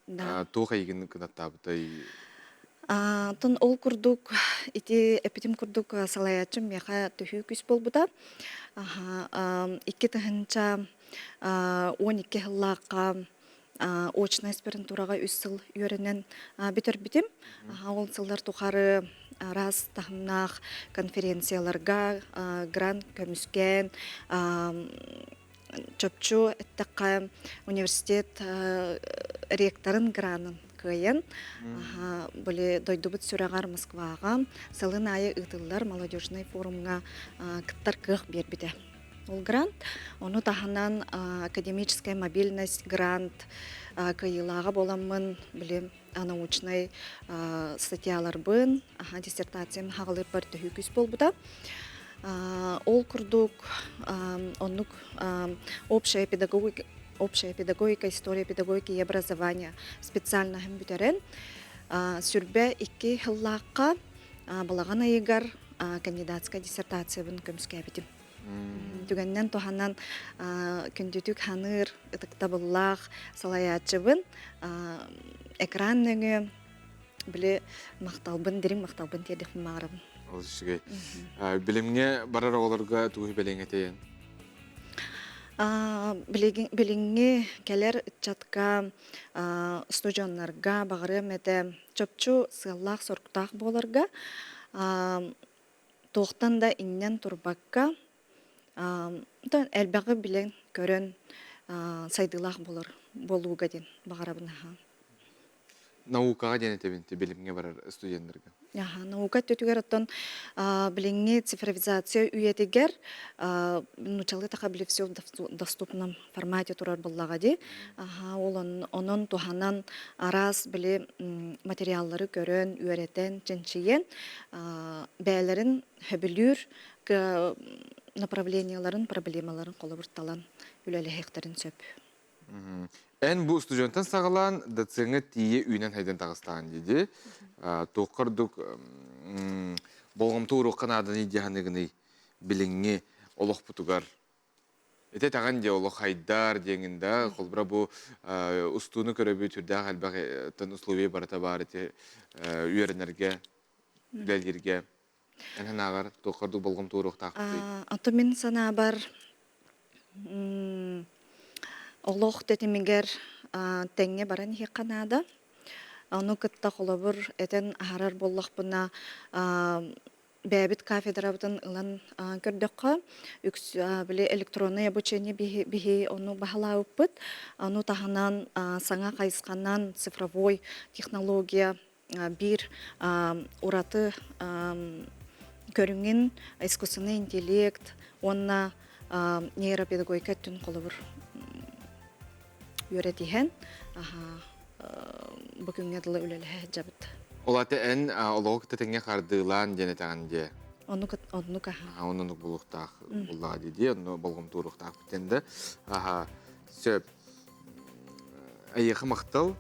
Да. Туох эйигин кынаттаабытай? Тон ол курдук ити эпитим курдук салайааччым миэхэ төһүү күүс буолбута. 2012 сыллаахха очнай аспирантураҕа үс сыл үөрэнэн бүтэрбитим. Ол сыллар тухары араас таһымнаах конференцияларга грант көмүскээн чопчу эттэххэ университет ректорын гранын кыайан били дойдубут сүрэҕэр Москваҕа сылын аайы ыытыллар молодежнай форумҥа кыттар кыах биэрбитэ. Ол грант ону таһынан академическая мобильность грант кыайыылааҕа буоламмын били научнай статьяларбын диссертациям хаҕалыырбар төһүү күүс буолбута. Ол курдук оннук общая педагогика общая педагогика, история педагогики и образования специальноһын бүтэрэн сүрбэ икки сыллаахха балаҕан ыйыгар кандидатскай диссертациябын көмүскээбитим. Түгэнинэн туһанан күндүтүк ханыыр ытыктабыллаах салайааччыбын экран нөҥүө били махталбын дириҥ махталбын тиэрдиэхпин баҕарабын. Ол үчүгэй. Билимҥэ барар оҕолорго тугу сүбэлиэҥ этэй? Билиҥҥи кэлэр ыччатка устудьуоннарга баҕарыам этэ чопчу сыаллаах-соруктаах буоларга туохтан да иҥнэн турбакка, элбэҕи билэн, көрөн сайдыылаах буолар буолууга диэн баҕарабын аһаа. Наукаҕа диэн этэбин билимҥэ барар студеннарга. Аха, наука өттүгэр оттон билиҥҥи цифровизация үйэтигэр нуучалыы таха били все в доступном формате турар буоллаҕа дии. Аха, ол онон туһанан араас били материаллары көрөн, үөрэтэн, чинчийэн бэйэлэрин сөбүлүүр направлениеларын, проблемаларын холобур талан үлэлэһиэхтэрин сөп. Эн бу устудьуонтан саҕалаан доцеҥҥа тиийэ үүнэн хайдан таҕыстаҕын дии. Туохха ордук болҕомто ууруохха нааданый дии саныыгыный билиҥҥи олохпутугар? Ити этэҕин дии олох хайдар диэҥин да, холобура бу устууну көрөбүт сүрдээх элбэх условия барыта баар ити үөрэнэргэ, үлэлииргэ. Эн санааҕар туохха ордук болҕомто ууруохтаахпытый? Ото мин санаабар олох тэтимигэр тэҥҥэ баран иһиэххэ наада. Ону кытта холобур этэн аһарар буоллахпына бэйэбит кафедрабытын ылан көрдөххө, үкс били электроннай обучение биһи ону баһылаабыппыт. Ону таһынан саҥа хайысханан цифровой технология биир ураты көрүҥүн искусственный интеллект уонна нейропедагогика өттүн холобур үөрэтиһэн бу күҥҥэ дылы үлэлэһэ сылдьабыт. Ол аты эн олоҕу кытта тэҥҥэ хардыылаан диэн этэҕин дии. Оннук оннук аха. Оннук булуохтаах буллаҕа дии дии, онно болҕомтууруохтаах бүтэн да. Аха, сөп. Эйиэхэ махтал.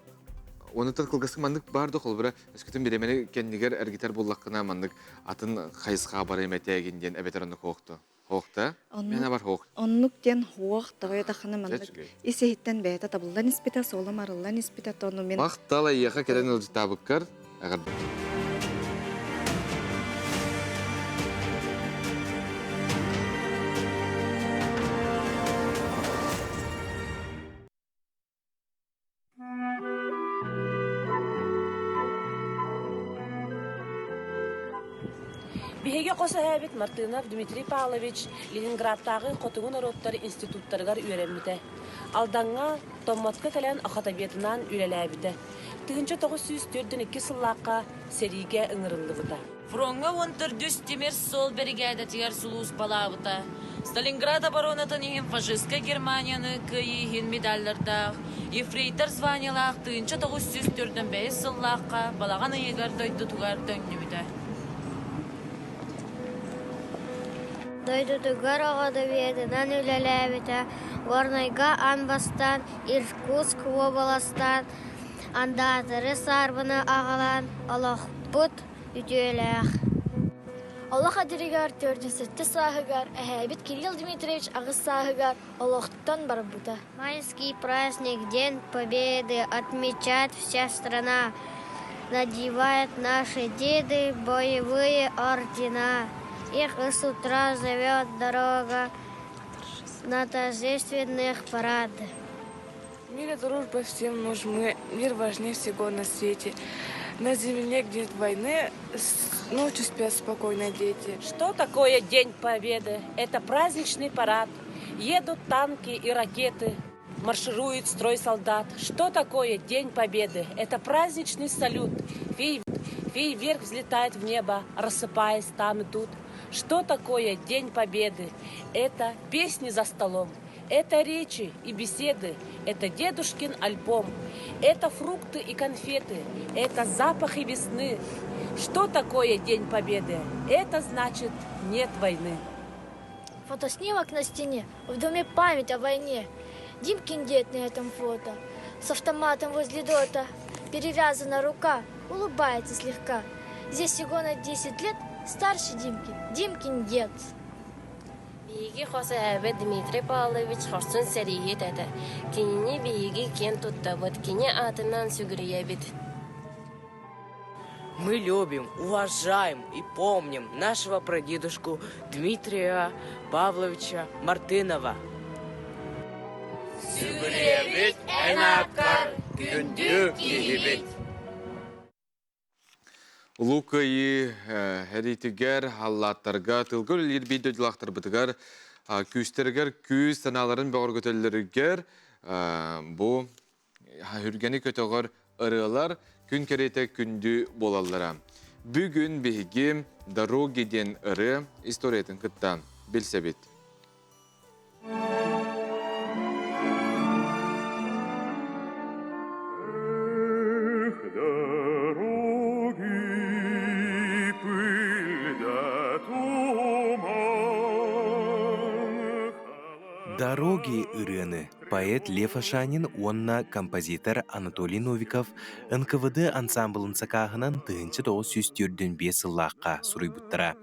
Онутан кылгастык маннык баар да холобура өскөтүн бириэмэни кэннигэр эргитэр буоллаххына маннык атын хайысхаҕа барыам этээгин диэн эбэтэр оннук хоохто. Хоохта? Мен бар хоох. Оннук диэн хуох тоҕо таххына маннык ис иһиттэн бэйэтэ табыллан испитэ, суолум арыллан испитэ, тону мен Махтал эйиэхэ кэлэн ыалдьыттаабыккар эҕэрдэ. Биһиги хос эһээбит Мартынов Дмитрий Павлович Ленинградтааҕы Хотугу норуоттар институттарыгар үөрэммитэ. Алдаҥҥа, Томмотко кэлэн охотобедынан үлэлээбитэ. 1942 сыллаахха сэриигэ ыҥырыллыбыта. Фроҥҥа уон төрдүс тимир суол биригээдэтигэр сулууспалаабыта. Сталинград оборонатын иһин фашистскай Германияны кыайыы иһин медаллардаах, ефрейтор званиелаах 1945 сыллаахха балаҕан ыйыгар дойдутугар төннүбүтэ. Дойдутугар оҕо довериенан үлэлээбитэ, Горнайга аан бастаан Иркутск уобаластаан андаатары саарбаны аҕалан олохпут үтүөлээх. Олох эдэригэр төрдүсэттэ сааһыгар эһээбит Кирилл Дмитриевич аҕыс сааһыгар олохтон барбыта. Майский праздник, День Победы отмечает вся страна. Надевают наши деды боевые ордена. Их с утра зовет дорога на торжественных парад. Мир и дружба всем нужны, мир важнее всего на свете. На земле, где нет войны, ночью спят спокойно дети. Что такое День Победы? Это праздничный парад. Едут танки и ракеты, марширует строй солдат. Что такое День Победы? Это праздничный салют. Фей, фейерверк взлетает в небо, рассыпаясь там и тут. Что такое День Победы? Это песни за столом, это речи и беседы, это дедушкин альбом, это фрукты и конфеты, это запахи весны. Что такое День Победы? Это значит нет войны. Фотоснимок на стене, в доме память о войне. Димкин дед на этом фото, с автоматом возле дота. Перевязана рука, улыбается слегка. Здесь всего на 10 лет старше Димки, Димкин дед. Биһиги хос эһэбит Дмитрий Павлович хорсун сэрииһит этэ. Кинини биһиги киэн туттабыт, кини аатынан сүгүрүйэбит. Мы любим, уважаем и помним нашего прадедушку Дмитрия Павловича Мартынова. Сүгүрүйэбит эн ааккар күндү киһибит! Улуу Кыайыы эриитигэр, халлааттарга, тылга үлэлиир биир дойдулаахтарбытыгар күүстэригэр күүс санааларын бөҕөргөтөллөрүгэр бу үргэни көтөҕөр ырыалар күн кэриэтэ күндү буолаллара. Бүгүн биһиги «Дороги» диэн ырыа историятын кытта билсэбит. «Дороги» ырыаны поэт Лев Ашанин уонна композитор Анатолий Новиков НКВД ансаамбылын сакааһынан 1945 сыллаахха суруйбуттара.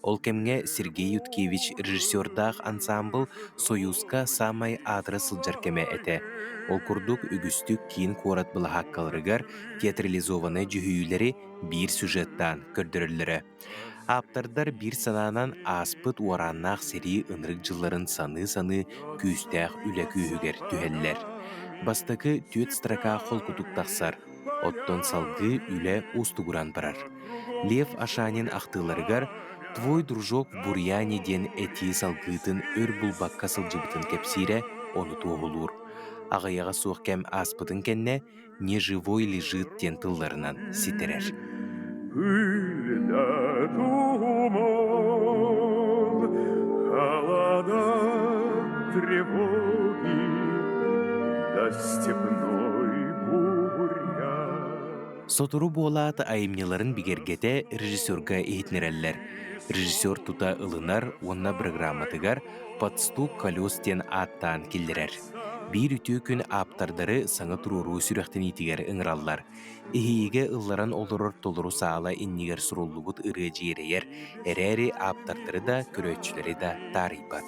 Ол кэмҥэ Сергей Юткевич режиссердаах ансаамбыл «Союзка» саамай аатыра сылдьар кэмэ этэ. Ол курдук үгүстүк киин куорат былаһааккаларыгар театрализованнай дьүһүйүүлэри биир сюжеттаан көрдөрөллөрө. Ааптардар биир санаанан ааспыт уорааннаах сэрии ынырык дьылларын саныы-саныы күүстээх үлэ күүһүгэр түһэллэр. Бастакы түөрт строка холкутук тахсар, оттон салгыы үлэ уустугуран барар. Лев Ашанин ахтыыларыгар «Твой дружок в бурьяне» диэн этии салгыытын өр булбакка сылдьыбытын кэпсиирэ ону туоһулуур. Аҕыйаҕа суох кэм ааспытын кэннэ «Не живой лежит» диэн тылларынан ситэрэр. Пыль да туман, холода, тревоги, да степной бурьян. Сотору буолаат айымньыларын бигэргэтэ режиссерга иһитиннэрэллэр. Режиссер тута ылынар уонна бырагырааматыгар «Подстук колес» диэн ааттаан киллэрэр. Биир үтүө күн ааптардары саҥа туруоруу сүрэхтэниитигэр ыҥыраллар. Иһийиигэ ылларан олорор толору саала иннигэр суруллубут ырыа дьиэрэйэр, эрээри ааптардары да, көрөөччүлэри да таарыйбат.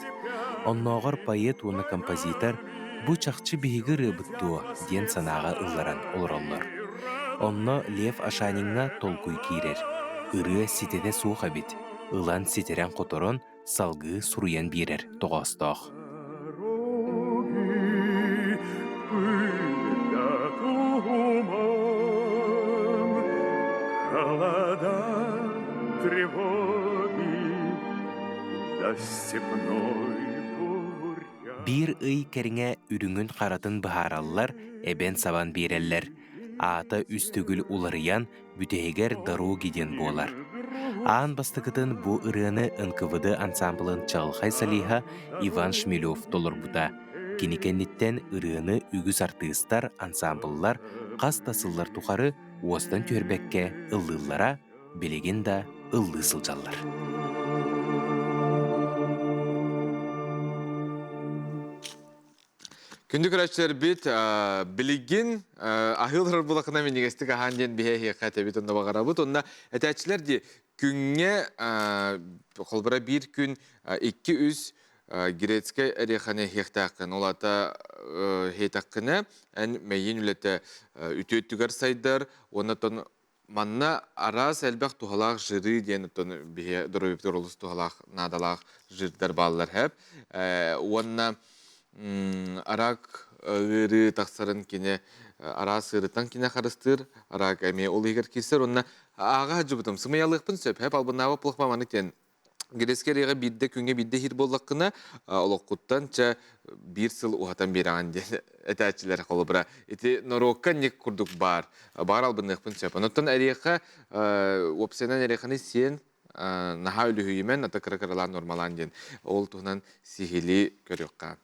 Оннооҕор поэт уонна композитор «Бу чахчы биһиги ырыабыт дуо?» диэн санааҕа ылларан олороллор. Онно Лев Ашаниҥҥа толкуй киирэр. Ырыа ситэтэ суох эбит, ылан ситэрэн-хоторон салгыы суруйан биэрэр тоҕоостоох. Холода, тревоги, да степной Биир ый кэриҥэ үрүҥүн-харатын быһаараллар, эбэн-сабан биэрэллэр. Аата үс төгүл уларыйан, бүтэһигэр «Дороги» диэн буолар. Аан бастакытын бу ырыаны НКВД ансаамбылын чаҕылхай солиһа Иван Шмелев толорбута. Кини кэнниттэн ырыаны үгүс артыыстар, ансаамбыллар хас да сыллар тухары уостан түһэрбэккэ ыллыыллара, билигин да ыллыы сылдьаллар. Күндү көрөөччүлэрбит, билигин аһыы олорор булакына минньигэстик аһаан диэн биһэ эһиэхэ этэбит онно баҕарабыт. Онно этээччилэр дии күҥҥэ холбура биир күн 2-3 грецкэй ореханы эһиэхтээххин. Ол аата иһиэтэххинэ эн мэйиин үлэтэ үтүө өттүгэр сайдар уонна оттон Манна араас элбэх туһалаах жиры диэн оттон биһи доруобуйабытыгар олус туһалаах наадалаах жирдар бааллар хэп. Уонна араак ыарыы тахсарын кини араас ыарыттан кини харыстыыр, араак эмиэ ол иһигэр киирсэр. Уонна ааҕа сылдьыбытым, сымыйалыахпын сөп, хэп албыннаабат буоллахпына маннык диэн Грецкэй ырыаҕа биирдэ күҥҥэ биирдэ иһиир буоллаххына, олоххуттан чэ биир сыл уһатан биэрэҕин диэн этээччилэр холобура. Ити норуокка ник курдук баар. Баар албынныахпын сөп. Онуттан эриэхэ уопсайынан эриэхэни сиэн наһаа үлүһүйүмэн, ата кыра-кыралаан нормалаан диэн. Ол туһунан сиһилии көрүөххэ.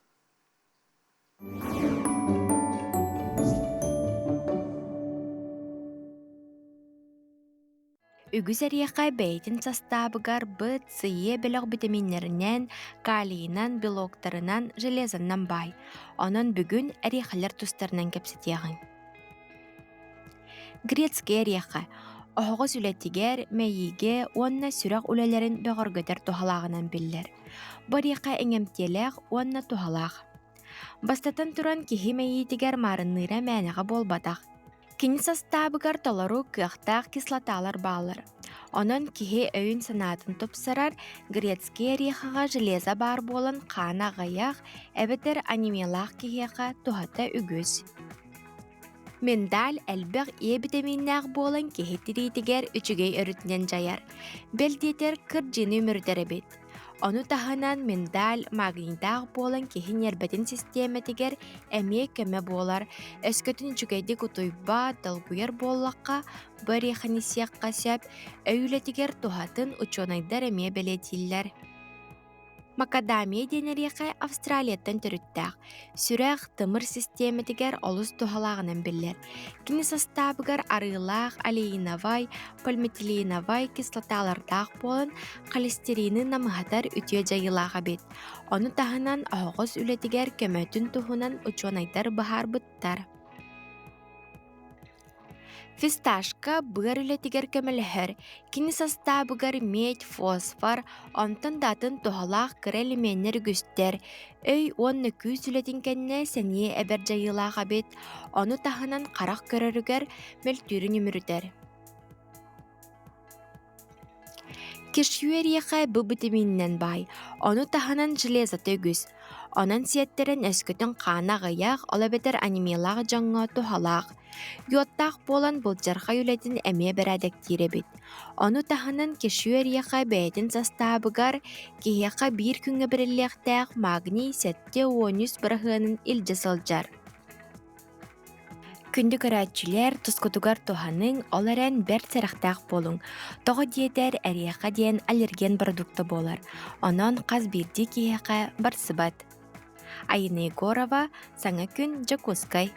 Үгүс эриэхэ бэйэтин састаабыгар быт, сыйыа бөлөх битэмииннэринэн, калийынан, белоктарынан, железаннан баай. Онон бүгүн эриэхэлэр тустарынан кэпсэтиэҕиҥ. Грецкэй эриэхэ оһоҕос үлэтигэр, мэйиигэ уонна сүрэх үлэлэрин бөҕөргөтөр туһалааҕынан биллэр. Бу эриэхэ иҥэмтиэлээх уонна туһалаах. Бастатан туран, киһи мэйиитигэр маарынныыра мээнэҕэ буолбатах. Кини састаабыгар толору кыахтаах кислоталар бааллар. Онон киһи өйүн-санаатын тупсарар, грецкэй орехаҕа железо баар буолан хаана аҕыйах эбэтэр анемиялаах киһиэхэ туһата үгүс. Миндаль элбэх Е битэмииннээх буолан киһи тириитигэр үчүгэй өрүтүнэн дьайар, бэл диэтэр кырдьыыны үмүрүтэр эбит. Ону таһынан миндаль магнийдаах буолан киһи ньиэрбэтин систиэмэтигэр эмиэ көмө буолар, өскөтүн үчүгэйдик утуйбат, долгуйар буоллахха, бу эриэхэни сиэххэ сөп, өй үлэтигэр туһатын учуонайдар эмиэ бэлиэтииллэр. Макадамия диэн эриэхэ Австралияттан төрүттээх, сүрэх, тымыр систиэмэтигэр олус туһалааҕынан биллэр. Кини састаабыгар арыылаах, олеиновай, полиметиленовай кислоталардаах буолан, холестерины намыһатар үтүө дьайыылаах эбит. Ону таһынан оһоҕос үлэтигэр көмөтүн туһунан учуонайдар быһаарбыттар. Фисташка быар үлэтигэр көмөлөһөр, кини састаабыгар медь, фосфор, онтон да атын туһалаах кыра элеменнэр үгүстэр, өй уонна күүс үлэтин кэннэ сэниэ эбэр дьайыылаах эбит, ону таһынан харах көрөрүгэр мөлтүүрүн үмүрүтэр. Кешью эриэхэ бу битэмиининэн баай, ону таһынан железота үгүс. Онон сиэттэрэн өскөтүн хаана аҕыйах, ол эбэтэр анемиялаах дьоҥҥо туһалаах. Йодтаах буолан былдьархай үлэтин эмиэ бэрээдэктиир эбит. Ону таһынан кешью эриэхэ бэйэтин састаабыгар киһиэхэ биир күҥҥэ бэриллиэхтээх магний 73 быраһыанын илдьэ сылдьар. Күндү көрөөччүлэр, тускутугар туһаныҥ, ол эрэн бэрт сэрэхтээх буолуҥ. Тоҕо диэтэр, эриэхэ диэн аллерген продукта буолар. Онон хас биирдии киһиэхэ барсыбат. Айына Егорова, Саҥа күн, Дьокуускай.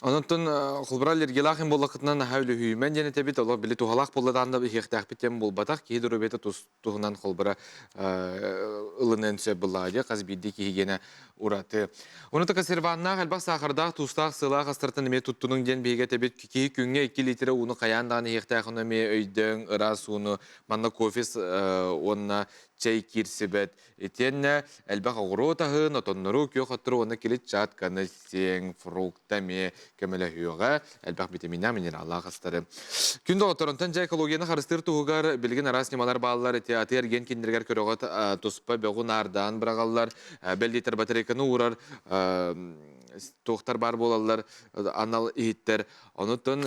Онон холбура аллергиялаах им буоллаххытына наһаа үлүһүйүмэн диэн этэбит, олох били туһалаах буолла даҕаны иһиэхтээхпит диэн буолбатах, киһи доруобуйата тус туһунан холбура ылыныан сөп былаа дии хас биирдии киһигиэнэ ураты. Ону консерваннаах элбэх саахардаах, туустаах, сыалаах астартан эмиэ туттунуҥ диэн биһиги этэбит. Киһи күҥҥэ 2 литра ууну хайаан даҕаны иһиэхтээх ону эмиэ өйдөөн ыраас ууну манна кофе уонна чэй киирсибэт. Итиэннэ элбэх оҕуруот аһын, отоннору, күөх оттору уонна клетчатканы сиэҥ, фрукта эмиэ көмөлөһүөҕэ, элбэх витаминнаах, минераллаах астары. Күн доҕотторунтан дьэ экологияны харыстыыр туһугар билигин араас ньымалар бааллар. Ити атыы-эргиэн кинилэригэр көрөҕүт туспа бөҕү наардаан быраҕаллар, бэл диэтэр батарейканы уурар туохтар баар буолаллар, анал иһиттэр. Онуттан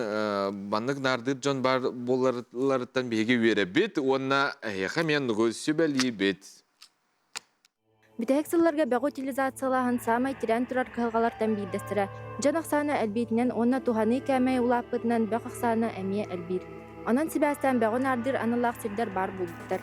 маннык наардыыр дьон баар буолалларыттан биһиги үөрэбит уонна эһиэхэ эмиэ оннугу сүбэлиибит. Бүтэһик сылларга бөҕү утилизациялааһын саамай тирээн турар кыһалҕалартан биирдэстэрэ. Дьон ахсаана элбиитинэн уонна туһаныы кээмэйэ улааппытынан бөх ахсаана эмиэ элбиир. Онон сибээстээн бөҕү наардыыр аналлаах сирдэр баар буолбуттар.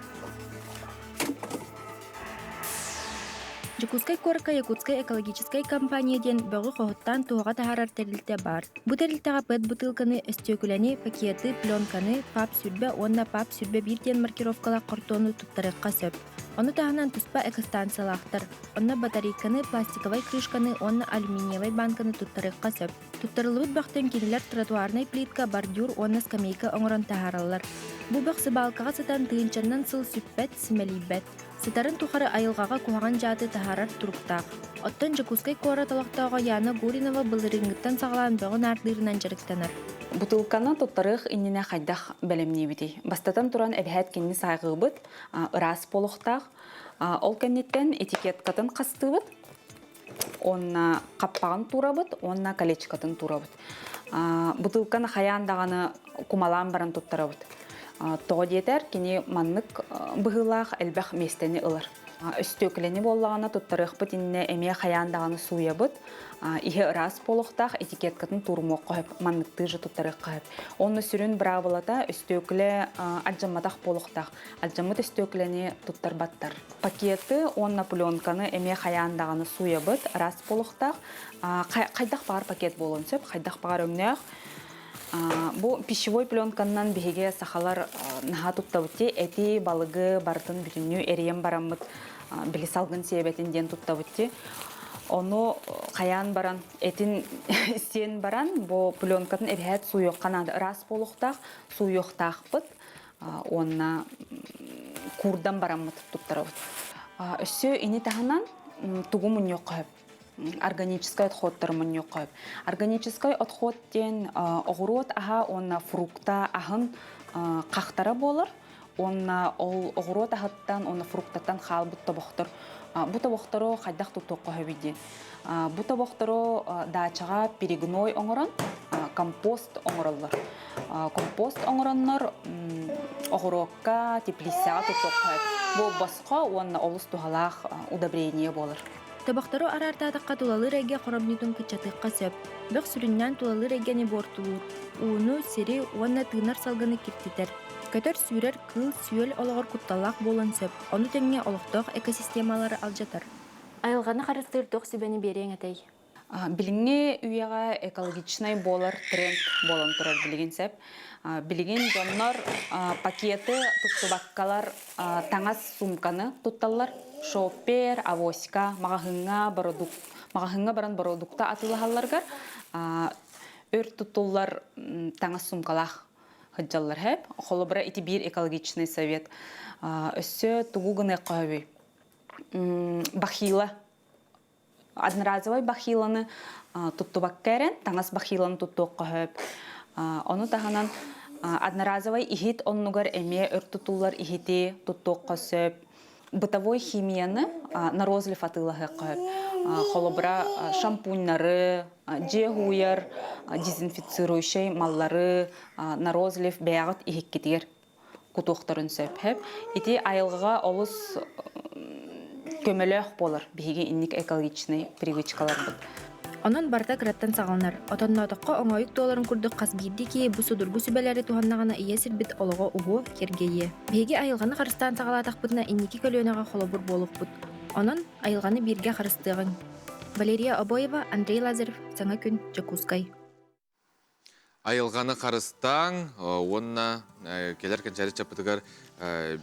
Дьокуускай куоракка Якутская экологическая компания диэн бөҕү хоһуттаан туһаҕа таһаарар тэрилтэ баар. Бу тэрилтэҕэ ПЭТ-бытыылканы, өстүөкүлэни, пакеты, пленканы, ПАП-20 уонна ПАП-21 диэн маркировкалаах хортуону туттарыахха сөп. Ону таһынан туспа экостанциялаахтар. Онно батарейканы, пластиковай крышканы уонна алюминиевай банканы туттарыахха сөп. Туттарыллыбыт бөхтөн кинилэр тротуарнай плитка, бордюр уонна скамейка оҥорон таһаараллар. Бу бөх сыбаалкаҕа сытан тыһыынчаннан сыл сүппэт, симэлийбэт. Сытарын тухары айылҕаҕа куһаҕан дьааты таһаарар туруктаах. Оттон Дьокуускай куорат олохтооҕо Яна Гуринова былырыыҥҥыттан саҕалаан бөҕү наардыырынан дьарыктанар. Бутылканы туттарыах иннинэ хайдах бэлэмниибитий? Бастатан туран, эбэһээт кинини сайҕыыбыт, ыраас буолуохтаах. Ол кэнниттэн этикеткатын хастыыбыт, уонна хаппаҕын туурабыт уонна колечкатын туурабыт. Бутылканы хайаан даҕаны кумалаан баран туттарабыт. Тоҕо диэтэр, кини маннык быһыылаах элбэх миэстэни ылар. Өстүөкүлэни буоллаҕына туттарыахпыт иннинэ эмиэ хайаан даҕаны сууйабыт. Иһэ ыраас буолуохтаах, этикеткатын туурумуохха сөп, манныктыы же туттарыахха сөп. Онно сүрүн быраабылата өстүөкүлэ алдьамматах буолуохтаах. Алдьаммыт өстүөкүлэни туттарбаттар. Пакеты уонна пленканы эмиэ хайаан даҕаны сууйабыт, ыраас буолуохтаах. Хайдах баҕар пакет буолуон сөп, хайдах баҕар өҥнөөх. Бу пищевой пленканнан биһиги сахалар наһаа туттабыт дии, эти, балыгы барытын бүтүннүү эрийэн бараммыт били салгын сиэбэтин диэн туттабыт дии. Ону хайаан баран, этин сиэн баран, бу пленкатын эбэһээт сууйуохха наада, ыраас буолуохтаах, сууйуохтаахпыт. Уонна куурдан бараммыт туттарабыт. Өссө ини таһынан тугу мунньуохха сөп? Органическай отходтары мунньуохха сөп. Органическай отход диэн оҕуруот аһа уонна фрукта аһын хахтара буолар. Уонна ол оҕуруот аһыттан уонна фруктаттан хаалбыт тобохтор. Бу тобохтору хайдах туттуохха сөбүй диэн. Бу тобохтору даачаҕа перегной оҥорон компост оҥороллор. Компост оҥороннор оҕуруокка, теплицаҕа туттуохха сөп. Бу босхо уонна олус туһалаах удобрение буолар. Тобохтору араартаатахха тулалыыр эйгэ хоромньутун кыччатыахха сөп. Бөх сүрүннээн тулалыыр эйгэни буортулуур, ууну, сири уонна тыынар салгыны киртитэр. Көтөр-сүүрэр кыыл-сүөл олоҕор кутталлаах буолуон сөп, ону тэҥэ олохтоох экосистемалары алдьатар. Айылҕаны харыстыыр туох сүбэни биэриэҥ этэй? Билиҥҥи үйэҕэ экологичнай буолар тренд буолан турар билигин сөп. Билигин дьоннор пакеты туттубаккалар таҥас суумканы тутталлар. Шоппер, авоська, маҕаһыыҥҥа бородук маҕаһыыҥҥа баран бородукта атыылаһалларыгар өр туттуллар таҥас суумкалаах сылдьаллар сөп. Холобура ити биир экологичный совет. Өссө тугу гыныахха сөбүй? Бахила одноразовай бахиланы туттубакка эрэн таҥас бахиланы туттуохха сөп. Ону таһынан одноразовай иһит оннугар эмиэ өр тутуллар иһити туттуохха сөп. Бытовой химияны на розлив атыылаһыахха сөп. Холобура, шампуньнары, дьиэ һууйар, дезинфицирующай маллары на розлив бэйэҕит иһиккитигэр кутуохтарын сөп. Ити айылҕаҕа олус көмөлөөх буолар биһиги инник экологичнай привычкаларбыт. Онон барыта кыраттан саҕаланар. Отонноотоххо оҥоойук туоларын курдук хас биирдии киһи бу судургу сүбэлэри туһаннаҕына ийэ сирбит олоҕо уһуо, киэргэйиэ. Биһиги айылҕаны харыстаан саҕалаатахпытына инники көлүөнэҕэ холобур буолуохпут. Онон айылҕаны бииргэ харыстыаҕыҥ. Валерия Обоева, Андрей Лазарев, Саҥа күн, Дьокуускай. Айылҕаны харыстааҥ уонна кэлэр кэнчээри чаппытыгар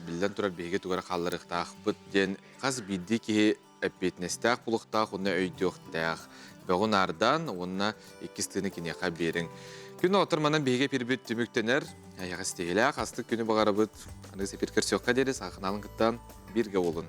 биллэн турар биһиги тугу эрэ хаалларыахтаахпыт диэн хас биирдии киһи эппиэтинэстээх буолуохтаах уонна өйдүөхтээх. Бөҕү наардаан уонна иккис тыыны киниэхэ биэриҥ. Күн оҕотор манан биһиги эпирбит түмүктэнэр. Эһиэхэ ситиһиилээх астык күнү баҕарабыт. Аныгыс эпир көрсүөххэ диэри саха каналын кытта бииргэ буолун.